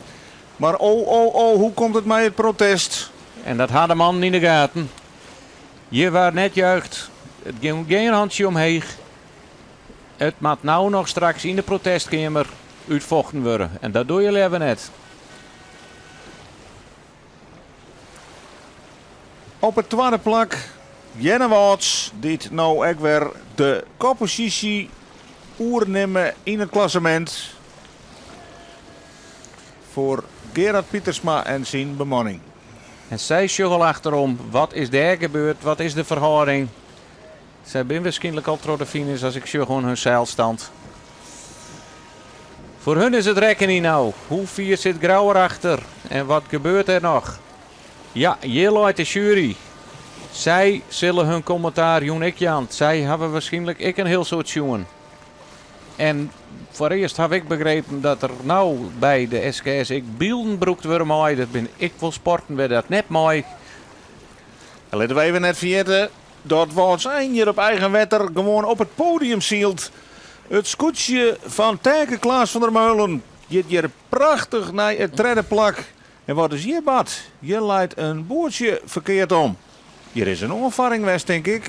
Mar o, o, o, hoe komt it mei it protest? En dat ha de mannen yn de gaten. Hjir waard net juicht. It gyng gjin hantsje omheech. It moat no noch straks yn de protestkeamer útfochten wurde. En dat doe je leaver net. Op it twadde plak Earnewâlds, dy't no ek wer de kopposysje oernimme yn it klassemint foar Gerard Pietersma en syn bemanning. En sy sjogge al achterom, wat is dêr gebeurd, wat is de ferhâlding? Sy binne wierskynlik al troch de finish as ik sjoch oan hun seilstand. Foar hun is it rekkenjen no. Hoe fier sit Grou erachter en wat gebeurt der noch? Ja, hjir leit de sjuery. Sy sille hun kommentaar jûn ek jaan. Sy hawwe wierskynlik ek in hiel soad sjoen. En foarearst haw ik begrepen dat der no by de SKS ek bylden brûkt wurde mei. Der binne ek wol sporten wêr dat net mei. En litte we even net ferjitte dat Wâldsein hjir op eigen wetter gewoan op it podium sylt. It skûtsje fan Taeke Klaas van der Meulen giet hjir prachtich nei it tredde plak. En wat is hjir bard? Hjir leit in boatsje ferkeard om. Hjir is in oanfarring west, tink ik.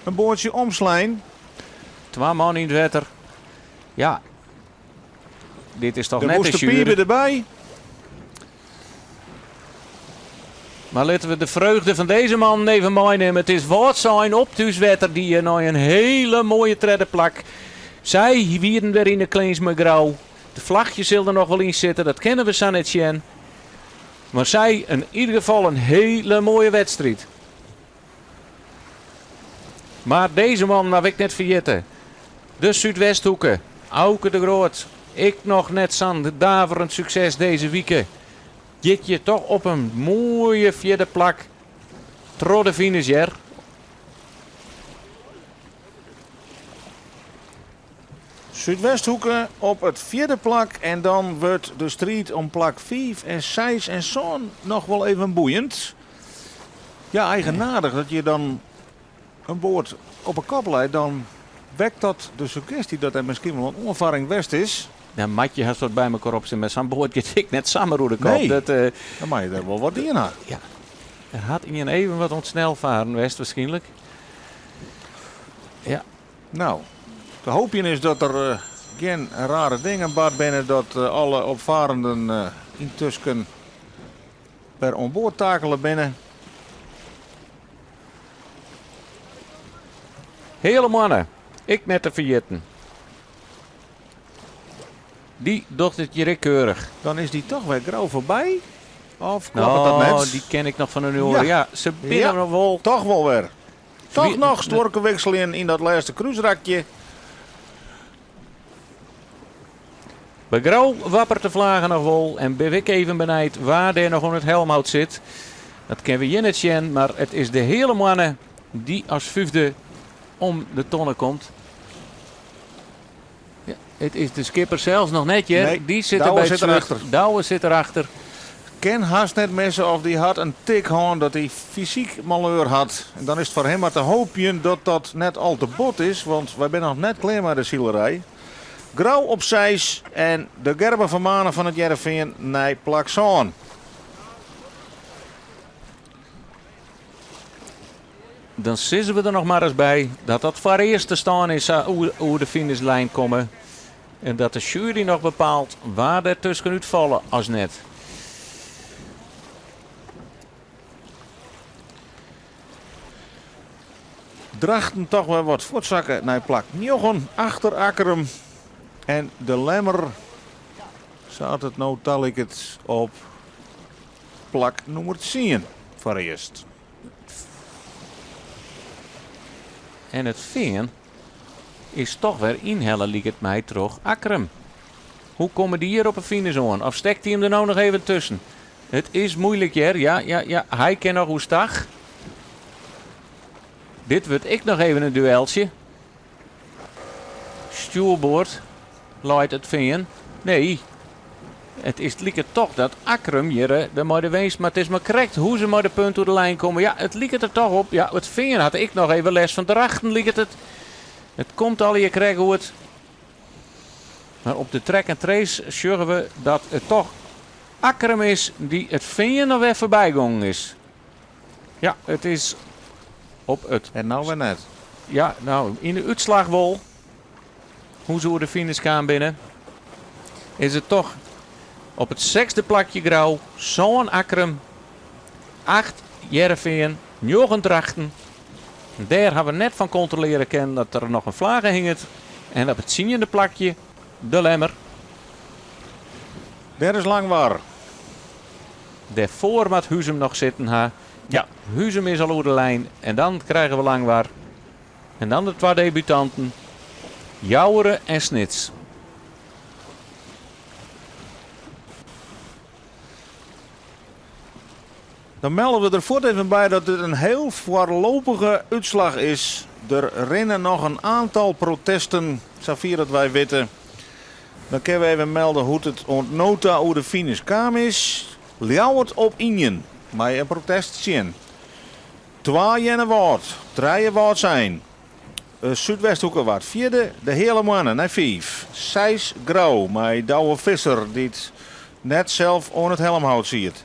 In boatsje omslein. Twa man yn it wetter. Ja, dit is toch De net de woeste sjuery. pipen derby. Mar litte we de freugde fan dizze mannen even meinimme. It is Wâldsein op thúswetter dy hjir nei in hiele moaie tredde plak. Sy wienen wer yn de clinch mei Grou. De flachje sil der noch wol yn sitte, dat kinne we sa net sjen. Mar sy in ieder gefal in hiele moaie wedstriid. Mar dizze man haw ik net ferjitten. De Súdwesthoeke, Auke de Groot. Ek noch net sa'n daverend sukses dizze wike. Giet hjir toch op in moaie fjirde plak troch de finish hear. Súdwesthoeke op it fjirde plak en dan wurdt de striid om plak fiif en seis en sân noch wol even boeiend. Ja, eigenaardich dat je dan in boat op 'e kop leit, dan wekt dat de suggesty dat der miskien wol in oanfarring west is. Dan moat je hast wat by mekoar op sitten, mar sa'n boat giet ek net samar oer de kop. Nee, Dat, dan moat je der wol wat dien ha. Ja, der hat ien even wat oan it snel faren west waarskynlik. Ja. No, te hoopjen is dat der gjin rare dingen bard binne, dat alle opfarenden yntusken wer oan board takele binne. Heale Moanne, ek net te ferjitten. Dy docht it hjir ek keurich. Dan is dy toch wer Grou foarby? Of kloppet dat No, net? dy ken ik noch fan de oare. Ja. Ja, se binne Ja, noch wol. Toch wol wer. Toch Wie- noch stuorke wikseljen yn dat lêste krúsrakje. By Grou wappert de flage noch wol en bin ik even benijd wa dêr noch oan it helmhout sit. Dat kinne we hjir net sjen, mar it is de Heale Moanne dy as fyfde om de tonne komt. Ja, it is de skipper sels noch net hjir. Nee, dy sit der Douwe by sit it erachter. Douwe sit erachter. Kin hast net misse of dy hat in tik hân dat hy fysyk maleur hat. En dan is it foar him mar te hoopjen dat dat net al te bot is, want wy binne noch net klear mei de silerij. Grou op seis en de Gerben van Manen fan It Hearrenfean nei plak sân. Dan sizze we der noch mar ris by dat dat foarearst de stân is sa oer de finishlijn komme. En dat de sjuery noch bepaalt wa der tuskenút falle as net. Drachten toch wer wat fuortsakke nei plak njoggen achter Akkrum. En de Lemmer, sa't it no taliket, op plak nûmer tsien foarearst. En it Fean. Is toch wer ynhelle liket my troch Akkrum. Hoe komme dy hjir op 'e finish oan? Of stekt hy him der no noch even tusken? It is muoilik hear. Ja, ja, ja, hy kin noch oerstach. Dit wurdt ek noch even in dueltsje. Stjoerboard leit It Fean. Nee, it is liket toch dat Akkrum hjir de mei de winst, mar it is mar krekt hoe se mei de punt oer de lijn komme. Ja, it liket der toch op. Ja, It Fean hat ek noch even lêst fan Drachten, liket it. It komt allegear krekt goed. Mar op de track and trace sjogge we dat it toch Akkrum is dy't It Fean noch wer foarby gongen is. Ja, it is op it. En no wer net. Ja, no, yn de útslach wol. Hoe se oer de finish kaam binne, is it toch op it sechsde plakje Grou, sân Akkrum, acht Hearrenfean, njoggen Drachten. Dêr ha we net fan kontrolearje kinnen dat der noch in flage hinget. En op it tsiende plakje De Lemmer. Dêr is Langwar. Dêrfoar moat Huzum noch sitten ha. Ja, Huzum is al oer de lijn en dan krije we Langwar. En dan de twa debutanten, Joure en Snits. Dan melde we der fuort even by dat dit in hiel foarlopige útslach is. Der rinne noch in oantal protesten, safier dat wy witte. Dan kinne we even melde hoe't it oant no ta oer de finish kaam is. Ljouwert op ien, mei in protest tsjin. Twa Earnewâld, trije Wâldsein. Súdwesthoeke waard fjirde, de Heale Moanne nei fiif. Seis Grou mei Douwe Visser dy't net sels oan it helmhout siet.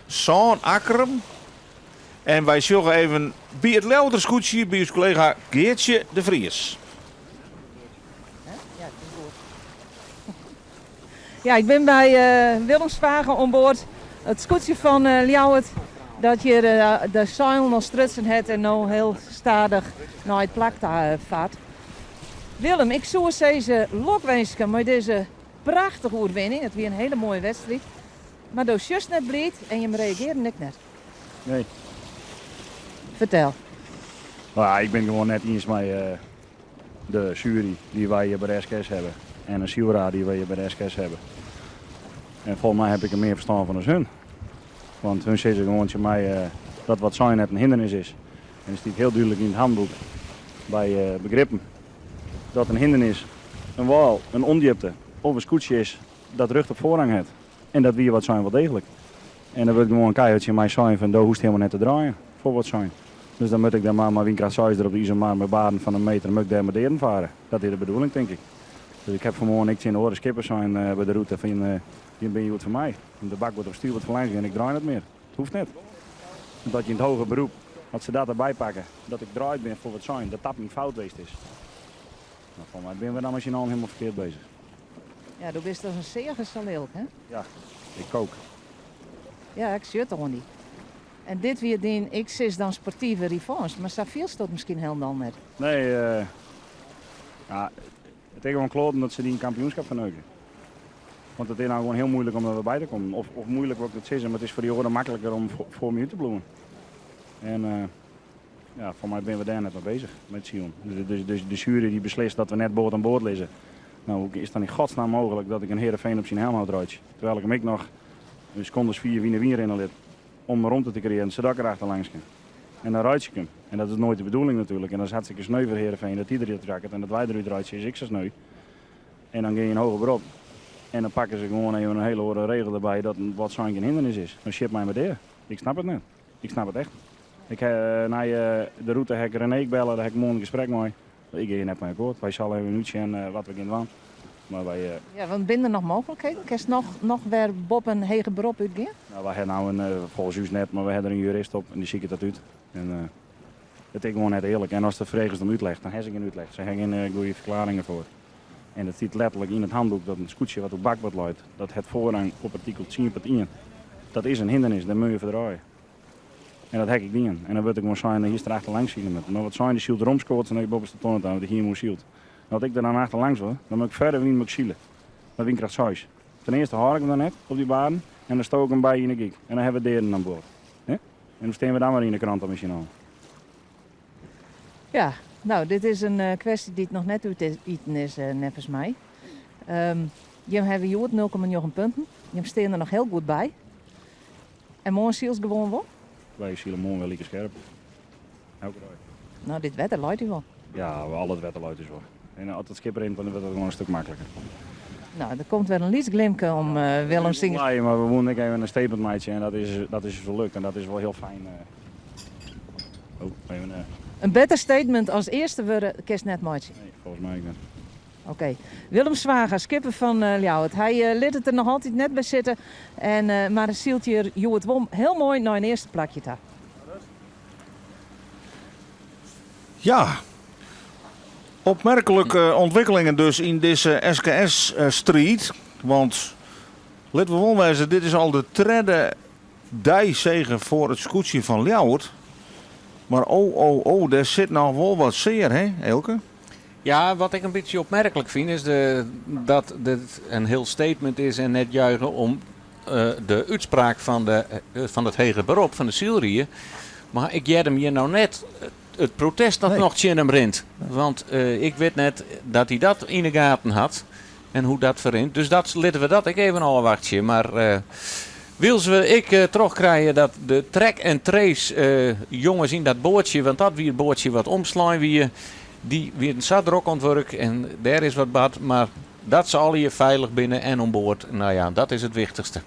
Sân Akkrum. En wy sjogge even by it Ljouwerter skûtsje by ús kollega Geartsje de Vries. Ja, ik bin by Willem Zwaga oan board. It skûtsje fan Ljouwert dat hjir de seilen al strutsen hat en no hiel stadich nei it plak ta fart. Willem, ik soe sizze lokwinske mei dizze prachtige oerwinning. It wie in hiele moaie wedstriid. Mar do sjochst net bliid en jim reagearren ek net. Nee. Fertel. Nou ja, ik bin it gewoan net iens mei de sjuery dy't wy hjir by de SKS hawwe en de sylried dy't wy hjir by de SKS hawwe. En folgens my haw ik der mear ferstân fan as hun. Want hun sizze gewoan tsjin my dat wat sein net in hindernis is. En it stiet hiel dúdlik yn it handboek by begrippen dat in hindernis in wâl, in ûndjipte of in skûtsje is dat rjocht op foarrang hat. En dat wie wat sein wol deeglik. En der wurdt gewoan keihurd tsjin my sein fan do hoechst hielendal net te draaien foar wat sein. Dus dan moat ik dan mar mei wynkracht seis der op de Iselmar mei baren fan in meter muk dêr mei dearen fare. Dat is de bedoeling tink ik. Dus ik ha fanmoarn ek tsjin de oare skippers sein by de rûte fan jim binne hjoed foar my. De bakboard of stuurboard fan lâns gean, ik draai net mear. It hoecht net. Want as je yn it hoger beroep, as se dat derby pakke, dat ik draaid bin foar wat sein, dat dat myn fout west is. No, foar my binne we dan mei syn allen hielendal ferkeard bezich. Ja, do bist as in seage sa lilk, hè? Ja, ik kook. Ja, ik sjoch it oan dy. En dit wie dyn, ik sis dan sportive revanche, mar sa fielst dat miskien hielendal net. Nee, ja, it is gewoan kloaten dat se dyn kampioenskip ferneuke. Want it is no gewoan hiel muoilik om der wer by te kommen. Of, of muoilik wol ik net sizze, mar it is foar dy oaren makliker om foar my út te bliuwen. En ja, foar my binne we dêr net mei bezich, mei it silen. Dus, dus de sjuery dy beslist dat we net board oan board lizze. No, hoe is it dan yn godsnaam mooglik dat ik in Heerenveen op syn helmhout reitsje? Terwijl ik him ek noch in sekonde as fiif yn de wyn rinne lit om romte te kreëaren, sadat ik der achterlangs kin. En dan reitsje ik him. En dat is noait de bedoeling natuerlik. En dat is hartstikke sneu foar Heerenveen dat dy derút rakket en dat wy derút reitsje is ek sa sneu. En dan gean je yn hoger berop. En dan pakke se gewoan even in hele oare regel derby dat wat sein gjin hindernis is. Dan sjit my mar dea. Ik snap it net. Ik snap it echt net. Ik ha nei de rûte ha ik René belle, dêr ha ik moarn in gesprek mei. Ik gean hjir net mei akkoart. Wy sille even útsjen wat we gean dwaan. Mar wy. Ja, want binne der noch mooglikheden? Kinst noch, noch wer boppe in heger berop útgean? No, wy ha no in, folgens ús net, mar wy ha der in jurist op en dy siket dat út. En it is gewoan net earlik. En ast de fregest om útleg, dan ha se gjin útleg. Se ha gjin goede ferklearringen foar. En it stiet letterlik yn it handboek dat in skûtsje wat op bakboard leit, dat hat foarrang op artikel 10.1. Dat is in hindernis, dêr moatte je ferdraaie. En dat ha ik dien. En dan wurdt der gewoan sein, dan hiest der achterlangs sile moatten. Mar wat sein, dy sylt romskoats en dan boppeste tonne ta, want dy hie him oersyld. En as ik der dan achterlangs wol, dan moat ik foar de wyn moat ik sile. Mei wynkracht seis. Ten earste hâld ik him dan net op dy baren en dan stook ik him by yn 'e gyk. En dan ha we deaden oan board. En dan stean we dan wer yn 'e krante mei syn allen. Ja. Nou, dit is in kwestje dy't noch net útiten is, neffens my. Jim hawwe hjoed 0,9 punten. Jim stean der noch hiel goed by. En moarn sylst gewoan wol? Wy sile moarn wer like skerp. Elke dei. No, dit wetter leit ús wol. Ja, al it wetter leit ús wol. En as it skip rint, dan wurdt it gewoan in stik makliker. No, der komt wer in lyts glimke om Willem syn. Nee, mar we woene ek even in statement meitsje en dat is wol lukt en dat is wol hiel fijn. Oh, even. In better statement as earste wurde kinst net meitsje. Nee, folgens my ek net. Oké. Willem Zwaga, skipper fan Ljouwert. Hy lit it der noch altyd net by sitte, en, mar sylt hjir hjoed wol hiel moai nei in earste plakje ta. Ja, opmerklike ûntwikkelingen dus yn dizze SKS-striid. Want lit we wol wêze, dit is al de tredde deisege foar it skûtsje fan Ljouwert. Mar oh, oh, oh, dêr sit noch wol wat sear, hè Eelke? Ja, wat ik in bytsje opmerklik fyn is de, dat dit in hiel statement is en net juiche om de útspraak fan, de, fan it heger berop fan de sylrie. Mar ik hear him hjir no net it protest dat noch tsjin him rint. Want ik wit net dat hy dat yn de gaten hat en hoe dat ferrint. Dus dat litte we dat ek even ôfwachtsje. Mar wylst we ek trochkrije dat de track en trace jonges yn dat boatsje, want dat wie it boatsje wat omslein wie, dy wienen sa drok oan it wurk en dêr is wat bard. Mar dat se allegear feilich binne en oan board, no ja, dat is it wichtichste.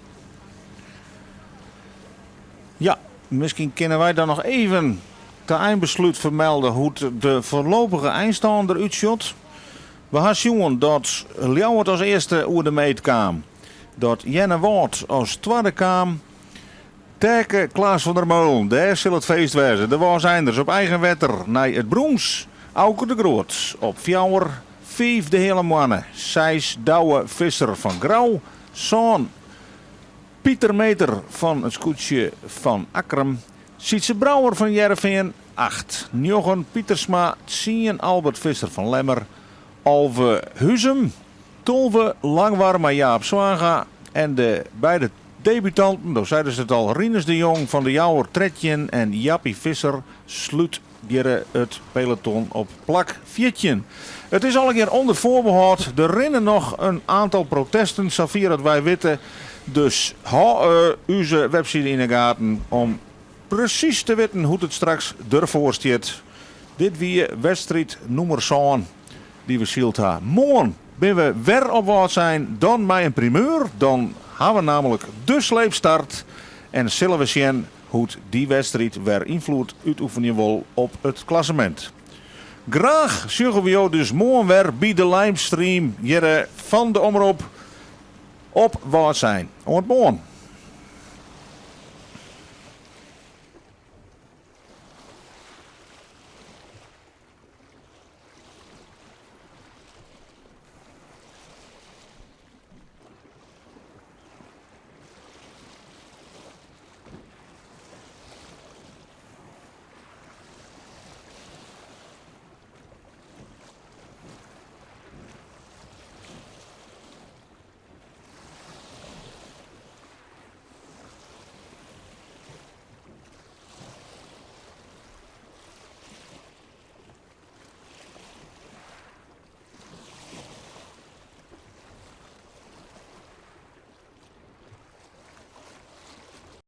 Ja, miskien kinne wy dan noch even ta einbeslút fermelde hoe't de foarlopige einstân der útsjocht. We ha sjoen dat Ljouwert as earste oer de meet kaam, dat Earnewâld as twadde kaam. Taeke Klaas van der Meulen, dêr sil it feest wêze. De Wâlseinders op eigen wetter nei it brûns. Auke de Groot op fjouwer, fiif de Heale Moanne, seis Douwe Visser fan Grou, sân Pieter Meeter fan it skûtsje fan Akkrum, Sytze Brouwer fan Hearrenfean, acht, njoggen Pietersma, tsien Albert Visser fan Lemmer, 11 Huzum, 12 Langwar mei Jaap Zwaga en de beide debutanten, do seidest it al, Rinus de Jong fan De Jouwer 13 en Jappie Visser slút hjir it peloton op plak 14. It is allegear ûnder foarbehâld. Der rinne noch in oantal protesten, safier dat wy witte. Dus hâld ús webside yn 'e gaten om presys te witten hoe't it straks derfoar stiet. Dit wie wedstriid nûmer sân dy't we syld ha. Moarn binne we wer op Wâldsein, dan mei in primeur. Dan ha we namelijk de sleepstart en sille we sjen hoe't dy wedstriid wer ynfloed útoefenje wol op it klassemint. Graach sjogge we jo dus moarn wer by de livestream hjirre fan de Omrop op Wâldsein. Oant moarn!